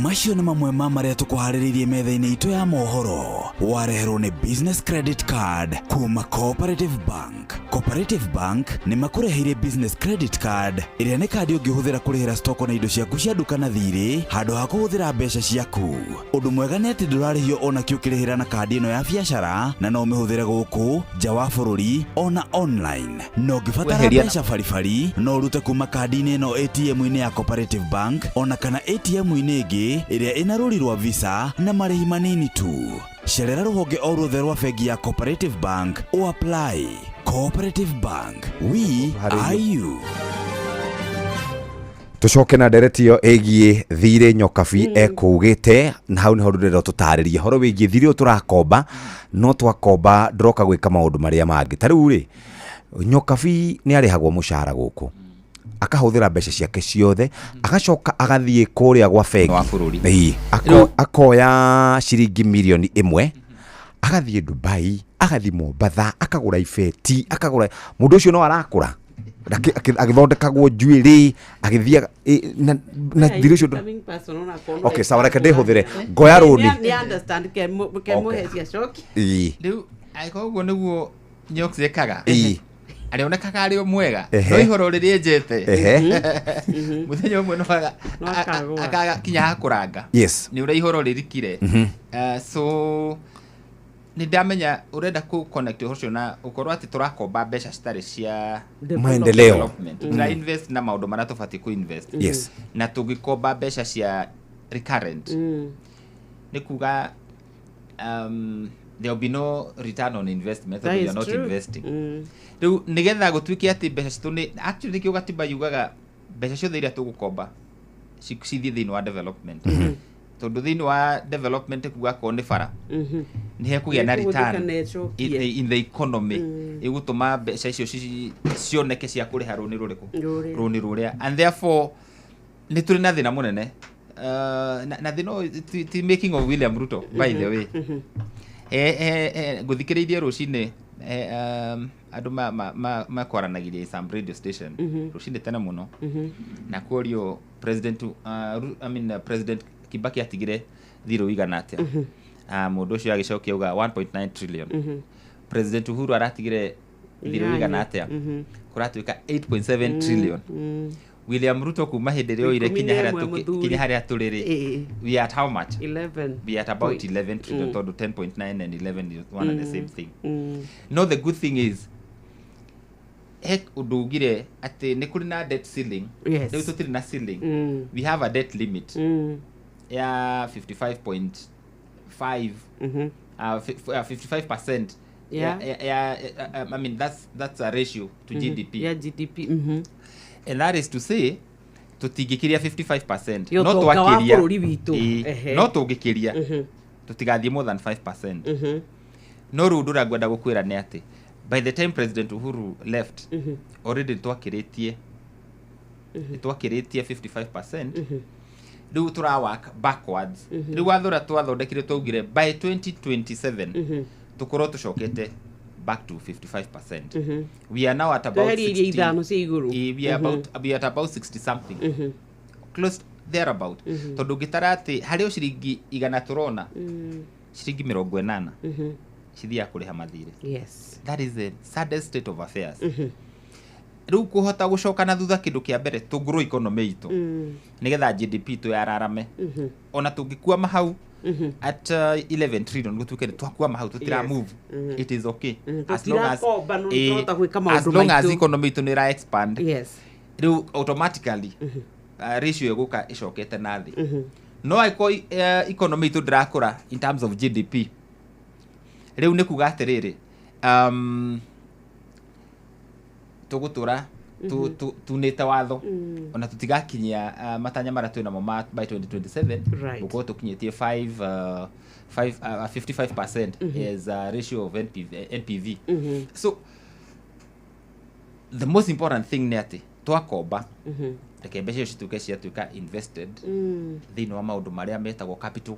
Macio nĩ mamwe ma marĩa tũkũharĩrĩirie metha-inĩ itũ ya mohoro. Wareherwo nĩ business credit card kuma Cooperative Bank. Cooperative Bank nĩ makũreheire business credit card ĩrĩa nĩ kandi ũngĩhũthĩra kũrĩhĩra stoko na indo ciaku cia nduka na thirĩ handũ ha kũhũthĩra mbeca ciaku. Ũndũ mwega nĩ atĩ ndũrarĩhio ona kĩ ũkĩrĩhĩra na kandi ĩno ya biacara, na no ũmĩhũthĩre gũkũ nja wa bũrũri ona online. Na ũngĩbatara Weheria- mbeca baribari no ũrute kuma kandi-inĩ ĩno ATM-inĩ ya Cooperative Bank ona kana ATM-inĩ ĩngĩ ĩrĩa ĩna rũri rwa Visa na marĩhi manini tu. Cerera rũhonge o ruothe rwa bengi ya Cooperative Bank o apply. Cooperative Bank, we are you. Tucoke na ndereti ĩyo ĩgiĩ thirĩ Nyokabi ekũgĩte, na hau nĩho ndĩrenda tũtarĩrie horo wĩgiĩ thirĩ ũyũ tũrakomba, no twakomba ndũroka gwĩka maũndũ marĩa mangĩ. Ta rĩu rĩ, Nyokabi nĩ arĩhagwo mũcara gũkũ, akahũthĩra mbeca ciake ciothe, agacoka agathiĩ kũrĩa gwa bengi wa bũrũri. Ĩĩ, akoya ciringi mirioni 1, agathiĩ Dubai, agathiĩ Mombatha, akagũra ibeti, akagũra. Mũndũ ũcio no arakũra agĩthondekagwo njuĩrĩ, agĩthiaga na thirĩ ũcio Okay, sawa, reke ndĩhũthĩre ngoya rũni. Nĩ understand kemũhe cia coki. Ĩĩ. Rĩu angĩkorwo ũguo nĩguo Nyox ekaga, Ĩĩ. arĩonekaga arĩ o mwega, Ehe. no ihoro rĩrĩa enjete Ehe. mũthenya ũmwe no akaga kinya hakũranga. Yes. Nĩ ũrĩa ihoro rĩrikire. So nĩ ndamenya ũrenda kũ connect ũhoro ũcio na ũkorwo atĩ tũrakomba mbeca citarĩ cia Maendeleo. development. Tũra invest na maũndũ marĩa tũbatiĩ kũ invest. Yes. Na tũngĩkomba mbeca cia recurrent, nĩ kuga there will be no return on investment That tondũ you is are not true. investing. Rĩu nĩgetha gũtuĩke atĩ mbeca citũ nĩ actually nĩkĩo gatiba yugaga mbeca ciothe iria tũgũkomba cithiĩ thĩinĩ wa development, tondũ thĩinĩ wa development kuga akorwo nĩ bara, nĩ hekũgĩa na Nĩ ĩkũhũthĩka return na ĩcokie. in the economy ĩgũtũma mbeca icio cioneke cia kũrĩha rũni rũrĩkũ? Rũrĩa. Rũni rũrĩa. And therefore nĩ tũrĩ na thĩna mũnene. Na thĩna ũyũ ti making of William Ruto, by the way. Ngũthikĩrĩirie rũcinĩ, andũ makwaranagĩria some radio station rũcinĩ tene mũno, na kuorio president, I mean, President Kibaki atigire thirĩ ũigana atĩa? Mũndũ ũcio agĩcokia auga 1.9 trillion. President Uhuru aratigire thirĩ ũigana atĩa? Kũratuĩka 8.7 trillion. William Ruto kuma hĩndĩ ĩrĩa oire 11 mũthuri. kinya harĩa tũrĩ rĩ, Ĩĩ. we are at how much? 11. We are at about Point. 11 trillion, tondũ 10.9 and 11 is one and the same thing. No, the good thing is he ũndũ ugire atĩ nĩ kũrĩ na debt ceiling. Yes. Rĩu tũtirĩ na ceiling, we have a debt limit ya 55.5, 55% I mean, that's a ratio to GDP. Ya GDP. And that is to say tũtingĩkĩria 55%. Ya No ũtonga wa twakĩria bũrũri witũ. Ĩĩ, no tũngĩkĩria tũtigathiĩ more than 5%. No rĩu ũndũ ũrĩa ngwenda gũkwĩra nĩ atĩ by the time President Uhuru left, already nĩtwakĩrĩtie 55%. Rĩu tũra work backwards. Rĩu watho ũrĩa twathondekire twaugire by 2027 tũkorwo tũcokete back to 55%. We are now at about Tweherie iria 60 ithano cia igũrũ. Ĩĩ, we are about we are at about 60 something, close thereabout, tondũ ũngĩtara atĩ harĩ o ciringi 100 tũrona, ciringi 80 cithiaga kũrĩha mathirĩ. That is the saddest state of affairs. Rĩu kũhota gũcoka na thutha, kĩndũ kĩa mbere tũngũrwo economy itũ nĩgetha GDP itũ yararame. Ona tũngĩkwama hau at 11 trillion, gũtuĩke nĩ twakwama hau, tũtira move, it is okay as long as Tũtirakomba, no nĩtũrahota gwĩka as maũndũ long as maitũ. economy itũ nĩ ĩra expand. Rĩu automatically Ratio ĩgũka ĩcokete na thĩ. No angĩkorwo economy itũ ndĩrakũra in terms of GDP, rĩu nĩ kuga atĩrĩrĩ, tũgũtũra tunĩte watho ona tũtigakinyia matanya marĩa twĩ namo ma by 2027 gũkorwo tũkinyĩtie 5 5 55% as a ratio of NPV, NPV. So the most important thing nĩ atĩ twakomba, reke mbeca icio cituĩke ciatuĩka invested thĩinĩ wa maũndũ marĩa metagwo capital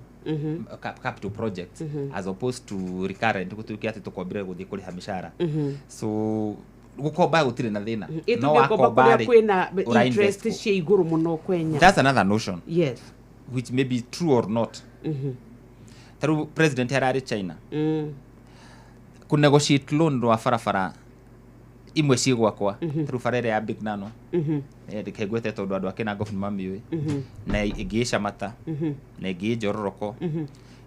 capital projects as opposed to recurrent, gũtuĩke atĩ tũkombire gũthiĩ kũrĩha mĩcara. So gũkomba gũtirĩ na thĩna. No wakomba kũrĩa kwĩna interest cia igũrũ mũno kwenya. That's another notion which may be true or not. Tarĩu president ararĩ China kũ negotiate loan rwa barabara imwe ciĩ gwakwa, tarĩu bara ĩrĩa ya Big Nano, reke ngwete tondũ andũ a Kinangop nĩ mamiũĩ, na ĩngĩ ĩ Shamata, na ĩngĩ ĩ Njororoko,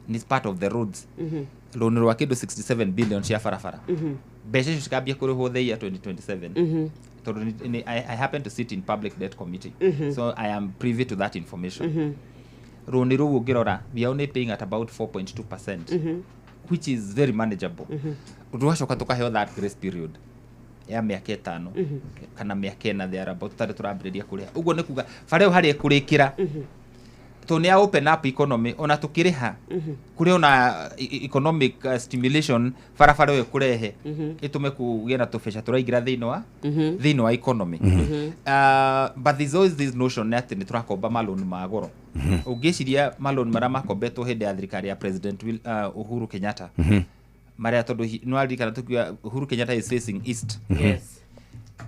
ni part of the roads, loan rwa kĩndũ 67 billion cia barabara. Mbeca icio cikambia kũrĩhwo the year 2027, tondũ I happen to sit in public debt committee, so I am privy to that information. Rũni rũu ũngĩrora, we are only paying at about 4.2%, which is very manageable. Tũgacoka tũkaheo that grace period ya mĩaka 5 kana mĩaka 4 thereabout tũtarĩ tũrambĩrĩria kũrĩha. Ũguo nĩ kuga bara ĩyo harĩa ĩkũrĩkĩra, tondũ nĩ ya open up economy, ona tũkĩrĩha kũrĩ ona economic stimulation barabara ĩyo ĩkũrehe, ĩtũme kũgĩe na tũbeca tũraingĩra thĩinĩ wa economy. But there's always this notion atĩ nĩ tũrakomba maloni ma goro. Ũngĩciria maloni marĩa makombetwo hĩndĩ ya thirikari ya President Uhuru Kenyatta, marĩa tondũ nĩwaririkana tũkiuga Uhuru Kenyatta is facing east,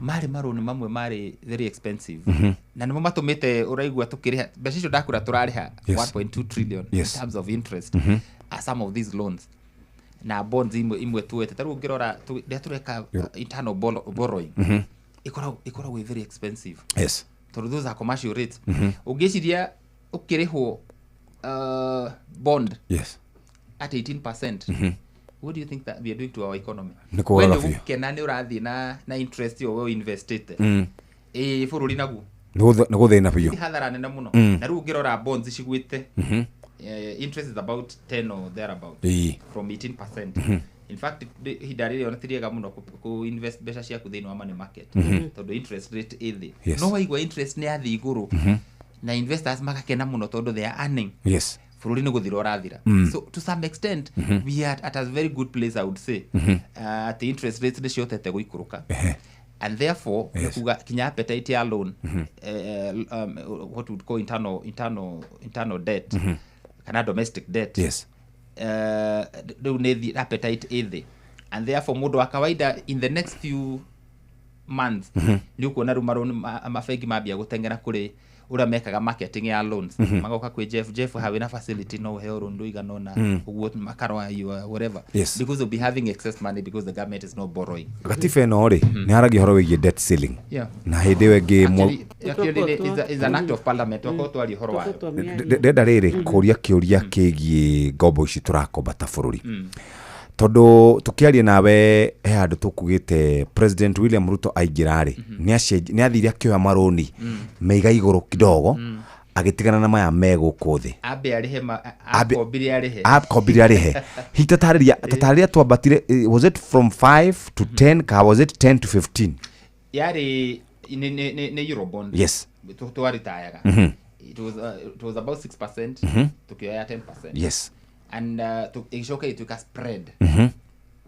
marĩ marũni mamwe marĩ very expensive, na nĩmo matũmĩte ũraigua tũkĩrĩha mbeca icio ndakũra tũrarĩha 1.2 trillion in terms of interest, some of these loans na bonds imwe tuete. Tarĩu ũngĩrora rĩrĩa tũreka internal borrowing, ĩkoragwo ĩ very expensive tondũ those are commercial rates. Ũngĩciria ũkĩrĩhwo bond at 18%, what do you think that we are doing to our economy? Nĩ kũraga We biũ. Nĩ gũkena nĩ ũrathiĩ na interest ĩyo we investĩte ĩ bũrũri naguo. Nĩ gũthĩna biũ. Ti hathara nene mũno. Na rĩu ũngĩrora bonds cigwĩte, interest is about 10 or thereabout from 18%. In fact, ihinda rĩrĩ ona ti rĩega mũno kũ invest mbeca ciaku thĩinĩ wa money market, tondũ interest rate ĩ thĩ. No waigua interest nĩ yathiĩ igũrũ na investors magakena mũno tondũ they are earning, bũrũri nĩ gũthira ũrathira. So to some extent, we are at a very good place, I would say, atĩ interest rates nĩ cihotete gũikũrũka, and therefore nĩ kuga kinya appetite ya loan, what we would call internal debt kana domestic debt, rĩu nĩ appetite ĩ thĩ, and therefore mũndũ wa kawaida in the next few months nĩ ũkuona rĩu marũni mabengi mambia gũteng'era kũrĩ ũrĩa mekaga marketing ya loans, magoka kwĩ Jeff, "Jeff, hawe na facility, no ũheo loan rũigana ũna," ũguo makarora your whatever, because they'll be having excess money because the government is not borrowing. Gatiba ĩno rĩ, nĩ haragia ũhoro wĩgiĩ debt ceiling, na hĩndĩ ĩyo ĩngĩ Actually, is an act of parliament, twakorwo twaria ũhoro wayo. Ndenda rĩrĩ kũria kĩũria kĩgiĩ ngombo ici tũrakomba ta bũrũri, tondũ tũkĩaria nawe he handũ tũkugĩte President William Ruto aingĩra rĩ, nĩ athire akĩoya marũni meiga igũrũ kidogo, agĩtigana na maya me gũkũ thĩ. Ambe arĩhe akombire arĩhe. Akombire arĩhe. Hihi tatarĩria twambatire, was it from 5 to 10 ka was it 10 to 15? Yarĩ nĩ eurobond twaritayaga. It was about 6%, tukioya 10%, and ĩgĩcoka ĩgĩtuĩka spread,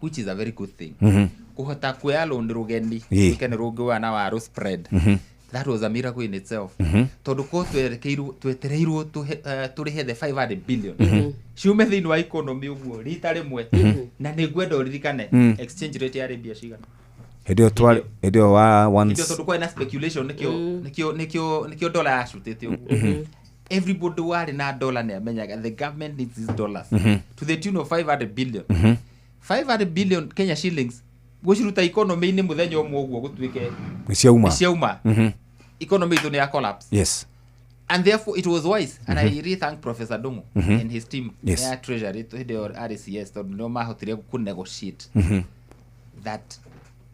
which is a very good thing. Kũhota kuoya loan rũgeni tuĩke nĩ rũngĩoya na waru spread, that was a miracle in itself, tondũ ko twerekeirwo twetereirwo tũrĩhe the 500 billion ciume thĩinĩ wa economy ũguo rita rĩmwe. Na nĩ ngwenda ũririkane exchange rate yarĩ mbia cigana? Hĩndĩ ĩyo twarĩ hĩndĩ ĩyo wa Hĩndĩ ĩyo once tondũ kwarĩ na speculation, nĩkĩo dollar yacutĩte ũguo. Everybody warĩ na dollar nĩ amenyaga the government needs these dollars to the tune of 500 billion, 500 billion Kenya shillings gũciruta economy-inĩ mũthenya ũmwe ũguo gũtuĩke nĩ ciauma. Nĩ ciauma. Economy itũ nĩ ya collapse. And therefore it was wise, and I really thank Professor Dongo and his team ya treasury hĩndĩ ĩyo arĩ CS, tondũ nĩo mahotire kũ negotiate that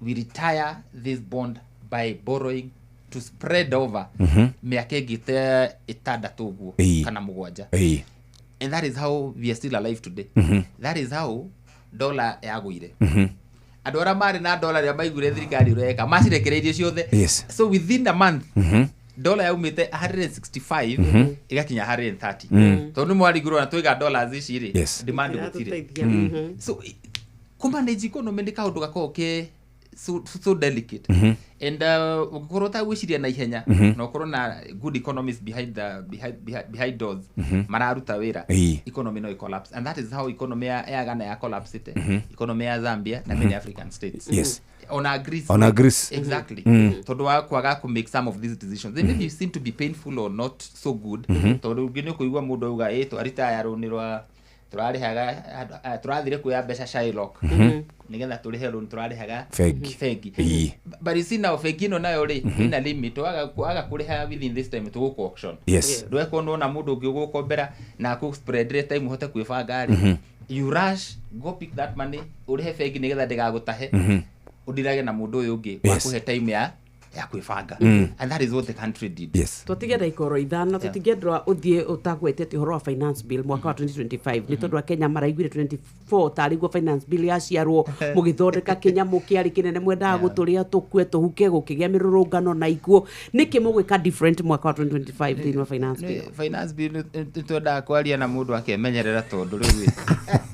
we retire this bond by borrowing to spread over mĩaka ĩngĩ ta ĩtandatũ ũguo kana mũgwanja. And that is how we are still alive today. That is how dollar yagũire. Andũ arĩa marĩ na dollar rĩrĩa maiguire thirikari ũreka macirekereirie ciothe. So within a month, dollar yaumĩte 165 ĩgakinya 130. Tondũ nĩ mwarigirwo na twaiga dollars ici rĩ, demand gũtirĩ. So kũmanage economy nĩ kaũndũ gakoragwo ke so delicate. And ũngĩkorwo ũtagwĩciria na ihenya, na ũkorwo na good economies behind the behind, behind, behind doors, mararuta wĩra, economy no collapse. And that is how economy ya Ghana ya collapse, economy ya Zambia na many African states. Ona Greece. Ona Greece. Exactly. Tondũ wa kwaga ku make some of these decisions, they maybe seem to be painful or not so good, tondũ ũngĩ nĩ ũkũigua mũndũ auga ĩ twaritaya rũni rwa tũrarĩhaga, tũrathire kuoya mbeca Shylock nĩgetha tũrĩhe loan tũrarĩhaga Bengi. Bengi. But you see now, bengi ĩno nayo rĩ, ĩna limit, waga kũrĩha within this time, tũgũkũ auction. Ndwekwo nĩwona mũndũ ũngĩ ũgũkombera na akũ spread time ũhote kwĩbanga rĩ, you rush, go pick that money, ũrĩhe bengi nĩgetha ndĩgagũtahe, ũndirage na mũndũ ũyũ ũngĩ wakũhe time ya kwĩbanga. And that is what the country did. Tũtigenda ikoro 5, tũtingĩendwa ũthiĩ ũtagwetete ũhoro wa finance bill mwaka wa 2025, nĩ tondũ akenya maraiguire 24 tarĩ guo finance bill yaciarwo, mũgĩthondeka kĩnyamũ kĩarĩ kĩnene, mwendaga gũtũrĩa tũkue tũhuke, gũkĩgĩa mĩrũrũngano na ikuũ. Nĩkĩ mũgwĩka different mwaka wa 2025 thĩinĩ wa finance bill? Finance bill nĩ twendaga kwaria na mũndũ akemenyerera, tondũ rĩu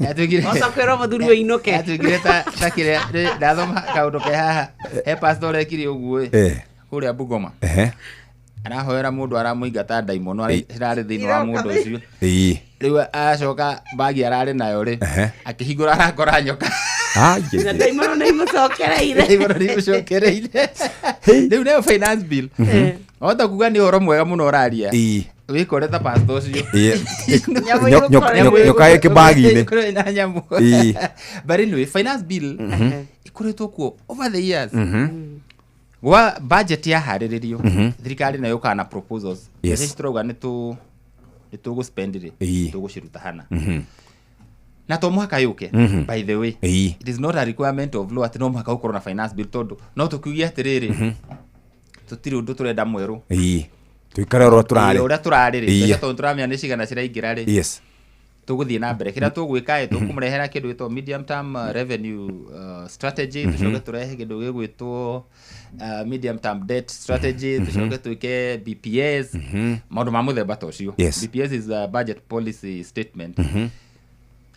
atuĩkire Oca kwĩrwo mũthuri ũinũke. Atuĩkire ta kĩrĩa ndathoma kaũndũ ke haha, he pastor ekire ũguo ĩ kũrĩa Bungoma, arahoera mũndũ aramũingata ndaimono cirarĩ thĩinĩ wa mũndũ ũcio. Rĩu acoka bagi ararĩ nayo rĩ, akĩhingũra arakora nyoka. Na ndaimono nĩ imũcokereire. Ndaimono nĩ imũcokereire. Rĩu nayo finance bill, wahota kuga nĩ ũhoro mwega mũno ũraria, wĩkore ta pastor ũcio. Nyamũ ĩgũkore. Nyoka ĩ kĩbagi-inĩ. Ĩkorwo ĩna nyamũ. But anyway, finance bill ĩkoretwo kuo over the years. Gwa budget yaharĩrĩrio, thirikari nayo yũkaga na proposals. Mbeca ici tũrauga nĩ tũgũ-spend rĩ, tũgũciruta hana, na to mũhaka yũke. By the way, it is not a requirement of law atĩ no mũhaka ũkorwo na finance bill, tondũ no tũkiuge atĩrĩrĩ, tũtirĩ ũndũ tũrenda mwerũ. Tũikare ũrĩa tũrarĩ. Ũrĩa tũrarĩ rĩ, mbeca tondũ tũramenya nĩ cigana ciraingĩra rĩ, tũgũthiĩ na mbere. Kĩrĩa tũgwĩka ĩ, tũkũmũrehera kĩndũ gĩtwo medium term revenue strategy, tũcoke tũrehe kĩndũ gĩgwĩtwo medium term debt strategy, tũcoke twĩke BPS, maũndũ ma mũthemba ta ũcio. BPS is a budget policy statement.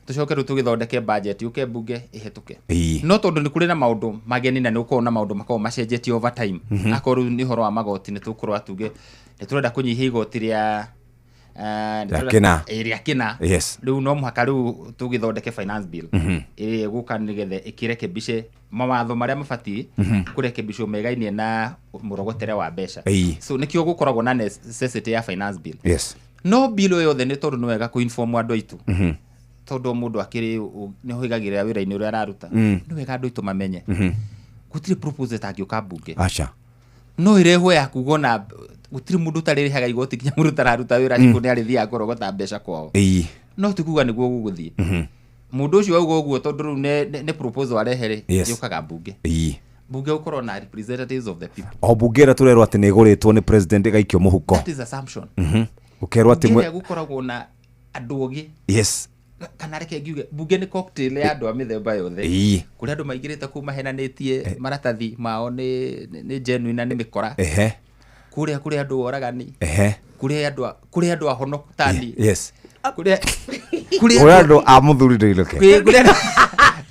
Tũcoke rĩu tũgĩthondeke budget, yũke mbunge ĩhetũke. No tondũ nĩ kũrĩ na maũndũ mageni na nĩ ũkorwo na maũndũ makoragwo macenjetie over time, akorwo rĩu nĩ ũhoro wa magoti, nĩ tũkũrora tuge nĩ tũrenda kũnyihia igoti rĩa nĩ Rĩa kĩna. Rĩa kĩna. Rĩu no mũhaka rĩu tũgĩthondeke finance bill ĩrĩa ĩgũka nĩgetha ĩkĩrekebishe mawatho marĩa mabatiĩ kũrekebishwo megainie na mũrogotere wa mbeca. So nĩkĩo gũkoragwo na necessity ya finance bill. No bill yothe, nĩ tondũ nĩ wega kũ-inform andũ aitũ, tondũ o mũndũ akĩrĩ nĩ hoigagĩrĩra wĩra-inĩ ũrĩa araruta, nĩ wega andũ aitũ mamenye gũtirĩ proposal ĩtangĩũka mbunge. Aca. No ĩrehwo ya kuga ona gũtirĩ mũndũ ũtarĩrĩhaga igoti, nginya mũndũ ũtararuta wĩra cibũ nĩ arĩthiaga kũrogota mbeca kwao. No ti kuga nĩguo gũgũthiĩ. Mũndũ ũcio auga ũguo, tondũ rĩu nĩ proposal arehe rĩ, yũkaga mbunge. Mbunge gũkorwo na representatives of the people. O mbunge ĩrĩa tũrerwo atĩ nĩ ĩgũrĩtwo nĩ president ĩgaikio mũhuko. That is assumption. Ũkerwo atĩ Mbunge ĩrĩa gũkoragwo na andũ ogĩ, kana reke ngiuge mbunge nĩ cocktail ya andũ a mĩthemba yothe. Kũrĩ andũ maingĩrĩte kũu mahenanĩtie maratathi mao nĩ genuine na nĩ mĩkora. Kũrĩa kũrĩ andũ oragani, kũrĩ andũ ahonoku tani, kũrĩ Kũrĩ andũ a mũthuri ndĩiloke.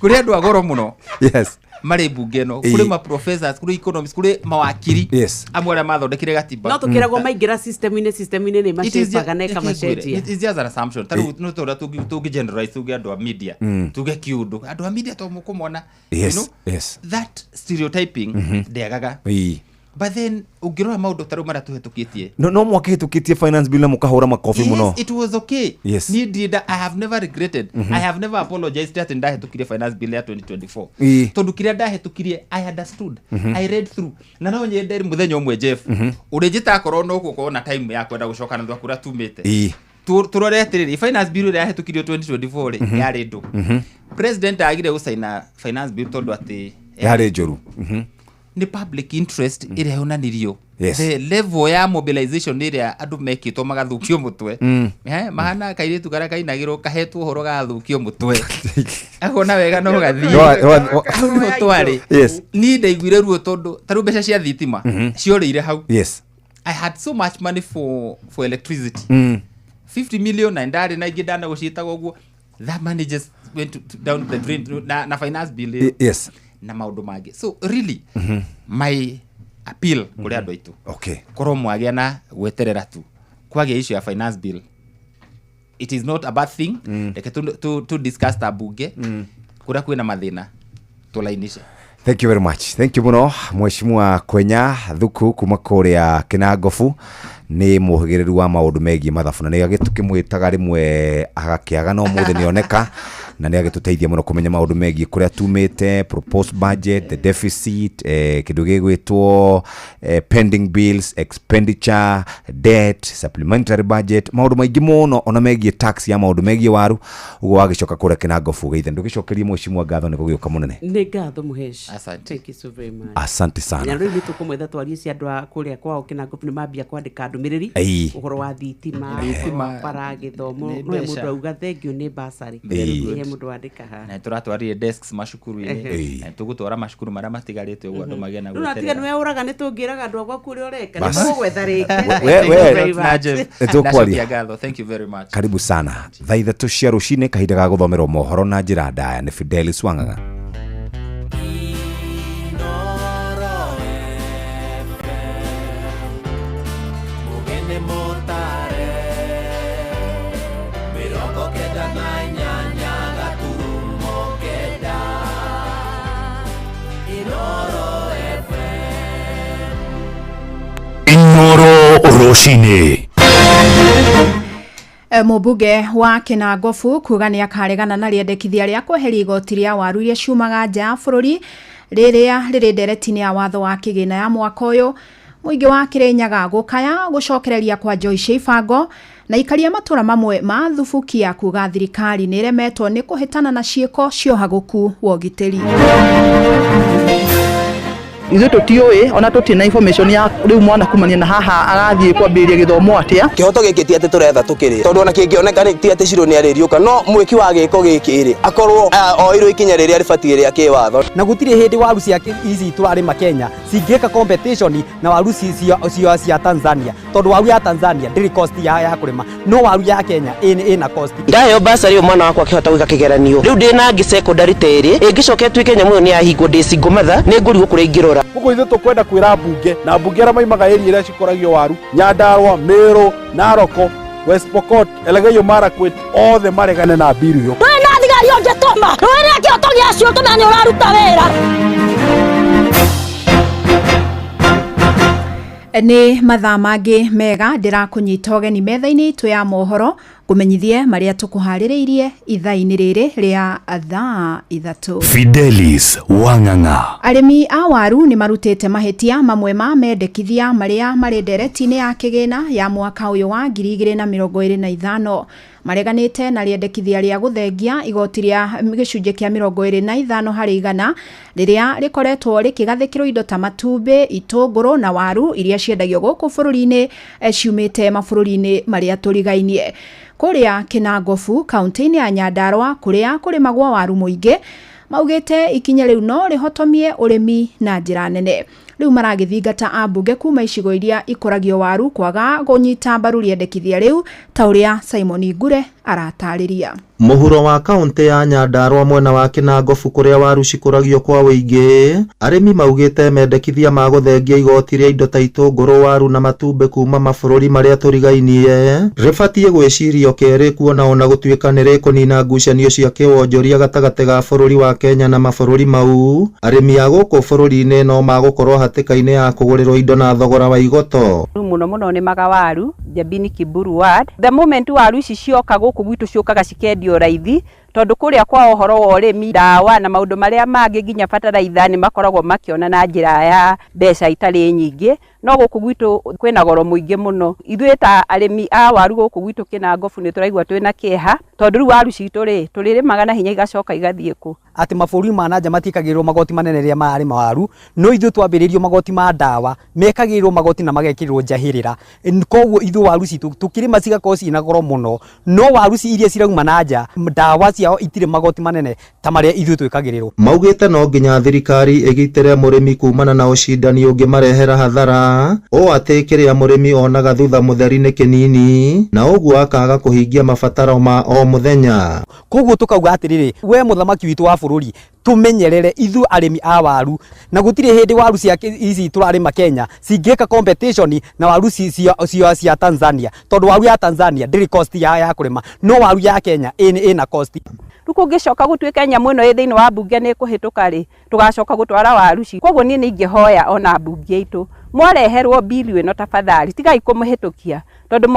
Kũrĩ andũ a goro mũno marĩ mbunge ĩno, kũrĩ ma professors, kũrĩ economists, kũrĩ mawakiri amwe arĩa mathondekire gatiba. No tũkĩragwo maingĩra system-inĩ nĩ It is macebaga na reke ngwĩre, ĩkamacenjia. it is just an assumption. Ta rĩu no tũrĩa tũngĩ generalize, tuge andũ a media, tuge kĩũndũ andũ a media to mũkũmona, you know, that stereotyping ndĩagaga. But then ũngĩrora maũndũ ta rĩu marĩa tũhetũkĩtie, No mwakĩhĩtũkĩtie finance bill na mũkahũra makobi mũno. Yes, it was okay. Niĩ ndirĩ I have never regretted. I have never apologized atĩ ndahĩtũkirie finance bill ya 2024, tondũ kĩrĩa ndahĩtũkirie, I understood. I read through, na no nyende mũthenya ũmwe, Jeff, ũrĩnjĩta akorwo no gũkorwo na time ya kwenda gũcoka na thutha kũrĩa tumĩte. Tũrore atĩrĩrĩ, finance bill ĩrĩa yahĩtũkirio 2024 rĩ, yarĩ ndũ? President agire gũcaina finance bill tondũ atĩ Yarĩ njũru. Nĩ public interest ĩrĩa yonanirio. Yes. The level ya mobilization ĩrĩa andũ mekĩtwo magathũkio mũtwe. Mahana kairĩtu karĩa kainagĩrwo kahetwo ũhoro gagathũkio mũtwe, akona wega no gathiĩ. Hau nĩho twarĩ. Niĩ ndaiguire ruo tondũ ta rĩu mbeca cia thitima ciorĩire hau. I had so much money for electricity, 50 million, na ndarĩ na ingĩ ndana gũciĩtaga ũguo. That money just went down the drain na finance bill ĩyo. Na maũndũ mangĩ. So really, my appeal kũrĩ andũ aitũ, korwo mwagĩa na gweterera tu kwagĩa issue ya finance bill, it is not a bad thing. Reke tu discuss ta bunge kũrĩa kwĩna mathĩna tũlainishe. Thank you very much. Thank you muno Mheshimiwa Kwenya Thuku kuma kuria Kinangobu, nĩ mũhĩgĩrĩru wa maũndũ megiĩ mathabu na nĩ agĩtũkĩmwĩtaga rĩmwe agakĩaga, no mũthĩ nĩoneka na nĩ agĩtũteithia mũno kũmenya maũndũ megiĩ kũrĩa tumĩte, proposed budget, the deficit, kĩndũ gĩgwĩtwo pending bills, expenditure, debt, supplementary budget, maũndũ maingĩ mũno ona megiĩ tax ya maũndũ megiĩ waru. Ũguo wagĩcoka kũrĩa Kinangobu geithe ndũgĩcokerie Mheshimiwa ngatho nĩ gũgĩũka mũnene. Nĩ ngatho Mũhesh. Thank you so very much. Asante sana. Na rĩu nĩ tũkũmwetha twarie cia andũ a kũrĩa kwao Kinangobu, nĩ mambia kwandĩka ndũmĩrĩri ũhoro wa thitima, ũhoro wa bara, gĩthomo. Nĩ No he mbeca. mũndũ auga thengio nĩ basarĩ. He mũndũ wandĩka haha. Na tũratwarire desks macukuru-inĩ. Na tũgũtwara macukuru marĩa matigarĩte ũguo andũ magĩe na Rĩu natiga gweterera. nĩwe ũraga, nĩ tũngĩraga andũ a gwaku ũrĩa ũreka nĩ Bas. tũgũgwetha rĩngĩ. We- Thank you very Na much. Jeff, Nĩ tũkwaria. ndacokia ngatho. Thank you very much. Karibu sana. Thaa 3 cia rũcinĩ, kahinda ga gũthomerwo mohoro na njĩra ndaya nĩ Fidelis Wang'ang'a. Mugene motare 98.9 Inoro FM. Inoro rũcinĩ. Mũmbunge wa Kinangobu kuga nĩ akaregana na rĩendekithia rĩa kweheria igoti rĩa waru iria ciumaga nja ya bũrũri rĩrĩa rĩrĩ ndereti-inĩ ya watho wa kĩgĩna ya mwaka ũyũ. Mũingĩ wa Kĩrĩnyaga gũkaya gũcokereria kwa Joyce Ibango, na ikaria matũra mamwe ma Thubukia kuga thirikari nĩ ĩremetwo nĩ kũhĩtana na ciĩko cia ũhagũku wa ũgitĩri. Ithuĩ tũtiũĩ ona tũtirĩ na information ya rĩu mwana kumania na haha arathiĩ kwambĩrĩria gĩthomo atĩa. Kĩhoto gĩkĩ ti atĩ tũretha tũkĩrĩe, tondũ ona kĩngĩoneka rĩ, ti atĩ Shiro nĩ arĩriũka, no mwĩki wa gĩko gĩkĩ rĩ akorwo oirwo ikinya rĩrĩa rĩbatiĩ rĩa kĩwatho. Na gũtirĩ hĩndĩ waru cia ici tũrarĩma Kenya cingĩka competition na waru cia Tanzania, tondũ waru ya Tanzania ndĩrĩ cost ya kũrĩma, no waru ya Kenya ĩna cost. Ndaheo basarĩ mwana wakwa akĩhota gwĩka kĩgeranio, rĩu ndĩ na ngĩ secondary ta ĩrĩ ĩngĩcoka ĩtuĩke nyamũ ĩyo nĩ yahingwo ndĩ single mother, nĩ ngũrigwo kũrĩa ingĩrora. Koguo ithuĩ tũkwenda kwĩra mbunge na mbunge arĩa maimaga area iria cikũragio waru, Nyandarua, Meru, Narok, West Pokot, Elgeyo Marakwet, othe maregane na bill ĩyo. Ndũrĩ na thigari ũngĩtũma rũĩrĩra kĩhoto gĩacio tũmenya nĩ ũraruta wĩra. Nĩ mathaa mangĩ mega ndĩrakũnyita ũgeni metha-inĩ itũ ya mohoro ngũmenyithie marĩa tũkũharĩrĩirie ithaa-inĩ rĩrĩ rĩa thaa 3. Fidelis Wang'ang'a. Arĩmi a waru nĩ marutĩte mahĩtia mamwe ma mendekithia marĩa marĩ ndereti-inĩ ya kĩgĩna ya mwaka ũyũ wa 2025. Mareganĩte na rĩendekithia rĩa gũthengia igoti rĩa gĩcunjĩ kĩa 25% rĩrĩa rĩkoretwo rĩkĩgathĩkĩrwo indo ta matumbĩ, itũngũrũ na waru iria ciendagio gũkũ bũrũri-inĩ ciumĩte mabũrũri-inĩ marĩa tũrigainie. Kũrĩa Kinangobu kaunti-inĩ ya Nyandarua kũrĩa kũrĩmagwo waru mũingĩ, maugĩte ikinya rĩu no rĩhotomie ũrĩmi na njĩra nene. Rĩu maragĩthingata ambunge kuma icigo iria ikũragio waru kwaga kũnyita mbaru rĩendekithia rĩu, ta ũrĩa Simon Ngure aratarĩria. Mũhuro wa kaunti ya Nyandarua mwena wa Kinangobu kũrĩa waru cikũragio kwa ũingĩ, arĩmi maugĩte mendekithia ma gũthengia igoti rĩa indo ta itũngũrũ, waru na matumbĩ kuma mabũrũri marĩa tũrigainie rĩbatiĩ gwĩcirio kerĩ, kuona ona gũtuĩka nĩ rĩkũnina ngucanio cia kĩwonjoria gatagatĩ ga bũrũri wa Kenya na mabũrũri mau, arĩmi a gũkũ bũrũri-inĩ no magũkorwo hatĩka-inĩ ya kũgũrĩrwo indo na thogora wa igoto. Rĩu mũno mũno nĩmaga waru Njabini Kiburu ward. The moment waru ici cioka gũkũ gwitũ ciũkaga cikendio raithi, Tondũ kũrĩa kwa ũhoro wa ũrĩmi, ndawa na maũndũ marĩa mangĩ nginya bataraitha nĩ makoragwo makĩona na njĩra ya mbeca itarĩ nyingĩ, no gũkũ gwitũ kwĩna goro mũingĩ mũno. Ithuĩ ta arĩmi a waru gũkũ gwitũ Kĩnangobu nĩ tũraigua twĩna kĩeha, tondũ rĩu waru citũ rĩ, tũrĩrĩmaga na hinya igacoka igathiĩ kũ? Atĩ mabũrũri ma nanja matiĩkagĩrĩrwo magoti manene rĩrĩa mararĩma waru, no ithuĩ twambĩrĩirio magoti ma ndawa mekagĩrĩrwo magoti na magekĩrĩrwo njahĩrĩra. Koguo ithuĩ waru citũ tũkĩrĩma cigakorwo ciĩna goro mũno, no waru iria cirauma na nja, ndawa ciao itirĩ magoti manene ta marĩa ithuĩ twĩkagĩrĩrwo. Maugĩte no nginya thirikari ĩgitĩre mũrĩmi kumana na ũcindani ũngĩmarehera hathara, ũũ atĩ kĩrĩa mũrĩmi onaga thutha mũtheri nĩ kĩnini na ũguo akaga kũhingia mabataro ma o mũthenya. Koguo tũkauga atĩrĩrĩ, we mũthamaki witũ wa bũrũri, tũmenyerere ithuĩ arĩmi a waru, na gũtirĩ hĩndĩ waru cia ici tũrarĩma Kenya cingĩka competition na waru cia Tanzania, tondũ waru ya Tanzania ndĩrĩ cost ya kũrĩma, no waru ya Kenya ĩna cost. Rĩu kũngĩcoka gũtuĩke nyamũ ĩno ĩ thĩinĩ wa mbunge nĩ ĩkũhĩtũka rĩ, tũgacoka gũtwara waru ci. Koguo niĩ nĩ ingĩhoya ona mbunge itũ, mwareherwo bill ĩno tafadhali, tigai kũmĩhĩtũkia, tondũ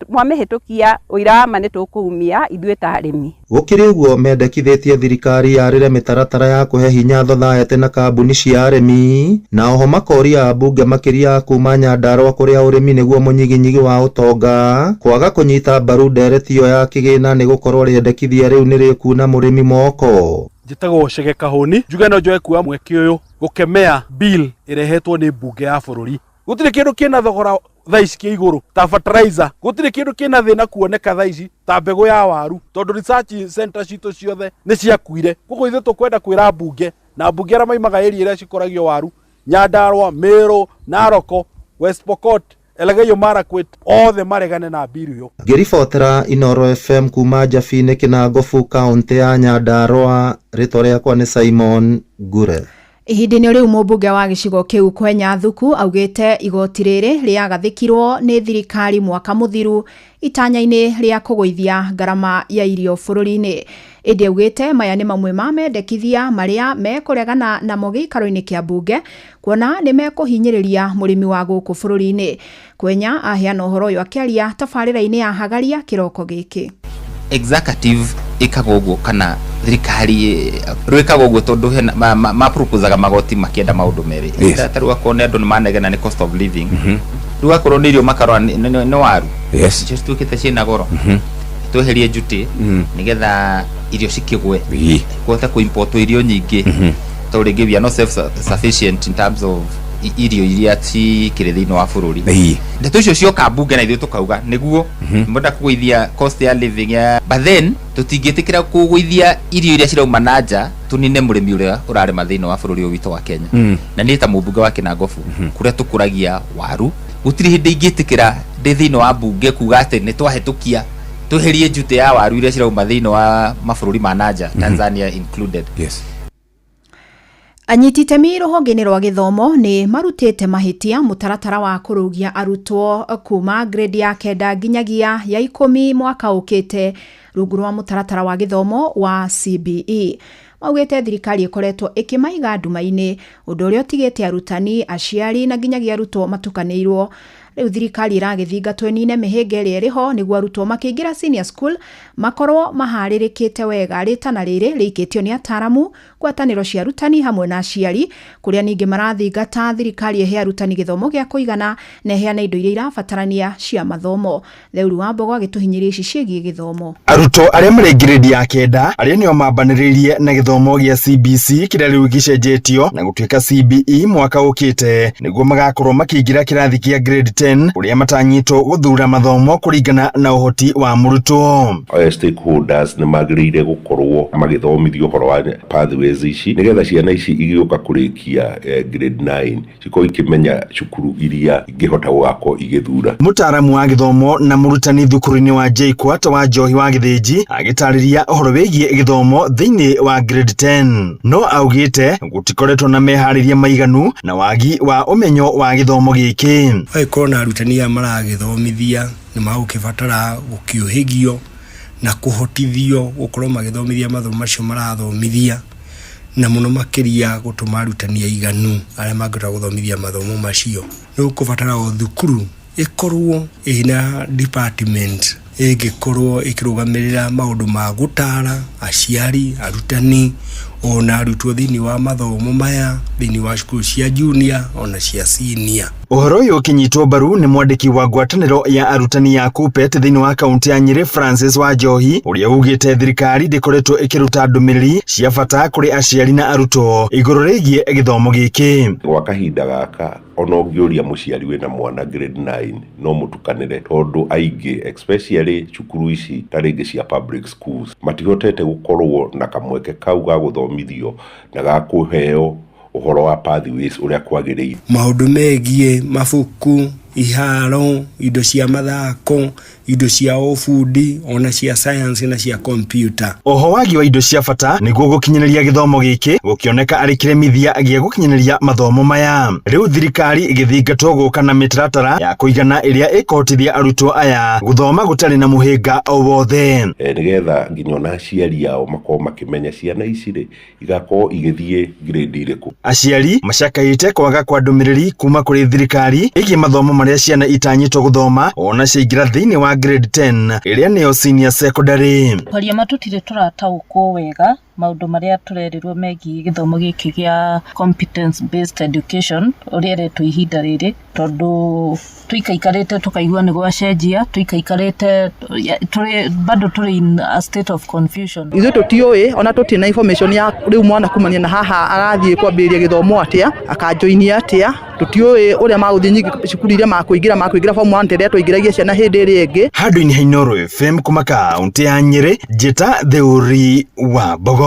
mwamĩhĩtũkia ũira wa ma nĩ tũkũumia ithuĩ ta arĩmi. Gũkĩrĩ ũguo mendekithĩtie thirikari yarĩre mĩtaratara ya kũhe hinya thothaete na kambuni cia arĩmi, na oho makoria ambunge makĩria kuma Nyandarua kũrĩa ũrĩmi nĩguo mũnyiginyigi wa ũtonga kwaga kũnyita mbaru ndereti ĩyo ya kĩgĩna nĩ gũkorwo rĩendekithia rĩu nĩ rĩkuna mũrĩmi moko. Njĩtagwo Chege Kahũni, njuge no njoe kuoya mweke ũyũ gũkemea bill ĩrehetwo nĩ mbunge ya bũrũri. Gũtirĩ kĩndũ kĩna thogora thaa ici kĩ igũrũ ta fertilizer, gũtirĩ kĩndũ kĩna thĩna kuoneka thaa ici ta mbegũ ya waru, tondũ research center citũ ciothe nĩ ciakuire. Koguo ithuĩ tũkwenda kwĩra mbunge na mbunge arĩa maimaga area iria cikũragio waru, Nyandarua, Meru, Narok, West Pokot, Elgeyo Marakwet, othe maregane na bill ĩyo. Ngĩribotera Inooro FM kuma Njabi-inĩ Kĩnangobu, kaũntĩ ya Nyandarua, rĩtwa rĩakwa nĩ Simon Ngure. Ihinda-inĩ rĩu mũmbunge wa gĩcigo kĩu Kwenya Thuku augĩte igoti rĩrĩ rĩagathĩkirwo nĩ thirikari mwaka mũthiru itanya-inĩ rĩa kũgũithia ngarama ya irio bũrũri-inĩ. Ĩndĩ augĩte maya nĩ mamwe ma mendekithia marĩa mekũregana namo gĩikaro-inĩ kĩa mbunge kuona nĩ mekũhinyĩrĩria mũrĩmi wa gũkũ bũrũri-inĩ. Kwenya aheana ũhoro ũyũ akĩaria tabarĩra-inĩ ya Hagaria kĩroko gĩkĩ. Executive ĩkaga ũguo kana thirikari rwĩkaga ũguo tondũ hena ma proposaga magoti makĩenda maũndũ merĩ. Ta rĩu akorwo nĩ andũ nĩ manegena nĩ cost of living, rĩu akorwo nĩ irio makarora nĩ waru icio cituĩkĩte ciĩna goro, tweherie duty nĩgetha irio cikĩgwe, kũhote kũ-import irio nyingĩ, tondũ rĩngĩ we are not self sufficient in terms of irio iria cikĩrĩ thĩinĩ wa bũrũri. Ndeto icio cioka mbunge na ithuĩ tũkauga nĩguo mwenda kũgũithia cost ya living ya, but then tũtingĩtĩkĩra kũgũithia irio iria cirauma na nja tũnine mũrĩmi ũrĩa ũrarĩma thĩinĩ wa bũrũri ũyũ witũ wa Kenya. Na niĩ ta mũmbunge wa Kĩnangobu, kũrĩa tũkũragia waru, gũtirĩ hĩndĩ ingĩtĩkĩra ndĩ thĩinĩ wa mbunge kuga atĩ nĩ twahĩtũkia tweherie duty ya waru iria cirauma thĩinĩ wa mabũrũri ma na nja, Tanzania included. Anyiti itemi rũhonge-inĩ rwa gĩthomo nĩ marutĩte mahĩtia mũtaratara wa kũrũgia arutwo kuma grade ya 9 nginyagia ya 10 mwaka ũkĩte rungu rwa mũtaratara wa gĩthomo wa CBE. Maugĩte thirikari ĩkoretwo ĩkĩmaiga nduma-inĩ, ũndũ ũrĩa ũtigĩte arutani, aciari na nginyagia arutwo matukanĩirwo. Rĩu thirikari ĩragĩthingatwo ĩnine mĩhĩnga ĩrĩa ĩrĩho nĩguo arutwo makĩingĩra senior school makorwo maharĩrĩkĩte wega. Rĩtana rĩrĩ rĩikĩtio nĩ ataramu, ngwatanĩro cia arutani hamwe na aciari, kũrĩa ningĩ marathingata thirikari ĩhe arutani gĩthomo gĩa kũigana na ĩheane indo iria irabatarania cia mathomo. Theuru wa Mbogo agĩtũhinyĩria ici ciĩgiĩ gĩthomo. Arutwo arĩa marĩ ngirĩndi ya 9 arĩa nĩo mambanĩrĩirie na gĩthomo gĩa CBC kĩrĩa rĩu gĩcenjetio na gũtuĩka CBE mwaka ũkĩte nĩguo magakorwo makĩingĩra kĩrathi kĩa grade 10 kũrĩa matanyĩtwo gũthura mathomo kũringana na ũhoti wa mũrutwo. Stakeholders nĩ magĩrĩire gũkorwo magĩthomithio ũhoro wa pathways ici nĩgetha ciana ici igĩũka kũrĩkia grade 9 cikorwo ikĩmenya cukuru iria ingĩhota gũgakorwo igĩthura. Mũtaaramu wa gĩthomo na mũrutani thukuru-inĩ wa JKUAT wa Njohi wa Gĩthĩnji agĩtarĩria ũhoro wĩgiĩ gĩthomo thĩinĩ wa grade 10 no augĩte gũtikoretwo na meharĩria maiganu na wagi wa ũmenyo wa gĩthomo gĩkĩ. Agĩkorwo na arutani aya maragĩthomithia nĩ magũkĩbatara gũkĩũhĩgio na kũhotithio gũkorwo magĩthomithia mathomo macio marathomithia, na mũno makĩria gũtũma arutani aiganu arĩa mangĩhota gũthomithia mathomo macio. Nĩ gũkũbatara o thukuru ĩkorwo ĩna department Ĩngĩkorwo ĩkĩrũgamĩrĩra maũndũ ma gũtara aciari, arutani ona arutwo thĩinĩ wa mathomo maya thĩinĩ wa cukuru cia junior ona cia senior. Ũhoro ũyũ ũkĩnyitwo mbaru nĩ mwandĩki wa ngwatanĩro ya arutani ya KUPPET thĩinĩ wa kaunti ya Nyĩrĩ Francis Wanjohi, ũrĩa ugĩte thirikari ndĩkoretwo ĩkĩruta ndũmĩrĩri cia bata kũrĩ aciari na arutwo igũrũ rĩgiĩ gĩthomo gĩkĩ. Gwa kahinda gaka ona ũngĩũria mũciari wĩna mwana grade 9 no mũtukanĩre, tondũ aingĩ especially cukuru ici ta rĩngĩ cia public schools matihotete gũkorwo na kamweke kau ga gũthomithio na ga kũheo ũhoro wa pathways ũrĩa kwagĩrĩire. Maũndũ megiĩ mabuku, iharo, indo cia mathako, indo cia ũbundi ona cia science na cia computer. Oho wagi wa indo cia bata nĩguo gũkinyanĩria gĩthomo gĩkĩ gũkĩoneka arĩ kĩremithia gĩa gũkinyanĩria mathomo maya. Rĩu thirikari ĩgĩthingatwo gũka na mĩtaratara ya kũigana ĩrĩa ĩkũhotithia arutwo aya gũthoma gũtarĩ na mũhĩnga o wothe. Nĩgetha nginya ona aciari ao makorwo makĩmenya ciana ici rĩ igakorwo igĩthiĩ grade irĩkũ. Aciari macakaĩte kwaga kwa ndũmĩrĩri kuma kũrĩ thirikari ĩgiĩ mathomo marĩa ciana itanyĩtwo gũthoma ona ciaingĩra thĩinĩ wa grade 10 ĩrĩa nĩyo senior secondary. Kwaria ma tũtirĩ tũrataũkwo wega maũndũ marĩa tũrerirwo megiĩ gĩthomo gĩkĩ gĩa competence based education ũrĩa ĩretwo ihinda rĩrĩ, tondũ tũikaikarĩte tũkaigua nĩ gwacenjia, tũikaikarĩte tũrĩ bado tũrĩ in a state of confusion. Ithuĩ tũtiũĩ ona tũtirĩ na information ya rĩu mwana kumania na haha arathiĩ kwambĩrĩria gĩthomo atĩa, akanjoinia atĩa, tũtiũĩ ũrĩa magũthiĩ nyingĩ cukuru iria makũingĩra form 1 ta ĩrĩa twaingĩragia ciana hĩndĩ ĩrĩa ĩngĩ. Handũ-inĩ ha Inooro FM kuma kaunti ya Nyĩrĩ, njĩta Theuri wa Mbogo.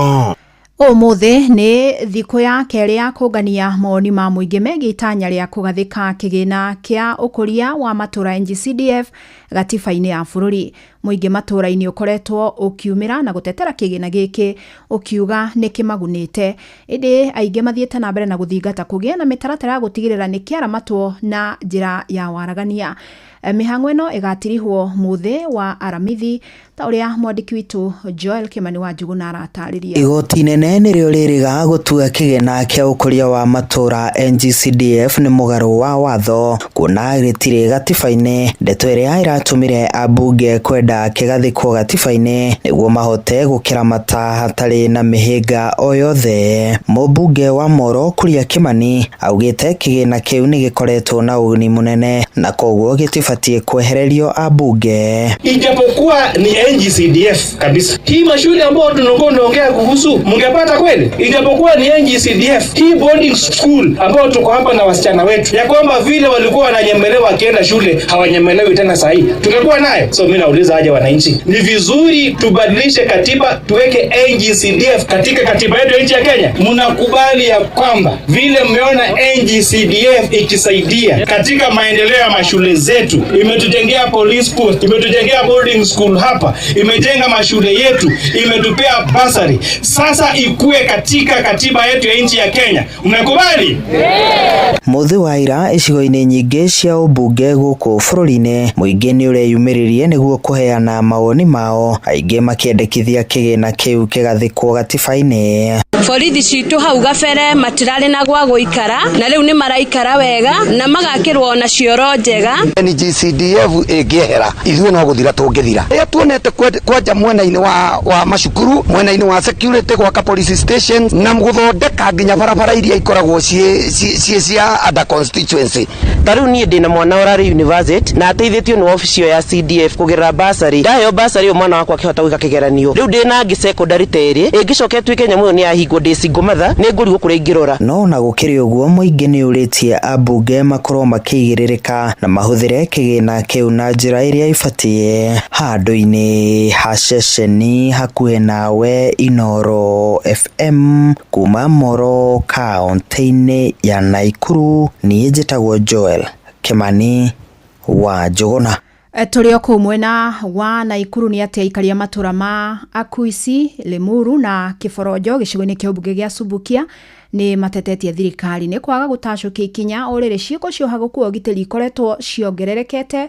Ũmũthĩ nĩ thikũ ya kerĩ ya kũngania mawoni ma mũingĩ megiĩ itanya rĩa kũgathĩka kĩgĩna kĩa ũkũria wa matũra NGCDF gatiba-inĩ ya bũrũri. Mũingĩ matũra-inĩ ũkoretwo ũkiumĩra na gũtetera kĩgĩna gĩkĩ ũkiuga nĩ kĩmagunĩte, ĩndĩ aingĩ mathiĩte na mbere na gũthingata kũgĩa na mĩtaratara ya gũtigĩrĩra nĩ kĩaramatwo na njĩra ya waragania. Mĩhang'o ĩno ĩgatirihwo mũthĩ wa Aramithi ta ũrĩa mwandĩki witũ Joel Kimani wa Njuguna aratarĩria. Igoti inene nĩrĩo rĩrĩga gũtua kĩgĩna kĩa ũkũria wa matũra NGCDF nĩ mũgarũ wa watho kuona gĩtirĩ gatiba-inĩ, ndeto ĩrĩa ĩratũmire ambunge kwenda kĩgathĩkwo gatiba-inĩ nĩguo mahote gũkĩramata hatarĩ na mĩhĩnga o yothe. Mũmbunge wa Moro Kuria Kimani augĩte kĩgĩna kĩu nĩ gĩkoretwo na ũguni mũnene na koguo gĩtibatiĩ kwehererio ambunge. Ijapokuwa ni NGCDF kabisa, hii mashule ambayo tunakuwa tunaongea kuhusu mngepata kweli? Ijapokuwa ni NGCDF, hii boarding school ambayo tuko hapa na wasichana wetu, ya kwamba vile walikuwa wananyemelewa wakienda shule hawanyemelewi tena saa hii, tungekuwa nayo. So mimi nauliza aje wananchi, ni vizuri tubadilishe katiba, tuweke NGCDF katika katiba yetu ya nchi ya Kenya. Mnakubali ya kwamba vile mmeona NGCDF ikisaidia katika maendeleo ya mashule zetu, imetujengea police post, imetujengea boarding school hapa, imejenga mashule yetu, imetupea basari, sasa ikue katika katiba yetu ya nchi ya Kenya. Mmekubali? Yeah. Mũthĩ wa ira icigo-inĩ nyingĩ cia ũmbunge gũkũ bũrũri-inĩ, mũingĩ nĩ ũreyumĩririe nĩguo kũheana mawoni mao, aingĩ makĩendekithia kĩgĩna kĩu kĩgathĩkwo gatiba-inĩ. Borithi citũ hau gabere matirarĩ na gwa gũikara na rĩu nĩ maraikara wega na magakĩrwo na cioro njega. NGCDF ĩngĩehera ithuĩ no gũthira tũngĩthira. Rĩrĩa tuonete kwanja mwena-inĩ wa macukuru, mwena-inĩ wa security, gwaka police station na gũthondeka nginya barabara iria ikoragwo ciĩ cia under constituency. Ta rĩu niĩ ndĩna mwana ũrarĩ university na ateithĩtio nĩ wabici ĩyo ya CDF kũgerera basari. Ndaheo basari ĩyo mwana wakwa akĩhota gwĩka kĩgeranio. Rĩu ndĩna angĩ secondary ta ĩrĩ ĩngĩcoka ĩtuĩke nyamũ ĩyo nĩ yahingwo ndĩ single mother, nĩ ngũrigwo kũrĩa ingĩrora. No ona gũkĩrĩ ũguo mũingĩ nĩ ũrĩtie ambunge makorwo makĩigĩrĩrĩka na mahũthĩre kĩgĩna kĩu na njĩra ĩrĩa ĩbatiĩ. Handũ-inĩ ha ceceni hakuhĩ nawe Inooro FM kuma Moro kaunti-inĩ ya Naikuru, niĩ njĩtagwo Joel Kimani wa Njuguna. Tũrĩ o kũu mwena wa Naikuru nĩ atĩ aikaria matũra ma Akuisi, Limuru na Kĩboronjo gĩcigo-inĩ kĩa ũmbunge gĩa Subukia nĩ matetetie thirikari nĩ kwaga gũtacũkia ikinya o rĩrĩ ciĩko cia ũhagũku wa ũgitĩri ikoretwo ciongererekete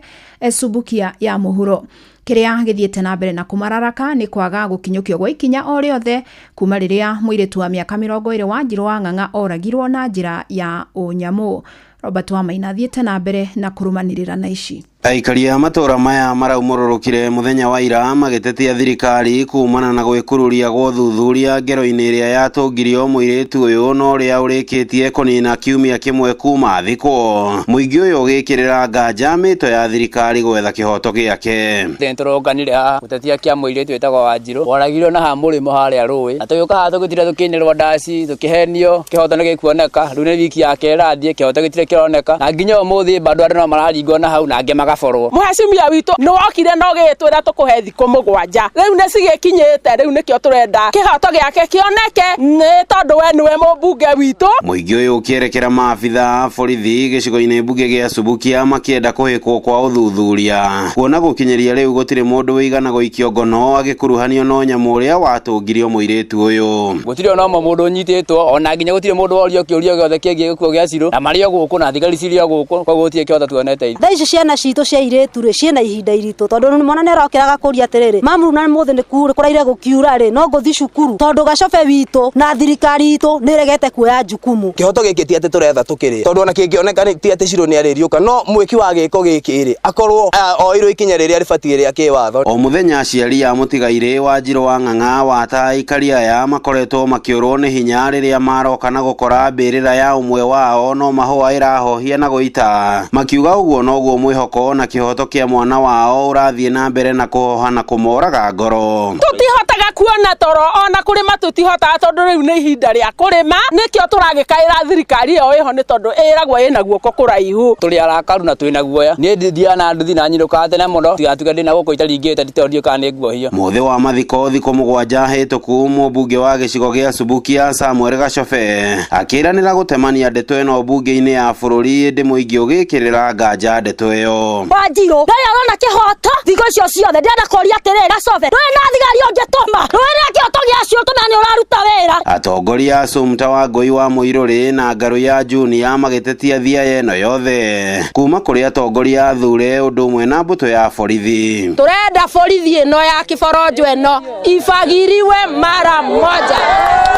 Subukia ya mũhuro. Kĩrĩa gĩthiĩte na mbere na kũmararaka nĩ kwaga gũkinyũkio gwa ikinya o rĩothe kuma rĩrĩa mũirĩtu wa mĩaka 20 Wanjirũ wa Ng'ang'a oragirwo na njĩra ya ũnyamũ. Robert Wamaina athiĩte na mbere na kũrũmanĩrĩra na ici. Aikari a matũra maya maraumũrũrũkire mũthenya wa ira magĩtetia thirikari kumana na gwĩkururia gwa ũthuthuria ngero-inĩ ĩrĩa yatũngirio mũirĩtu ũyũ na ũrĩa ũrĩkĩtie kũnina kiumia kĩmwe kuma athikwo. Mũingĩ ũyũ ũgĩkĩrĩra nganja mĩto ya thirikari gwetha kĩhoto gĩake. Nĩtũronganire haha gũtetia kĩa mũirĩtu wĩtagwo Wanjirũ woragirwo na haha mũrĩmo harĩa rũĩ, na tũgĩũka haha tũgĩtira tũkĩinĩrwo ndaci tũkĩhenio kĩhoto nĩ gĩkuoneka. Rĩu nĩ wiki yake ĩrathiĩ kĩhoto gĩtirĩ kĩroneka, na nginya ũmũthĩ bado andũ no mararingwo na hau na angĩ magaborwo. Mũhecimia witũ nĩ wokire na ũgĩtwĩra tũkũhe thikũ 7, rĩu nĩ cigĩkinyĩte, rĩu nĩkĩo tũrenda kĩhoto gĩake kĩoneke, nĩ tondũ we nĩwe mũmbunge witũ. Mũingĩ ũyũ ũkĩerekera maabitha a borithi gĩcigo-inĩ mbunge gĩa Subukia makĩenda kũhĩkwo kwa ũthuthuria, kuona gũkinyĩria rĩu gũtirĩ mũndũ wĩigana gũikio ngono agĩkuruhanio na ũnyamũ ũrĩa watũngirio mũirĩtu ũyũ. Gũtirĩ ona ũmwe mũndũ ũnyitĩtwo, ona nginya gũtirĩ mũndũ worio kĩũria gĩothe kĩgiĩ gĩkuũ gĩa Cirũ, na marĩ o gũkũ na thigari cirĩ o gũkũ, koguo gũtirĩ kĩhoto tuonete. Thaa ici ciana citũ cia airĩtu rĩ ciĩna ihinda iritũ, tondũ mwana nĩ arokĩraga kũria atĩrĩrĩ, mamu na mũthĩ nĩ kũraire gũkiura rĩ, no ngũthiĩ cukuru, tondũ gacobe witũ na thirikari itũ nĩ ĩregete kuoya jukumu. Kĩhoto gĩkĩ ti atĩ tũretha tũkĩrĩe, tondũ ona kĩngĩoneka ti atĩ Cirũ nĩ arĩriũka, no mwĩki wa gĩko gĩkĩ rĩ akorwo oirwo ikinya rĩrĩa rĩbatiĩ rĩa kĩwatho. O mũthenya aciari a mũtigairĩ Wanjirũ wa Ng'ang'a wa aikari aya makoretwo makĩũrwo nĩ hinya rĩrĩa maroka na gũkora mbĩrĩra ya ũmwe wao no mahũa ĩrahohia na gũita, makiuga ũguo noguo mwĩhoko na kĩhoto kĩa mwana wao ũrathiĩ na mbere na kũhoha na kũmoraga ngoro. Tũtihotaga kuona toro ona kũrĩma tũtihotaga, tondũ rĩu nĩ ihinda rĩa kũrĩma, nĩkĩo tũragĩkaĩra thirikari ĩyo ĩho, nĩ tondũ ĩragwo ĩna guoko kũraihu. Tũrĩ arakaru na twĩna guoya, niĩ ndithiaga na nduthi na nyinũkaga tene mũno, tigatuĩke ndĩna gũkũ itaringĩte tondũ ndiũĩ kana nĩ nguohio. Mũthĩ wa mathiko thikũ 7 hĩtũku, mũmbunge wa gĩcigo gĩa Subukia Samuel Gacobe akĩranĩra gũtemania ndeto ĩno mbunge-inĩ ya bũrũri, ĩndĩ mũingĩ ũgĩkĩrĩra nganja ndeto ĩyo. Wanjirũ ndarĩ arona kĩhoto thikũ icio ciothe, ndĩrenda kũria atĩrĩrĩ, Gacobe ndũrĩ na thigari ũngĩtũma rũĩrĩra kĩhoto gĩa Cirũ tũmenye nĩ ũraruta wĩra. Atongoria a Sumta wa Ngũi wa Mũirũrĩ na Ngarũ ya Junior magĩtetia thiaya ĩno yothe kuma kũrĩ atongoria athure ũndũ ũmwe na mbũtũ ya borithi. Tũrenda borithi ĩno ya kĩboronjo ĩno ibagiriwe mara moja.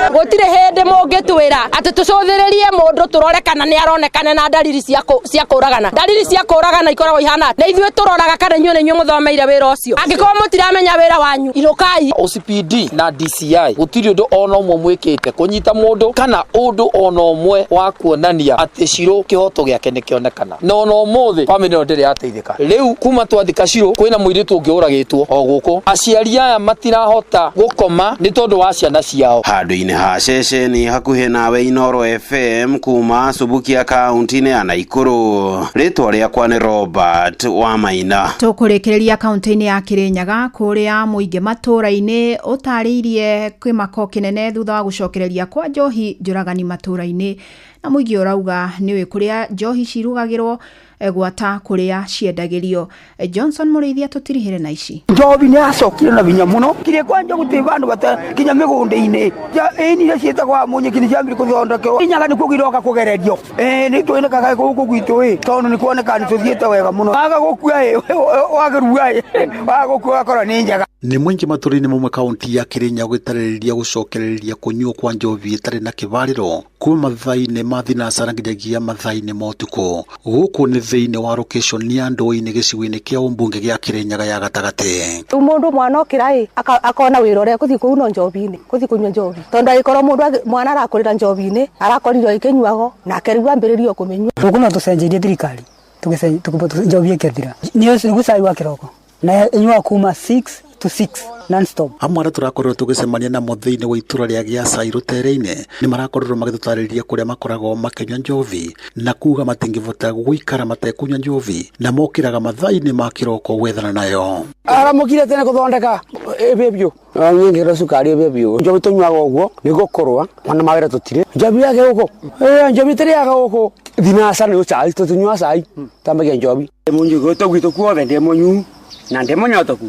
Gũtirĩ hĩndĩ mũngĩtwĩra atĩ tũcũthĩrĩrie mũndũ tũrore kana nĩ aronekana na ndariri cia kũragana. Ndariri cia kũragana ikoragwo ihana atĩa? Nĩ ithuĩ tũroraga kana inyuĩ nĩ inyuĩ mũthomeire wĩra ũcio. Angĩkorwo mũtiramenya wĩra wanyu, inũkai. OCPD na DCI gũtirĩ ũndũ ona ũmwe mwĩkĩte kũnyita mũndũ kana ũndũ ona ũmwe wa kuonania atĩ Cirũ kĩhoto gĩake nĩ kĩonekana, na ona ũmũthĩ famĩlĩ ĩno ndĩrĩ yateithĩka. Rĩu kuma twathika Cirũ kwĩna mũirĩtu ũngĩ ũragĩtwo o gũkũ, aciari aya matirahota gũkoma nĩ tondũ wa ciana ciao. Handũ-inĩ ha ceceni hakuhĩ nawe Inooro FM kuma Subukia kaunti-inĩ ya Naikuru, rĩtwa rĩakwa nĩ Robert Wamaina. Tũkũrĩkĩrĩria kaunti-inĩ ya Kirinyaga kũrĩa mũingĩ matũra-inĩ ũtarĩirie kĩmako kĩnene thutha wa gũcokereria kwa njohi njũragani matũra-inĩ, na mũingĩ ũrauga nĩũĩ kũrĩa njohi cirugagĩrwo gwata kũrĩa ciendagĩrio. Johnson Mũrĩithia tũtirihĩre na ici. Njohi nĩ yacokire na hinya mũno, kirie kwanja gũtirĩ vandũ bata kinya mĩgũnda-inĩ ĩni iria ciĩtagwo mũnyeki nĩ ciambire kũthondekerwo inyaga nĩkuo iroka kũgererio. Nĩ twĩnĩkaga gũkũ gwitũ ĩ, tondũ nĩ kuoneka nĩ tũthiĩte wega mũno. Waga gũkua ĩ, wagĩrua ĩ, waga gũkua ũgakora nĩ njega. Nĩ mũingĩ matũra-inĩ mamwe kaunti ya Kirinyaga gũtarĩria gũcokereria kũnyuo kwa njohi ĩtarĩ na kĩbarĩro kuma mathaa-inĩ ma thinacara nginyagia mathaa-inĩ ma ũtukũ. Gũkũ nĩ thĩinĩ wa location ya Ndũĩ-inĩ gĩcigo-inĩ kĩa ũmbunge gĩa Kirinyaga ya gatagatĩ. Rĩu mũndũ mwana okĩra ĩ, akona wĩra ũrĩa gũthiĩ kũu no njohi-inĩ, gũthiĩ kũnyua njohi. Tondũ angĩkorwo mũndũ mwana arakũrĩra njohi-inĩ, arakorire ĩkĩnyuago, nake rĩu ambĩrĩrie kũmĩnyua. Gũkũ no tũcenjeirie thirikari, njohi ĩkĩthira. Nĩ cai wa kĩroko, na ĩnyuaga kuma 6 to 6 non-stop. Amwe arĩa tũrakorirwo tũgĩcemania namo thĩinĩ wa itũra rĩa Gĩacai rũtere-inĩ nĩ marakorirwo magĩtũtarĩria kũrĩa makoragwo makĩnyua njohi na kuga matingĩbota gũikara matekũnyua njohi na mokĩraga mathaa-inĩ ma kĩroko gwethana nayo. Aramũkire tene gũthondeka ĩbĩ biũ. Nyingĩra cukari ĩbĩ biũ. Njohi tũnyuaga ũguo nĩ gũkũrũa, ona mawĩra tũtirĩ. Njohi yake gũkũ. Njohi tũrĩaga gũkũ. Thinaca nĩ cai, tũtinyuaga cai. Tambagia njohi. Mũnyui gwitũ guothe ndĩ mũnyuu na ndĩ mũnyotoku.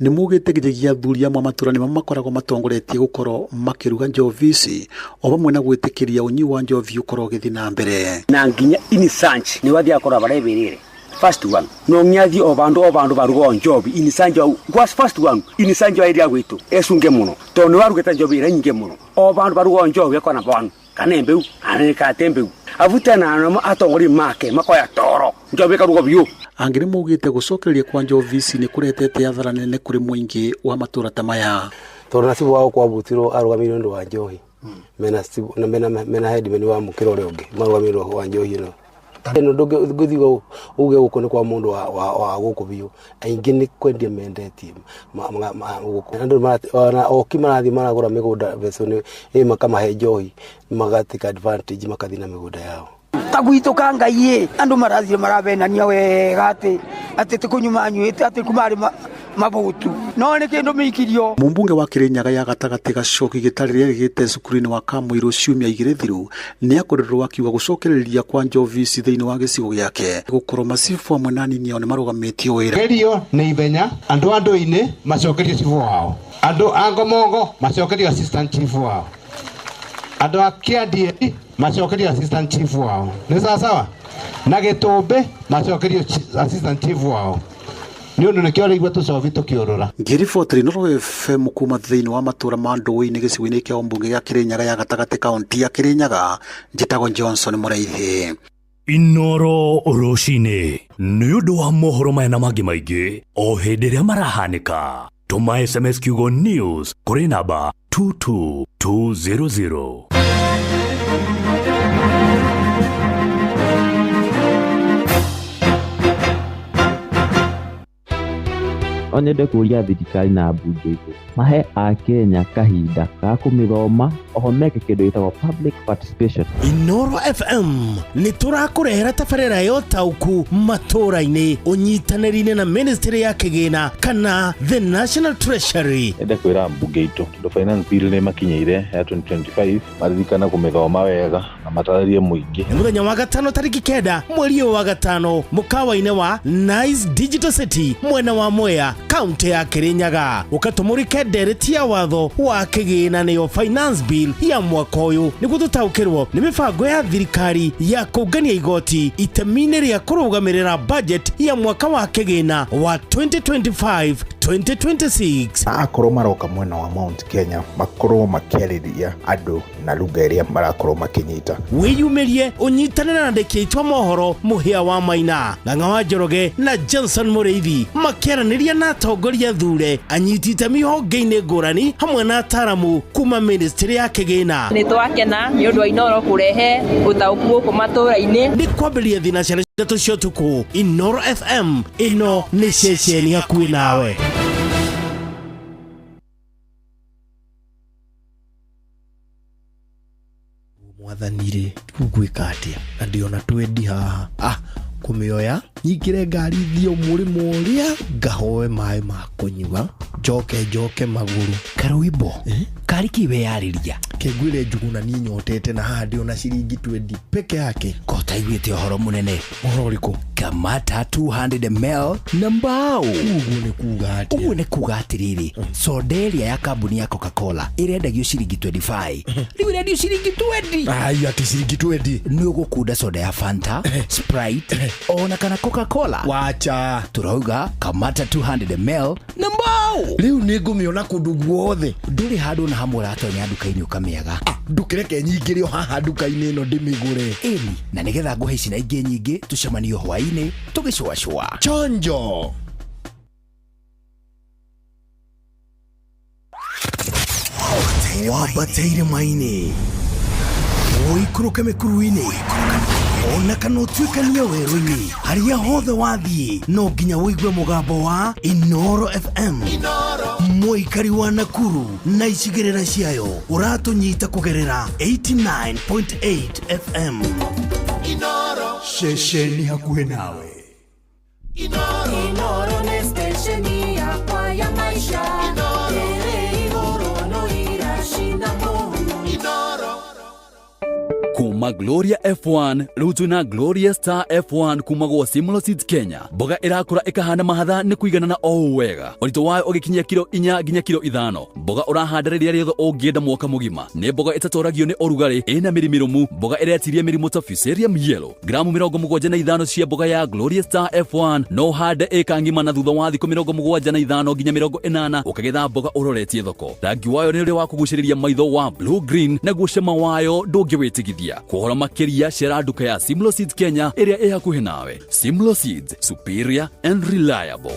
Nĩ mugĩte nginyagia athuri amwe a matũra nĩmo makoragwo matongoretie gũkorwo makĩruga njohi ici o vamwe na gwĩtĩkĩria ũnyui wa njohi ũkorwo ũgĩthiĩ na mbere. Na nginya inisanch nĩ wathiaga kũrora barĩa ĩbĩrĩre. First one no nyathi o bandu barugo njobi inisanjo was first one inisanjo area gwitu esunge muno tondu warugete njobi ira nyingi muno o bandu barugo njobi akona bandu kana mbeu ane ka tembeu avute na no atongori make makoya toro njobi karugo biu. Angĩ nĩ maugĩte gũcokereria kwa njovi ici nĩ kũretete athara nene kũrĩ mũingĩ wa matũra ta maya. Tondũ na cibũ wao kwabutirwo arũgamĩrĩirwo nĩ ũndũ wa njohi mena na mena headman wa mũkĩra ũrĩa ũngĩ marũgamĩrĩirwo wa njohi ĩno. Ĩno ndũngĩthiĩ uge gũkũ nĩ kwa mũndũ wa gũkũ biũ, aingĩ nĩ kwendia mendetie gũkũ. Andũ ona oki marathiĩ maragũra mĩgũnda mbeca nĩ makamahe njohi magatake advantage makathiĩ na mĩgũnda yao. Ta gwitũ ka Ngai ĩ andũ marathire marabenania wega atĩ atĩ ti kũnyua manyuĩte atĩ kumarĩ mabutu no nĩ kĩndũ mĩikirio. Mũmbunge wa Kirinyaga ya gatagatĩ Gacoki Gĩtarĩ rĩrĩa rĩgĩte cukuru-inĩ wa Kamũirũ ciumia igĩrĩ thiru nĩakorirwo akiuga gũcokereria kwa njovi ici thĩinĩ wa gĩcigo gĩake gũkorwo macibũ amwe na anini ao nĩmarũgamĩtio wĩra. Gerio nĩ ithenya andũ a ndũ-inĩ macokerio cibũ wao, andũ a Ngomongo macokerio assistant chief wao, andũ a Kĩandieri macokerio assistant chief wao, nĩ sawasawa, na Gĩtũmbĩ macokerio assistant chief wao. Nĩ ũndũ nĩkĩo rĩigua tũcobi tũkĩũrũra. Ngĩriboti Inooro FM kuma thĩinĩ wa matũra ma ndũĩ-inĩ gĩcigo-inĩ kĩa ũmbunge gĩa Kirinyaga ya gatagatĩ kaunti ya Kirinyaga, njĩtagwo Johnson Mũraithi. Inooro rũcinĩ nĩ ũndũ wa mohoro maya na mangĩ maingĩ o hĩndĩ ĩrĩa marahanĩka. Tũma SMS kiugo news kũrĩ namba 22200. No nyende kũria thirikari na mbunge itũ mahe akenya kahinda ga kũmĩthoma oho meke kĩndũ gĩtagwo public participation. Inooro FM nĩ tũrakũrehera tabarĩra ya ũtaũku matũra-inĩ ũnyitanĩri-inĩ na ministry ya kĩgĩna kana the National Treasury. Nyende kwĩra mbunge itũ tondũ finance bill nĩ makinyĩire ya 2025 maririkana kũmĩthoma wega na matarĩrie mũingĩ. Nĩ mũthenya wa gatano tarĩki 9 mweri ũyũ wa gatano mũkawa-inĩ wa Nice Digital City mwena wa Mwea kaunti ya Kirinyaga ũkatũmũrĩke ndereti ya watho wa kĩgĩna nĩyo finance bill ya mwaka ũyũ nĩguo tũtaũkĩrwo nĩ mĩbango ya thirikari ya kũngania igoti itemi-inĩ rĩa kũrũgamĩrĩra budget ya mwaka wa kĩgĩna wa 2025 2026. Akorwo maroka mwena wa Mount Kenya makorwo makĩarĩria andũ na lugha ĩrĩa marakorwo makĩnyita. Wĩyumĩrie ũnyitanĩre na andĩki aitũ a mohoro Mũhĩa wa Maina, Ng'ang'a wa Njoroge na Johnson Mũrĩithi makĩaranĩria na atongoria thure anyiti itemi honge-inĩ ngũrani hamwe na ataramu kuma ministry ya kĩgĩna. Nĩ twakena nĩ ũndũ wa Inooro kũrehe ũtaũku gũkũ matũra-inĩ. Nĩ kwambĩrĩria thinacara 3 cia ũtukũ. Inooro FM ĩno nĩ ceceni hakuhĩ nawe. Mwathani-rĩ, rĩu ngwĩka atĩa na ndĩona twendi haha kũmĩoya nyingĩre ngari thiĩ mũrĩmo ũrĩa ngahoe maĩ ma kũnyua njoke magũrũ. Karwimbo kari kĩ weyarĩria kengwĩre Njuguna niĩ nyotete na haha ndĩona ciringi 20 peke yake. Ko taiguĩte ũhoro mũnene? Ũhoro ũrĩkũ? Kamata 200 ml na mbao. Ũguo nĩ kuga atĩa? Ũguo nĩ kuga atĩrĩrĩ, soda ĩrĩa ya kambuni ya Coca-Cola ĩrendagio ciringi 25 rĩu ĩrendio ciringi 20. Ai, atĩ ciringi 20? Nĩ ũgũkunda soda ya Fanta, Sprite ona kana Coca-Cola. Wacha. Turauga Kamata 200 ml na mbao. Rĩu nĩ ngũmĩona kũndũ guothe. Ndũrĩ handũ na hamwe ũratonya nduka-inĩ ũkamĩaga. Ndũkĩreke nyingĩre o haha nduka-inĩ ĩno ndĩmĩgũre. Ĩni, na nĩgetha ngũhe ici na ingĩ nyingĩ tũcemanio hwaĩ-inĩ tũgĩcũacũa. Chonjo. Wambate irĩma-inĩ, ũikũrũke mĩkuru-inĩ, ona kana ũtuĩkanie werũ-inĩ, harĩa hothe wathiĩ no nginya ũigue mũgambo wa Inooro FM. Mũikari wa Nakuru na icigĩrĩra ciayo ũratũnyita kũgerera 89.8 FM. Ceceni hakuhĩ nawe. Inooro nĩ stesheni yakwa ya maisha. Ĩrĩ igũrũ no iracina mũhu. Kuma Kuma Gloria F1 rĩu twĩna Gloria Star F1 kuma gwa Simlo Seeds Kenya. Mboga ĩrakũra ĩkahana mahatha nĩ kũiganana o ũũ wega, ũritũ wayo ũgĩkinyia kiro 4 nginya kiro 5. Mboga ũrahanda rĩrĩa rĩothe ũngĩenda mwaka mũgima. Nĩ mboga ĩtatoragio nĩ ũrugarĩ, ĩna mĩri mĩrũmu, mboga ĩretiria mĩrimũ ta Fusarium yellow. Gramu 75 cia mboga ya Gloria Star F1 no ũhande ĩka ng'ima, na thutha wa thikũ 75 nginya 80 ũkagetha mboga ũroretie thoko. Rangi wayo nĩ ũrĩa wa kũgucĩrĩria maitho wa blue green, naguo cama wayo ndũngĩwĩtigithia. Kũhoro makĩria cera nduka ya Simlo Seeds Kenya ĩrĩa ĩ hakuhĩ nawe. Simlo Seeds, superior and reliable.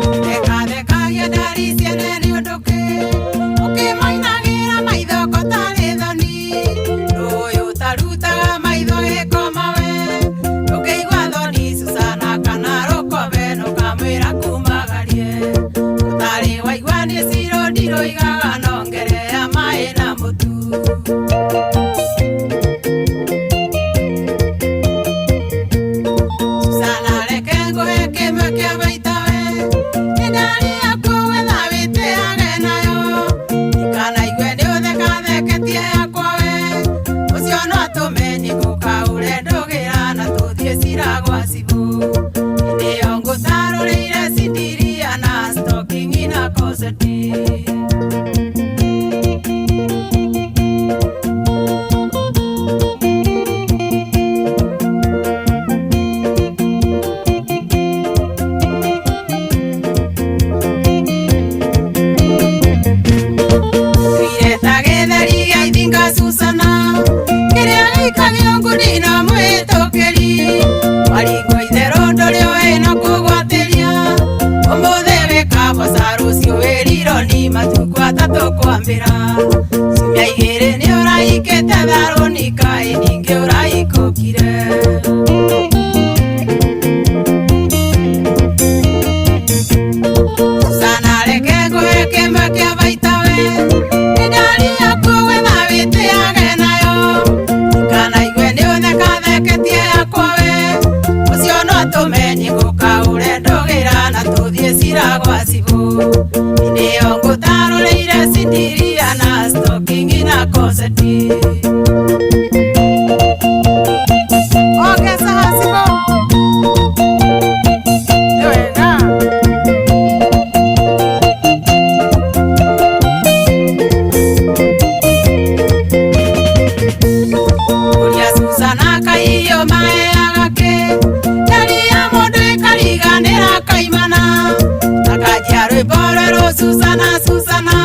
Thekathekagia ndari ciene nĩ ũndũ kĩ ũkĩmainagĩra maitho ko tarĩ thoni ũyũ ũtarutaga maitho gĩkoma we ndũngĩigua thoni Susana kana rũkobe nũkamwĩra kumagarie ũtarĩ waigua nĩ ciro ndiroigaga nongerea maĩ na mũtu. Susana reke ngũhe kĩmwe kĩa baita we nĩndaria kũgwetha wĩtĩage nayo ikanaigue nĩ ũthekatheketie yakwa we ũcio no atũme nyingũkaũre ndũgĩra na tũthiĩ cira gwa cibũ nĩyo ngũtarũrĩire cindiria na stocking na koseti. Twireta gĩtheri gĩa ithinga Susana kĩrĩa gĩikagio ngundi na mwĩtũkĩri waringwo itherũ ndũrĩ ũĩ no kũgwatĩria ũmũthĩ wĩkaboca rũciũ wĩrirwo ni matukũ atatũ kwambĩra ciumia igĩrĩ nĩ ũraikĩte tharũni kaĩ ningĩ ũraikũkire. Susana reke ngũhe kĩmwe kĩa baita we nĩndaria kũgwetha wĩtĩage nayo ikanaigue nĩ ũthekatheketie yakwa we ũcio no atũme nyingũkaũre ndũgĩra na tũthiĩ cira gwa cibũ nĩyo ngũtarũrĩire cindiria na stocking na koseti. Ongeza cibũ nĩ wega. Ũrĩa Susana kaiyo maheaga kĩ ndari ya mũndũ ĩkariganĩra kaimana akanjia rwĩmbo rwerũ Susana Susana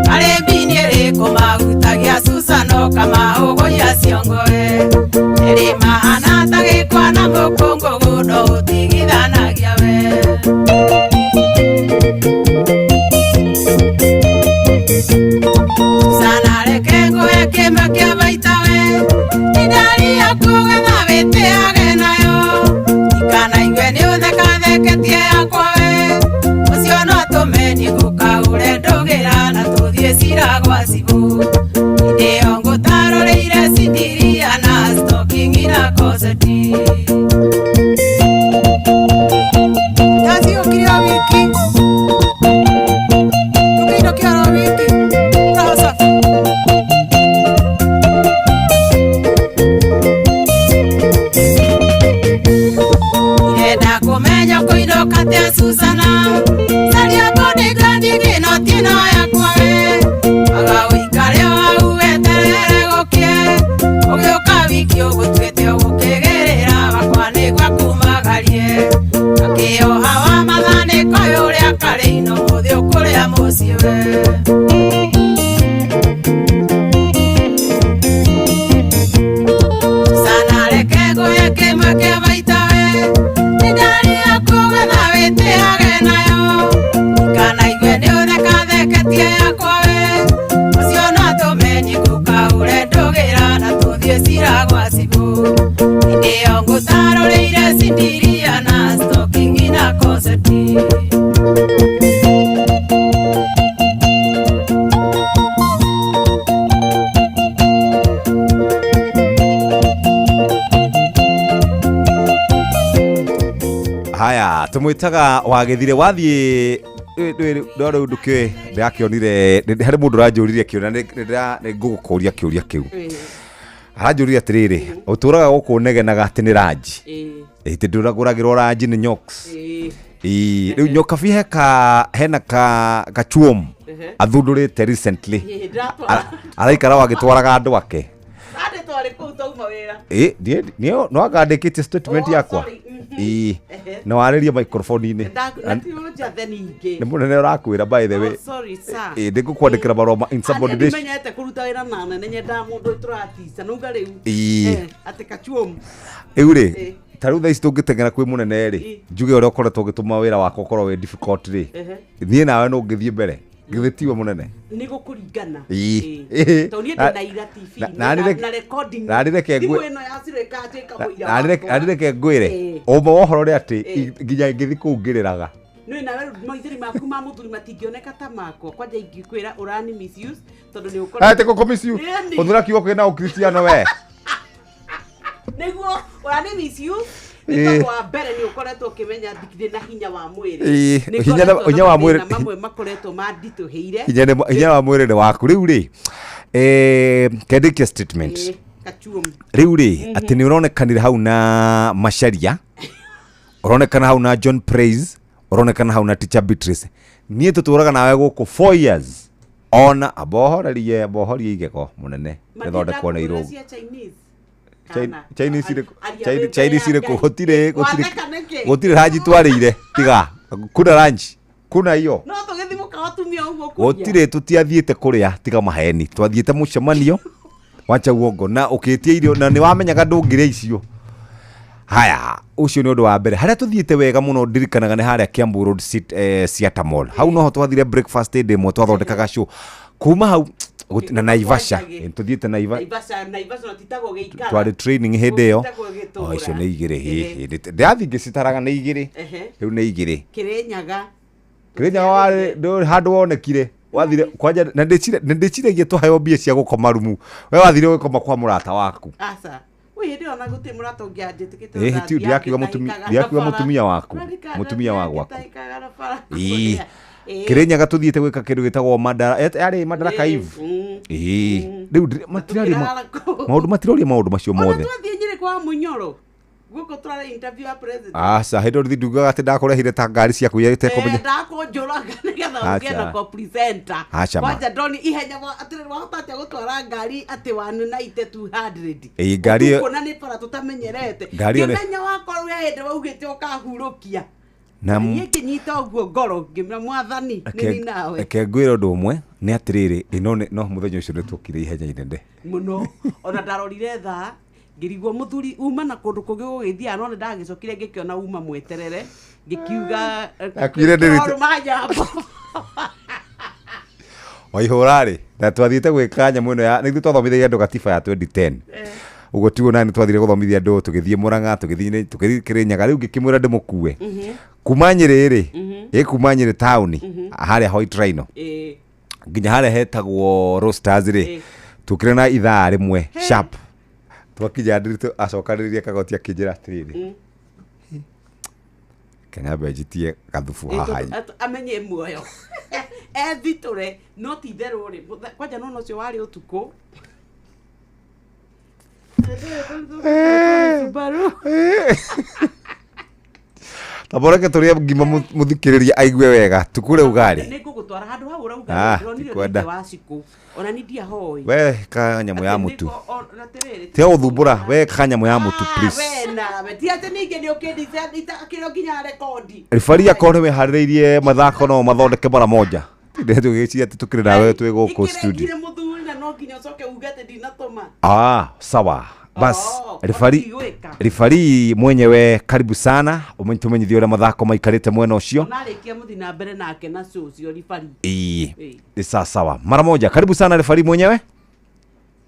karĩ mbini ĩrĩkũ mahutagia Susana ũkamahũgũria ciongoe ĩrĩ mahana ta gĩkwa na mũkũngũgũ no ũtigithanagia we. Susana reke ngũhe kĩmwe kĩa baita we nĩndaria kũgetha wĩtĩage nayo ikanaigue nĩ ũthekatheketie yakwa we ũcio no atũme nyingũkaũre ndũgĩra na tũthiĩ cira gwa cibũ nĩyo ngũtarũrĩire cindiria na stocking na koseti. Ndaciũkire o wiki tũkĩinũkia oro wiki roho safi. Irenda kũmenya kũinũka tia Susana caria bodyguard ngĩnoti ĩno yakwa we waga ũikare o hau weterere gũkĩe ũgĩũka wiki ũgũtuĩte ũgũkĩgĩrĩra wakwa nĩgwa kumagarie akĩoha wa mathanĩko ũrĩa karĩ ino mũthĩ ũkũrĩa mũciĩ we. Susana reke ngũhe kĩmwe kĩa baita we nĩndaria kũgetha wĩtĩage nayo ikanaigue nĩ ũthekatheketie yakwa we ũcio no atũme nyingũkaũre ndũgĩra na tũthiĩ cira gwa cibũ. Tũmwĩtaga wagĩthire wathiĩ no rĩu ndũkĩũĩ ndĩrakĩonire harĩ mũndũ ũranjũririe kĩũria nĩ ngũgũkũria kĩũria kĩu. Aranjũririe atĩrĩrĩ, ũtũraga gũkũ ũnegenaga atĩ nĩ ranji, ĩtĩ ndũragũragĩrwo ranji nĩ nyoks. Ĩĩ, rĩu nyokabi hena ka kachuom athundũrĩte recently. Araikara wagĩtwaraga andũ ake. Andĩ twarĩ kũu twauma wĩra. Ĩ, ndiĩ no anga ndĩkĩtie statement Oh, yakwa. sorry. Ĩ, na warĩrie microphone-inĩ. Na ti njathe ningĩ. Nĩ mũnene ũrakwĩra, by the way. Oh, sorry, sir. Ĩ, ndĩngũkwandĩkĩra marũa ma insubordination. Ndimenyete kũruta wĩra na nene, nyendaga mũndũ tũratica nauga rĩu. Ĩĩ. Atĩ kachuom. Rĩu rĩ, ta rĩu thaa ici tũngĩteng'era kwĩ mũnene rĩ, njuge ũrĩa ũkoretwo ũgĩtũma wĩra wakwa ũkorwo wĩ difficult rĩ, niĩ nawe no ũngĩthiĩ mbere, githĩ tiwe mũnene? Nĩ gũkũringana. Ĩĩ. Ĩĩ. Tondũ niĩ ndĩ na ira TV na recording. Na nĩ reke Thimũ ĩno ya Ciro ĩkanjĩka mũira Na wakwa. nĩ reke ngwĩre, ũma wa ũhoro nĩ atĩ nginya ingĩthiĩ kũu ngĩrĩraga. Nĩ nawe rĩu maithori maku ma mũthuri matingĩoneka ta makwa, kwanja ingĩkwĩra ũrani misuse tondũ nĩ ũkoretwo- Atĩ gũkũ-misuse? Ĩni. Hũthĩra kiugo kĩna ũkristiano we. Nĩguo ũrani misuse nĩ tondũ wa mbere nĩ ũkoretwo ũkĩmenya ndikirĩ na hinya wa mwĩrĩ. Ĩĩ, Nĩ ngoretwo hinya na wa mwĩrĩ- mathĩna mamwe makoretwo manditũhĩire. Hinya wa mwĩrĩ nĩ waku. Rĩu rĩ, kendĩkia statement. Ĩĩ, kachuom. Rĩu rĩ, atĩ nĩ ũronekanire hau na Macharia, ũronekana hau na John Praise, ũronekana hau na Teacher Beatrice. Niĩ tũtũraga nawe gũkũ 4 years, ona ambohorerie ambohorie igego mũnene rĩthondekwo nĩ irũngũ. Cia Chinese. Chinese Aria Chinese wĩ mbere Chinese ya irĩkũ? Ngai. Gũtirĩ Watheka nĩkĩ? gũtirĩ ranji twarĩire. Tiga kuna ranji kuna hiyo. No tũgĩthiĩ mũkawa tumia ũguo kũria. Gũtirĩ, tũtiathiĩte kũrĩa, tiga maheni. Twathiĩte mũcemanio wacha uongo na ũkĩtia irio na nĩ wamenyaga ndũngĩrĩa icio. Haya, ũcio nĩ ũndũ wa mbere. Harĩa tũthiĩte wega mũno ndirikanaga nĩ harĩa Kiambu Road Siata Mall. Hau noho twathire breakfast hĩndĩ ĩmwe twathondekaga show kuma hau na Naivasha. Tũthiĩte Naivasha. Naivasha, Naivasha titagwo gĩikara. Twarĩ training hĩndĩ ĩyo. Gũtitagwo gĩtũũra. O icio nĩ igĩrĩ hihi ndĩrathiĩ ngĩcitaraga nĩ igĩrĩ. Rĩu nĩ igĩrĩ. Kĩrĩnyaga. Kĩrĩnyaga warĩ ndũrĩ handũ wonekire wathire kwanja na ndĩciragia tũheo mbia cia gũkoma rumu, we wathire gũkoma kwa mũrata waku. Aca. Wĩ hĩndĩ ĩyo na gũtirĩ mũrata ũngĩ anjĩtĩkĩte. Ĩĩ, ndiakiuga mũtumia waku, mũtumia wa gwaku. Ĩĩ. Kĩrĩnyaga tũthiĩte gwĩka kĩndũ gĩtagwo Mandara, yarĩ Madaraka Eve. Ĩĩ, rĩu matiraria maũndũ, matiroria maũndũ macio mothe. Twathiĩ Nyĩrĩ kwa Mũnyoro. Gũkũ tũrarĩ interview ya president. Aca, hĩndĩ ĩyo ndugaga atĩ ndakũrehire ta ngari ciaku iria itekũmenya. Ndakũnjũraga nĩgetha ũgĩe na Aca. co-presenter. Aca ma. Kwanja ndoni ihenya atĩrĩrĩ, wahota atĩa gũtwara ngari atĩ 190 200? Ĩĩ, ngari ĩyo- Ũtukũ na nĩ bara tũtamenyerete. Ngari ĩyo nĩ- Ngĩmenya wakorwo he hĩndĩ waugĩte ũkahurũkia. Na Niĩ ngĩnyita ũguo ngoro ngĩmera mwathani nĩ niĩ nawe. Reke ngwĩre ũndũ ũmwe nĩ atĩrĩrĩ, ĩno no mũthenya ũcio nĩ tuokire ihenya inene. Mũno, ona ndarorire thaa ngĩrigwo mũthuri uma na kũndũ kũngĩ gũgĩthiaga, no nĩ ndagĩcokire ngĩkĩona uma mweterere ngĩkiuga Ndakuire kĩrorũma nyambo. Waihũra rĩ, na twathiĩte gwĩka nyamũ ĩno ya nĩ ithuĩ twathomithagia andũ gatiba ya 2010 ũguo tiguo, nani twathire gũthomithia andũ, tũgĩthiĩ Mũrang'a, tũgĩthiĩ tũgĩthiĩ Kĩrĩnyaga, rĩu ngĩkĩmwĩra ndĩmũkue kuma Nyĩrĩ rĩ, ĩ kuma Nyĩrĩ taũni harĩa White Rhino nginya harĩa hetagwo Roasters rĩ, tũkire na ithaa rĩmwe sharp. Twakinya Ndiritu acokanĩrĩrie kagoti akĩnjĩra atĩrĩrĩ, kenyambe njitie gathubu haha. Amenye muoyo ethitũre, no ti itherũ rĩ, kwanja nona ũcio warĩ ũtukũ. Subaru. Tamboreke tũrĩe ngima mũthikĩrĩria aigue wega tukure ugali. Nĩ ngũgũtwara handũ hau ũrauga. Ah, ndĩronire tikwenda. thutha wa cikũ ona ni ndiahoi. We ka nyamũ ya mũtu. Atĩrĩrĩ, Tiga gũthumbũra, we ka nyamũ ya mũtu, please. We nawe ti atĩ ningĩ nĩ ũkĩndicakĩrwo nginya rekondi. Ribari akorwo nĩ weharĩrĩirie mathako no mathondeke mara moja, tinde tũgĩciria atĩ tũkĩrĩ nawe twĩ gũkũ studio. Ikĩrengire mũthuri na no nginya ũcoke uge atĩ ndinatũma. Ah, sawa bas. Oh, Ribari ũtigwĩka. ribari mwenyewe, karibu sana, tũmenyithie ũrĩa mathako maikarĩte mwena ũcio. Onarĩkia mũthi na mbere nake na cũcio ribari. Ĩĩ. Ĩĩ. Nĩ sawa sawa, mara moja, karibu sana ribari mwenyewe.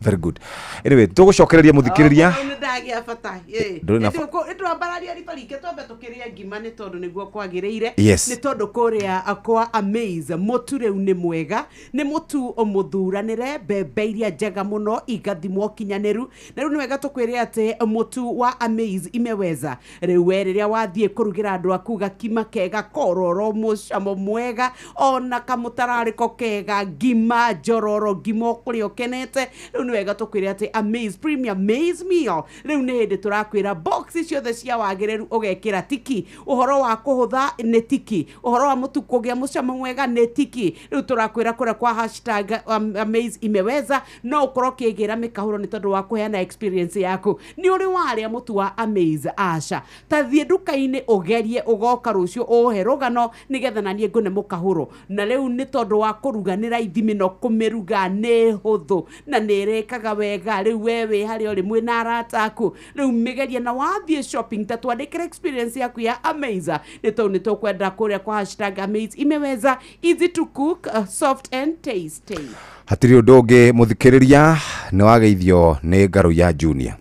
Very good. Anyway, tũgũcokereria mũthikĩrĩria. Nĩ ndagĩa bata. Ndũrĩ na Twambararia ribarike twambe tũkĩrĩa ngima nĩ tondũ nĩguo kwagĩrĩire. Yes. Nĩ tondũ kũrĩa kwa Amaze mũtu rĩu nĩ mwega, nĩ mũtu mũthuranĩre, mbembe iria njega mũno igathimwo kinyanĩru. Na rĩu nĩ wega tũkwĩre atĩ mũtu wa Amaze imeweza. Rĩu we rĩrĩa wathiĩ kũrugĩra andũ aku gakima kega kororo mũcamo mwega ona kamũtararĩko kega, ngima njororo, ngima ũkũrĩa ũkenete. Rĩu nĩ wega tũkwĩre atĩ Amaze Premium Maize Meal rĩu nĩ hĩndĩ tũrakwĩra box ciothe cia wagĩrĩru ũgekĩra tiki, ũhoro wa kũhũtha nĩ tiki, ũhoro wa mũtu kũgĩa mũcamo mwega nĩ tiki. Rĩu tũrakwĩra kũrĩa kwa hashtag Amaze imeweza no ũkorwo ũkĩgĩra mĩkahũro nĩ tondũ wa kũheana experience yaku. Nĩ ũrĩ warĩa mũtu wa Amaze? Aca, ta thiĩ nduka-inĩ ũgerie, ũgoka rũciũ ũhe rũgano nĩgetha na niĩ ngũne mũkahũro. Na rĩu nĩ tondũ wa kũruga nĩ raithi mũno, kũmĩruga nĩ hũthũ na nĩ ĩrĩkaga wega. Rĩu we wĩ harĩa ũrĩ mwĩna arata aku, rĩu mĩgerie na wathiĩ shopping ta twandĩkĩre experience yaku ya Amaze nĩ tondũ nĩ tũkwenda kũrĩa kwa hashtag Amaze imeweza, easy to cook, soft and tasty. Hatirĩ ũndũ ũngĩ mũthikĩrĩria, nĩ wageithio nĩ Ngarũ ya Junior.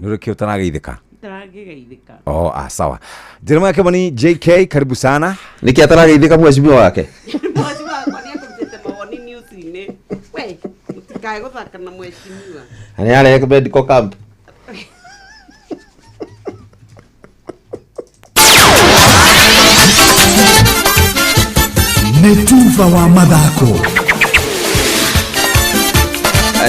Nĩ ũrĩkĩ ũtarageithĩka? Ndĩrangĩgeithĩka. Oh, ah, sawa. Jeremiah Kimani JK, karibu sana. Nĩkĩ atarageithĩka mheshimiwa wake? Mheshimiwa wakwa nĩ ekũrutĩte mawoni news-inĩ. We mũtikae gũthaka na mheshimiwa. Na nĩ arehe medical camp. Nĩ tuba wa mathako.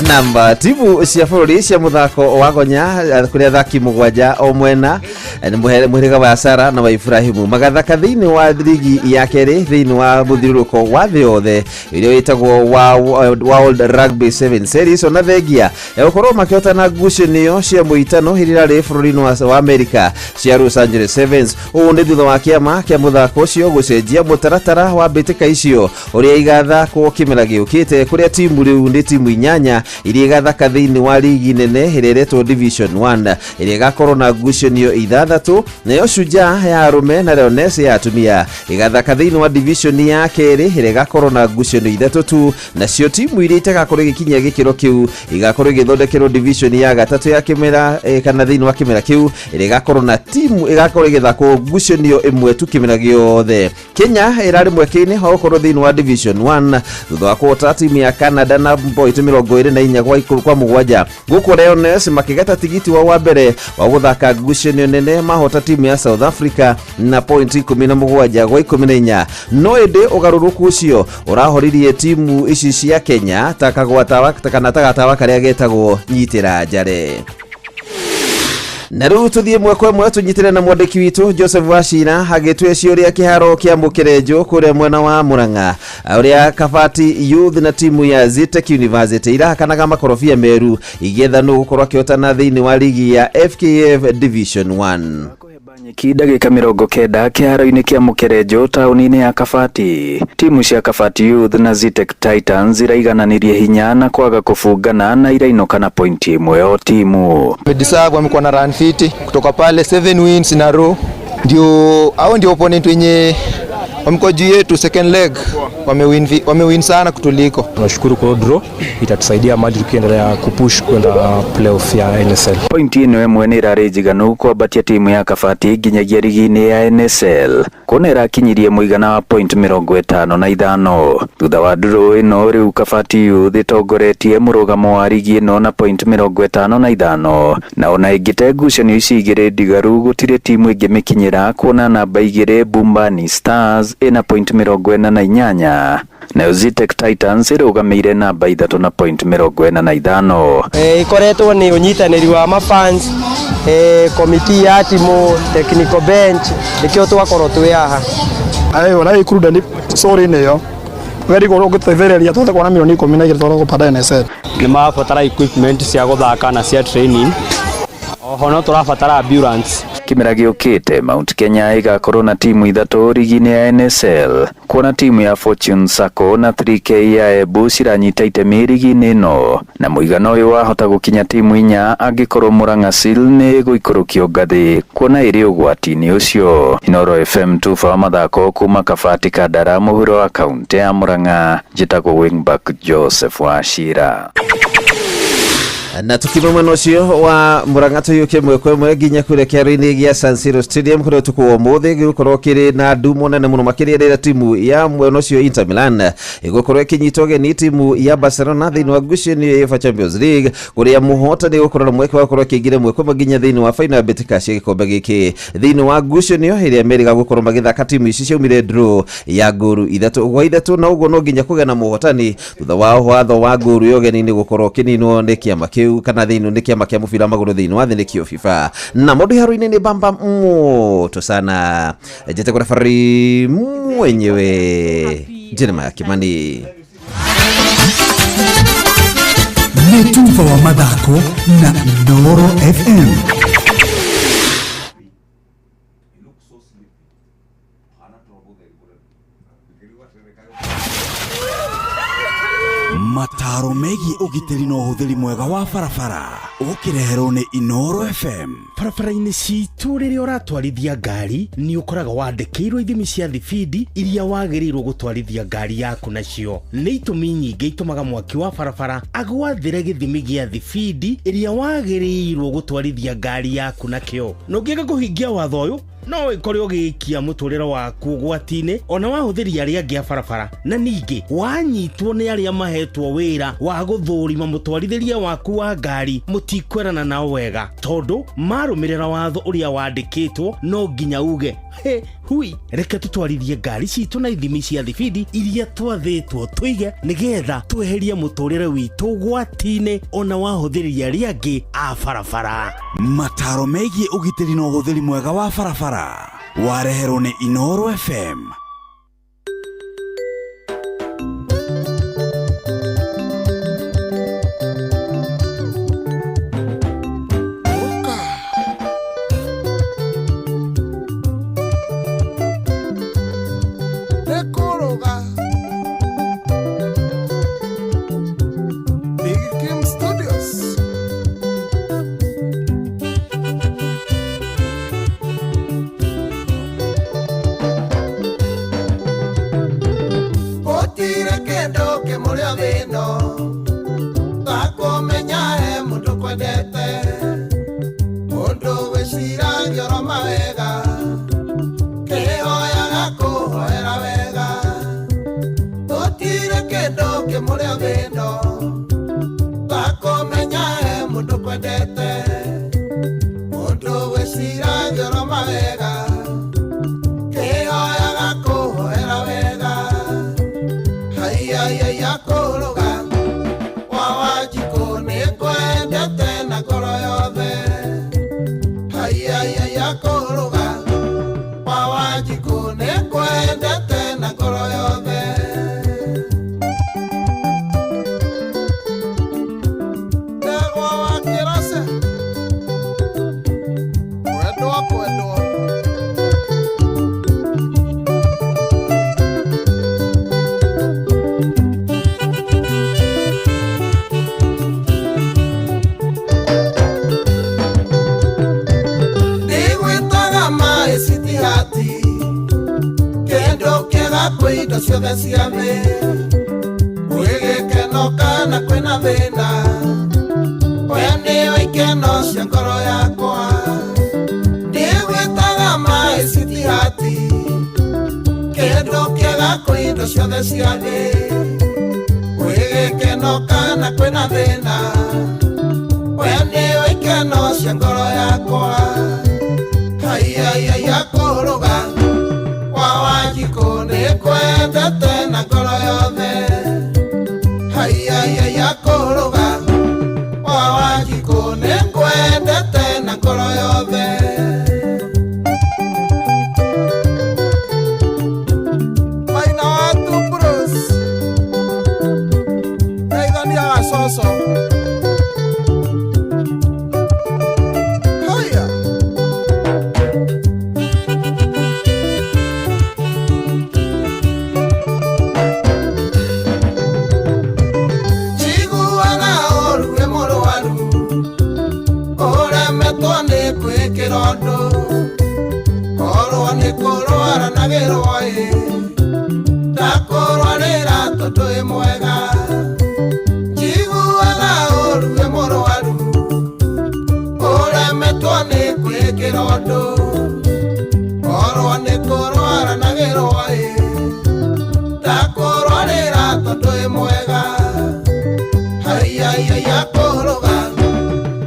Namba timu cia bũrũri cia mũthako wa gonya kũrĩ athaki 7 o mwena nĩ mũhĩrĩga wa Sara na wa Ibrahimu magathaka thĩinĩ wa ligi ya kerĩ thĩinĩ wa mũthiũrũrũko wa thĩ yothe ĩrĩa ĩtagwo wa World Rugby 7 Series, ona thengia ya gũkorwo makĩhotana ngucanio cia mũitano iria irarĩ bũrũri-inĩ wa Amerika cia Los Angeles Sevens. Ũũ nĩ thutha wa kĩama kĩa mũthako ũcio gũcenjia mũtaratara wa mbĩtĩka icio ũrĩa igathakwo kĩmera gĩũkĩte, kũrĩa timu rĩu nĩ timu 8 iria igathaka thĩinĩ wa ligi nene ĩrĩa ĩretwo Division 1 ĩrĩa ĩgakorwo na ngucanio 6, nayo Shujaa ya arũme na Leones ya atumia igathaka thĩinĩ wa division ya kerĩ ĩrĩa ĩgakorwo na ngucanio 3 tu, nacio timu iria itagakorwo igĩkinyia gĩkĩro kĩu igakorwo igĩthondekerwo division ya gatatũ ya kĩmera kana thĩinĩ wa kĩmera kĩu ĩrĩa ĩgakorwo na timu ĩgakorwo ĩgĩthakwo ngucanio 1 tu kĩmera gĩothe. Kenya ĩrarĩ mweke-inĩ wa gũkorwo thĩinĩ wa Division 1 thutha wa kũhota timu ya Canada na point 24 kwa 7, gũkũ Leones makĩgata tigiti wa mbere wa gũthaka ngucanio nene mahota timu ya South Africa na point 17 gwa 14. No ĩndĩ ũgarũrũku ũcio ũrahoririe timu ici cia Kenya ta kagwatawa kana tagatawa karĩa getagwo nyitĩra njare. Na rĩu tũthiĩ ĩmwe kwa ĩmwe tũnyitĩre na mwandĩki witũ Joseph Wachira agĩtue ciũria kĩharo kĩa Mũkĩrenjũ kũrĩa mwena wa Murang'a, ũrĩa Kabati Youth na timu ya Zetech University irahakanaga makorobia meru igĩetha nũ gũkorwo akĩhotana thĩinĩ wa ligi ya FKF Division 1. Nyeki ndagĩka 90 kĩharo-inĩ kĩa Mũkerenjũ taũni-inĩ ya Kabati. Timu cia Kabati Youth na Zetech Titans iraigananirie hinya na kwaga kũbungana na irainũka na pointi 1 o timu. Wamedeserve, wamekuwa na run fiti kutoka pale 7 wins in a row. Ndio hao ndio opponent wenye wamekuwa juu yetu second leg, wamewin sana kutuliko. Tunashukuru kwa draw, itatusaidia mali tukiendelea kupush kwenda playoff ya NSL. Pointi ĩno ĩmwe nĩ ĩrarĩ njiganu kwambatia timu ya Kabati nginyagia rigi-inĩ ya NSL kuona ĩrakinyirie mũigana wa point 55. Thutha wa draw ĩno rĩu Kabati Youth ĩtongoretie mũrũgamo wa rigi ĩno na point 55, na ona ĩngĩte ngucanio ici igĩrĩ ndigaru gũtirĩ timu ĩngĩmĩkinyĩra kuona namba 2 Bumbani Stars ĩna point 48, nayo Zetech Titans ĩrũgamĩire namba 3 na point 45. Ikoretwo nĩ ũnyitanĩri wa mafans, komiti ya timu, technical bench, nĩkĩo twakorwo twĩ haha. Ayo na ikuruda ni sorry neyo very good ũgĩteithĩrĩria twothe kuona milioni 12 twarwo gũpanda NSL. Nĩ marabatara equipment cia gũthaka na cia training, oho no tũrabatara ambulance. Kĩmera gĩũkĩte Mount Kenya ĩgakorwo na timu 3 rigi-inĩ ya NSL, kuona timu ya Fortune Sacco na 3K ya Embu ciranyita itemi rigi-inĩ ĩno, na mũigana ũyũ wahota gũkinya timu 4 angĩkorwo Murang'a Seal nĩ ĩgũikũrũkio ngathĩ kuona ĩrĩ ũgwati-inĩ ũcio. Inooro FM tuba wa mathako kuma Kabati Kandara mũhuro wa kaunti ya Murang'a, njĩtagwo Wingback Joseph Wachira. Na tukiuma mwena ũcio wa Murang'a tũiyũkie ĩmwe kwa ĩmwe nginya kũrĩa kĩharo-inĩ gĩa San Siro Stadium kũrĩa ũtukũ wa ũmũthĩ gĩgũkorwo kĩrĩ na ndumo nene mũno makĩria rĩrĩa timu ya mwena ũcio Inter Milan ĩgũkorwo ĩkĩnyita ũgeni timu ya Barcelona thĩinĩ wa ngucanio ya UEFA Champions League, kũrĩa mũhotani gũkorwo na mweke wa gũkorwo akĩingĩra ĩmwe kwa ĩmwe nginya thĩinĩ wa final ya mbĩtĩka cia gĩkombe gĩkĩ. Thĩinĩ wa ngucanio ĩrĩa merĩga gũkorwo magĩthaka, timu ici ciaumire draw ya ngũru 3-3, na ũguo no nginya kũgĩa na mũhotani thutha wa watho wa ngũru ya ũgeni-inĩ gũkorwo ũkĩninwo nĩ kĩama kĩu kana thĩinĩ nĩ kĩama kĩa mũbira wa magũrũ thĩinĩ wa thĩ nĩkĩo FIFA. Na maũndũ iharo-inĩ nĩ bamba moto sana. Njĩtagwo referee mwenyewe Jeremiah Kimani. Nĩ tuba wa mathako na Inooro FM. Mataro megiĩ ũgitĩri na ũhũthĩri mwega wa barabara ũkĩreherwo nĩ Inooro FM. Barabara-inĩ citũ rĩrĩa ũratwarithia ngari nĩ ũkoraga wandĩkĩirwo ithimi cia thibindi iria wagĩrĩirwo gũtwarithia ngari yaku nacio. Nĩ itũmi nyingĩ itũmaga mwaki wa barabara agwathĩre gĩthimi gĩa thibindi ĩrĩa wagĩrĩirwo gũtwarithia ngari yaku nakĩo, na ũngĩaga kũhingia watho ũyũ no ĩkore ũgĩikia mũtũrĩre waku ũgwati-inĩ ona wahũthĩri arĩa angĩ a barabara. Na ningĩ wanyitwo nĩ arĩa mahetwo wĩra wa gũthũrima mũtwarithĩrie waku wa ngari, mũtikwerana nao wega tondũ marũmĩrĩra watho ũrĩa wandĩkĩtwo no nginya uge he hui. Reke tũtwarithie ngari citũ na ithimi cia thibindi iria twathĩtwo tũige nĩgetha tweherie mũtũrĩre witũ ũgwati-inĩ ona wahũthĩri arĩa angĩ a barabara. Mataro megiĩ ũgitĩri na ũhũthĩri mwega wa barabara wareherwo nĩ Inooro FM. Nekoroga Big Kim Studios. Gũtirĩ kĩndũ kĩmũrĩa thĩno takũmenya he mũndũ kwendete, mũndũ wĩciragia oro mawega, kĩhoyaga kũhoera wega. Gũtirĩ kĩndũ kĩmũrĩa thĩno takũmenya he mũndũ kwendete, mũndũ wĩciragia oro mawega, kĩhoyaga kũhoera wega. Haiya kũrũga wa Wanjikũ nĩngwendete na ngoro yothe. Haiya kũrũga wa Wanjikũ nĩngwendete na ngoro yothe. Ndegwa wa Kĩrace kwendwo kwendwo. Ndigwĩtaga maĩ citihati, kĩndũ kĩega kwĩ indo ciothe cia thĩ, gwĩ gĩkeno kana kwĩna thĩna, we nĩwe ikeno cia ngoro yakwa. Ndigwĩtaga maĩ citihati, kĩndũ kĩega kwĩ indo ciothe cia thĩ, gwĩ gĩkeno kana kwĩna thĩna, we nĩwe ikeno cia ngoro yakwa. Haiya kũrũga wa Wanjikũ nĩngwendete na ngoro yothe. Haiya kũrũga wa Wanjikũ nĩngwendete na ngoro yothe. Maina wa Tubros Geithania wa Coco. Haiya. Njiguaga ũru wĩ mũrwaru, ũremetwo nĩ kwĩkĩra ũndũ, korwo nĩ kũrwara na gĩrwo ĩ, ndakũrwarĩra tondũ wĩ mwega. Njiguaga ũru wĩ mũrwaru, Tondũ korwo nĩ kũrwara na gĩrwa ĩ ndakũrwarĩra tondũ ĩ mwega haiyaiyaiya kũrũga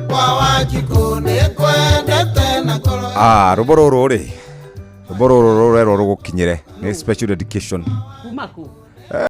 kwa Wanjikũ nĩ kwendete na ngoro. Ah, rwĩmbo rũrũ rĩ, rwĩmbo rũrũ rũrerwo rũgũkinyĩre nĩ special dedication. Kuma kũ?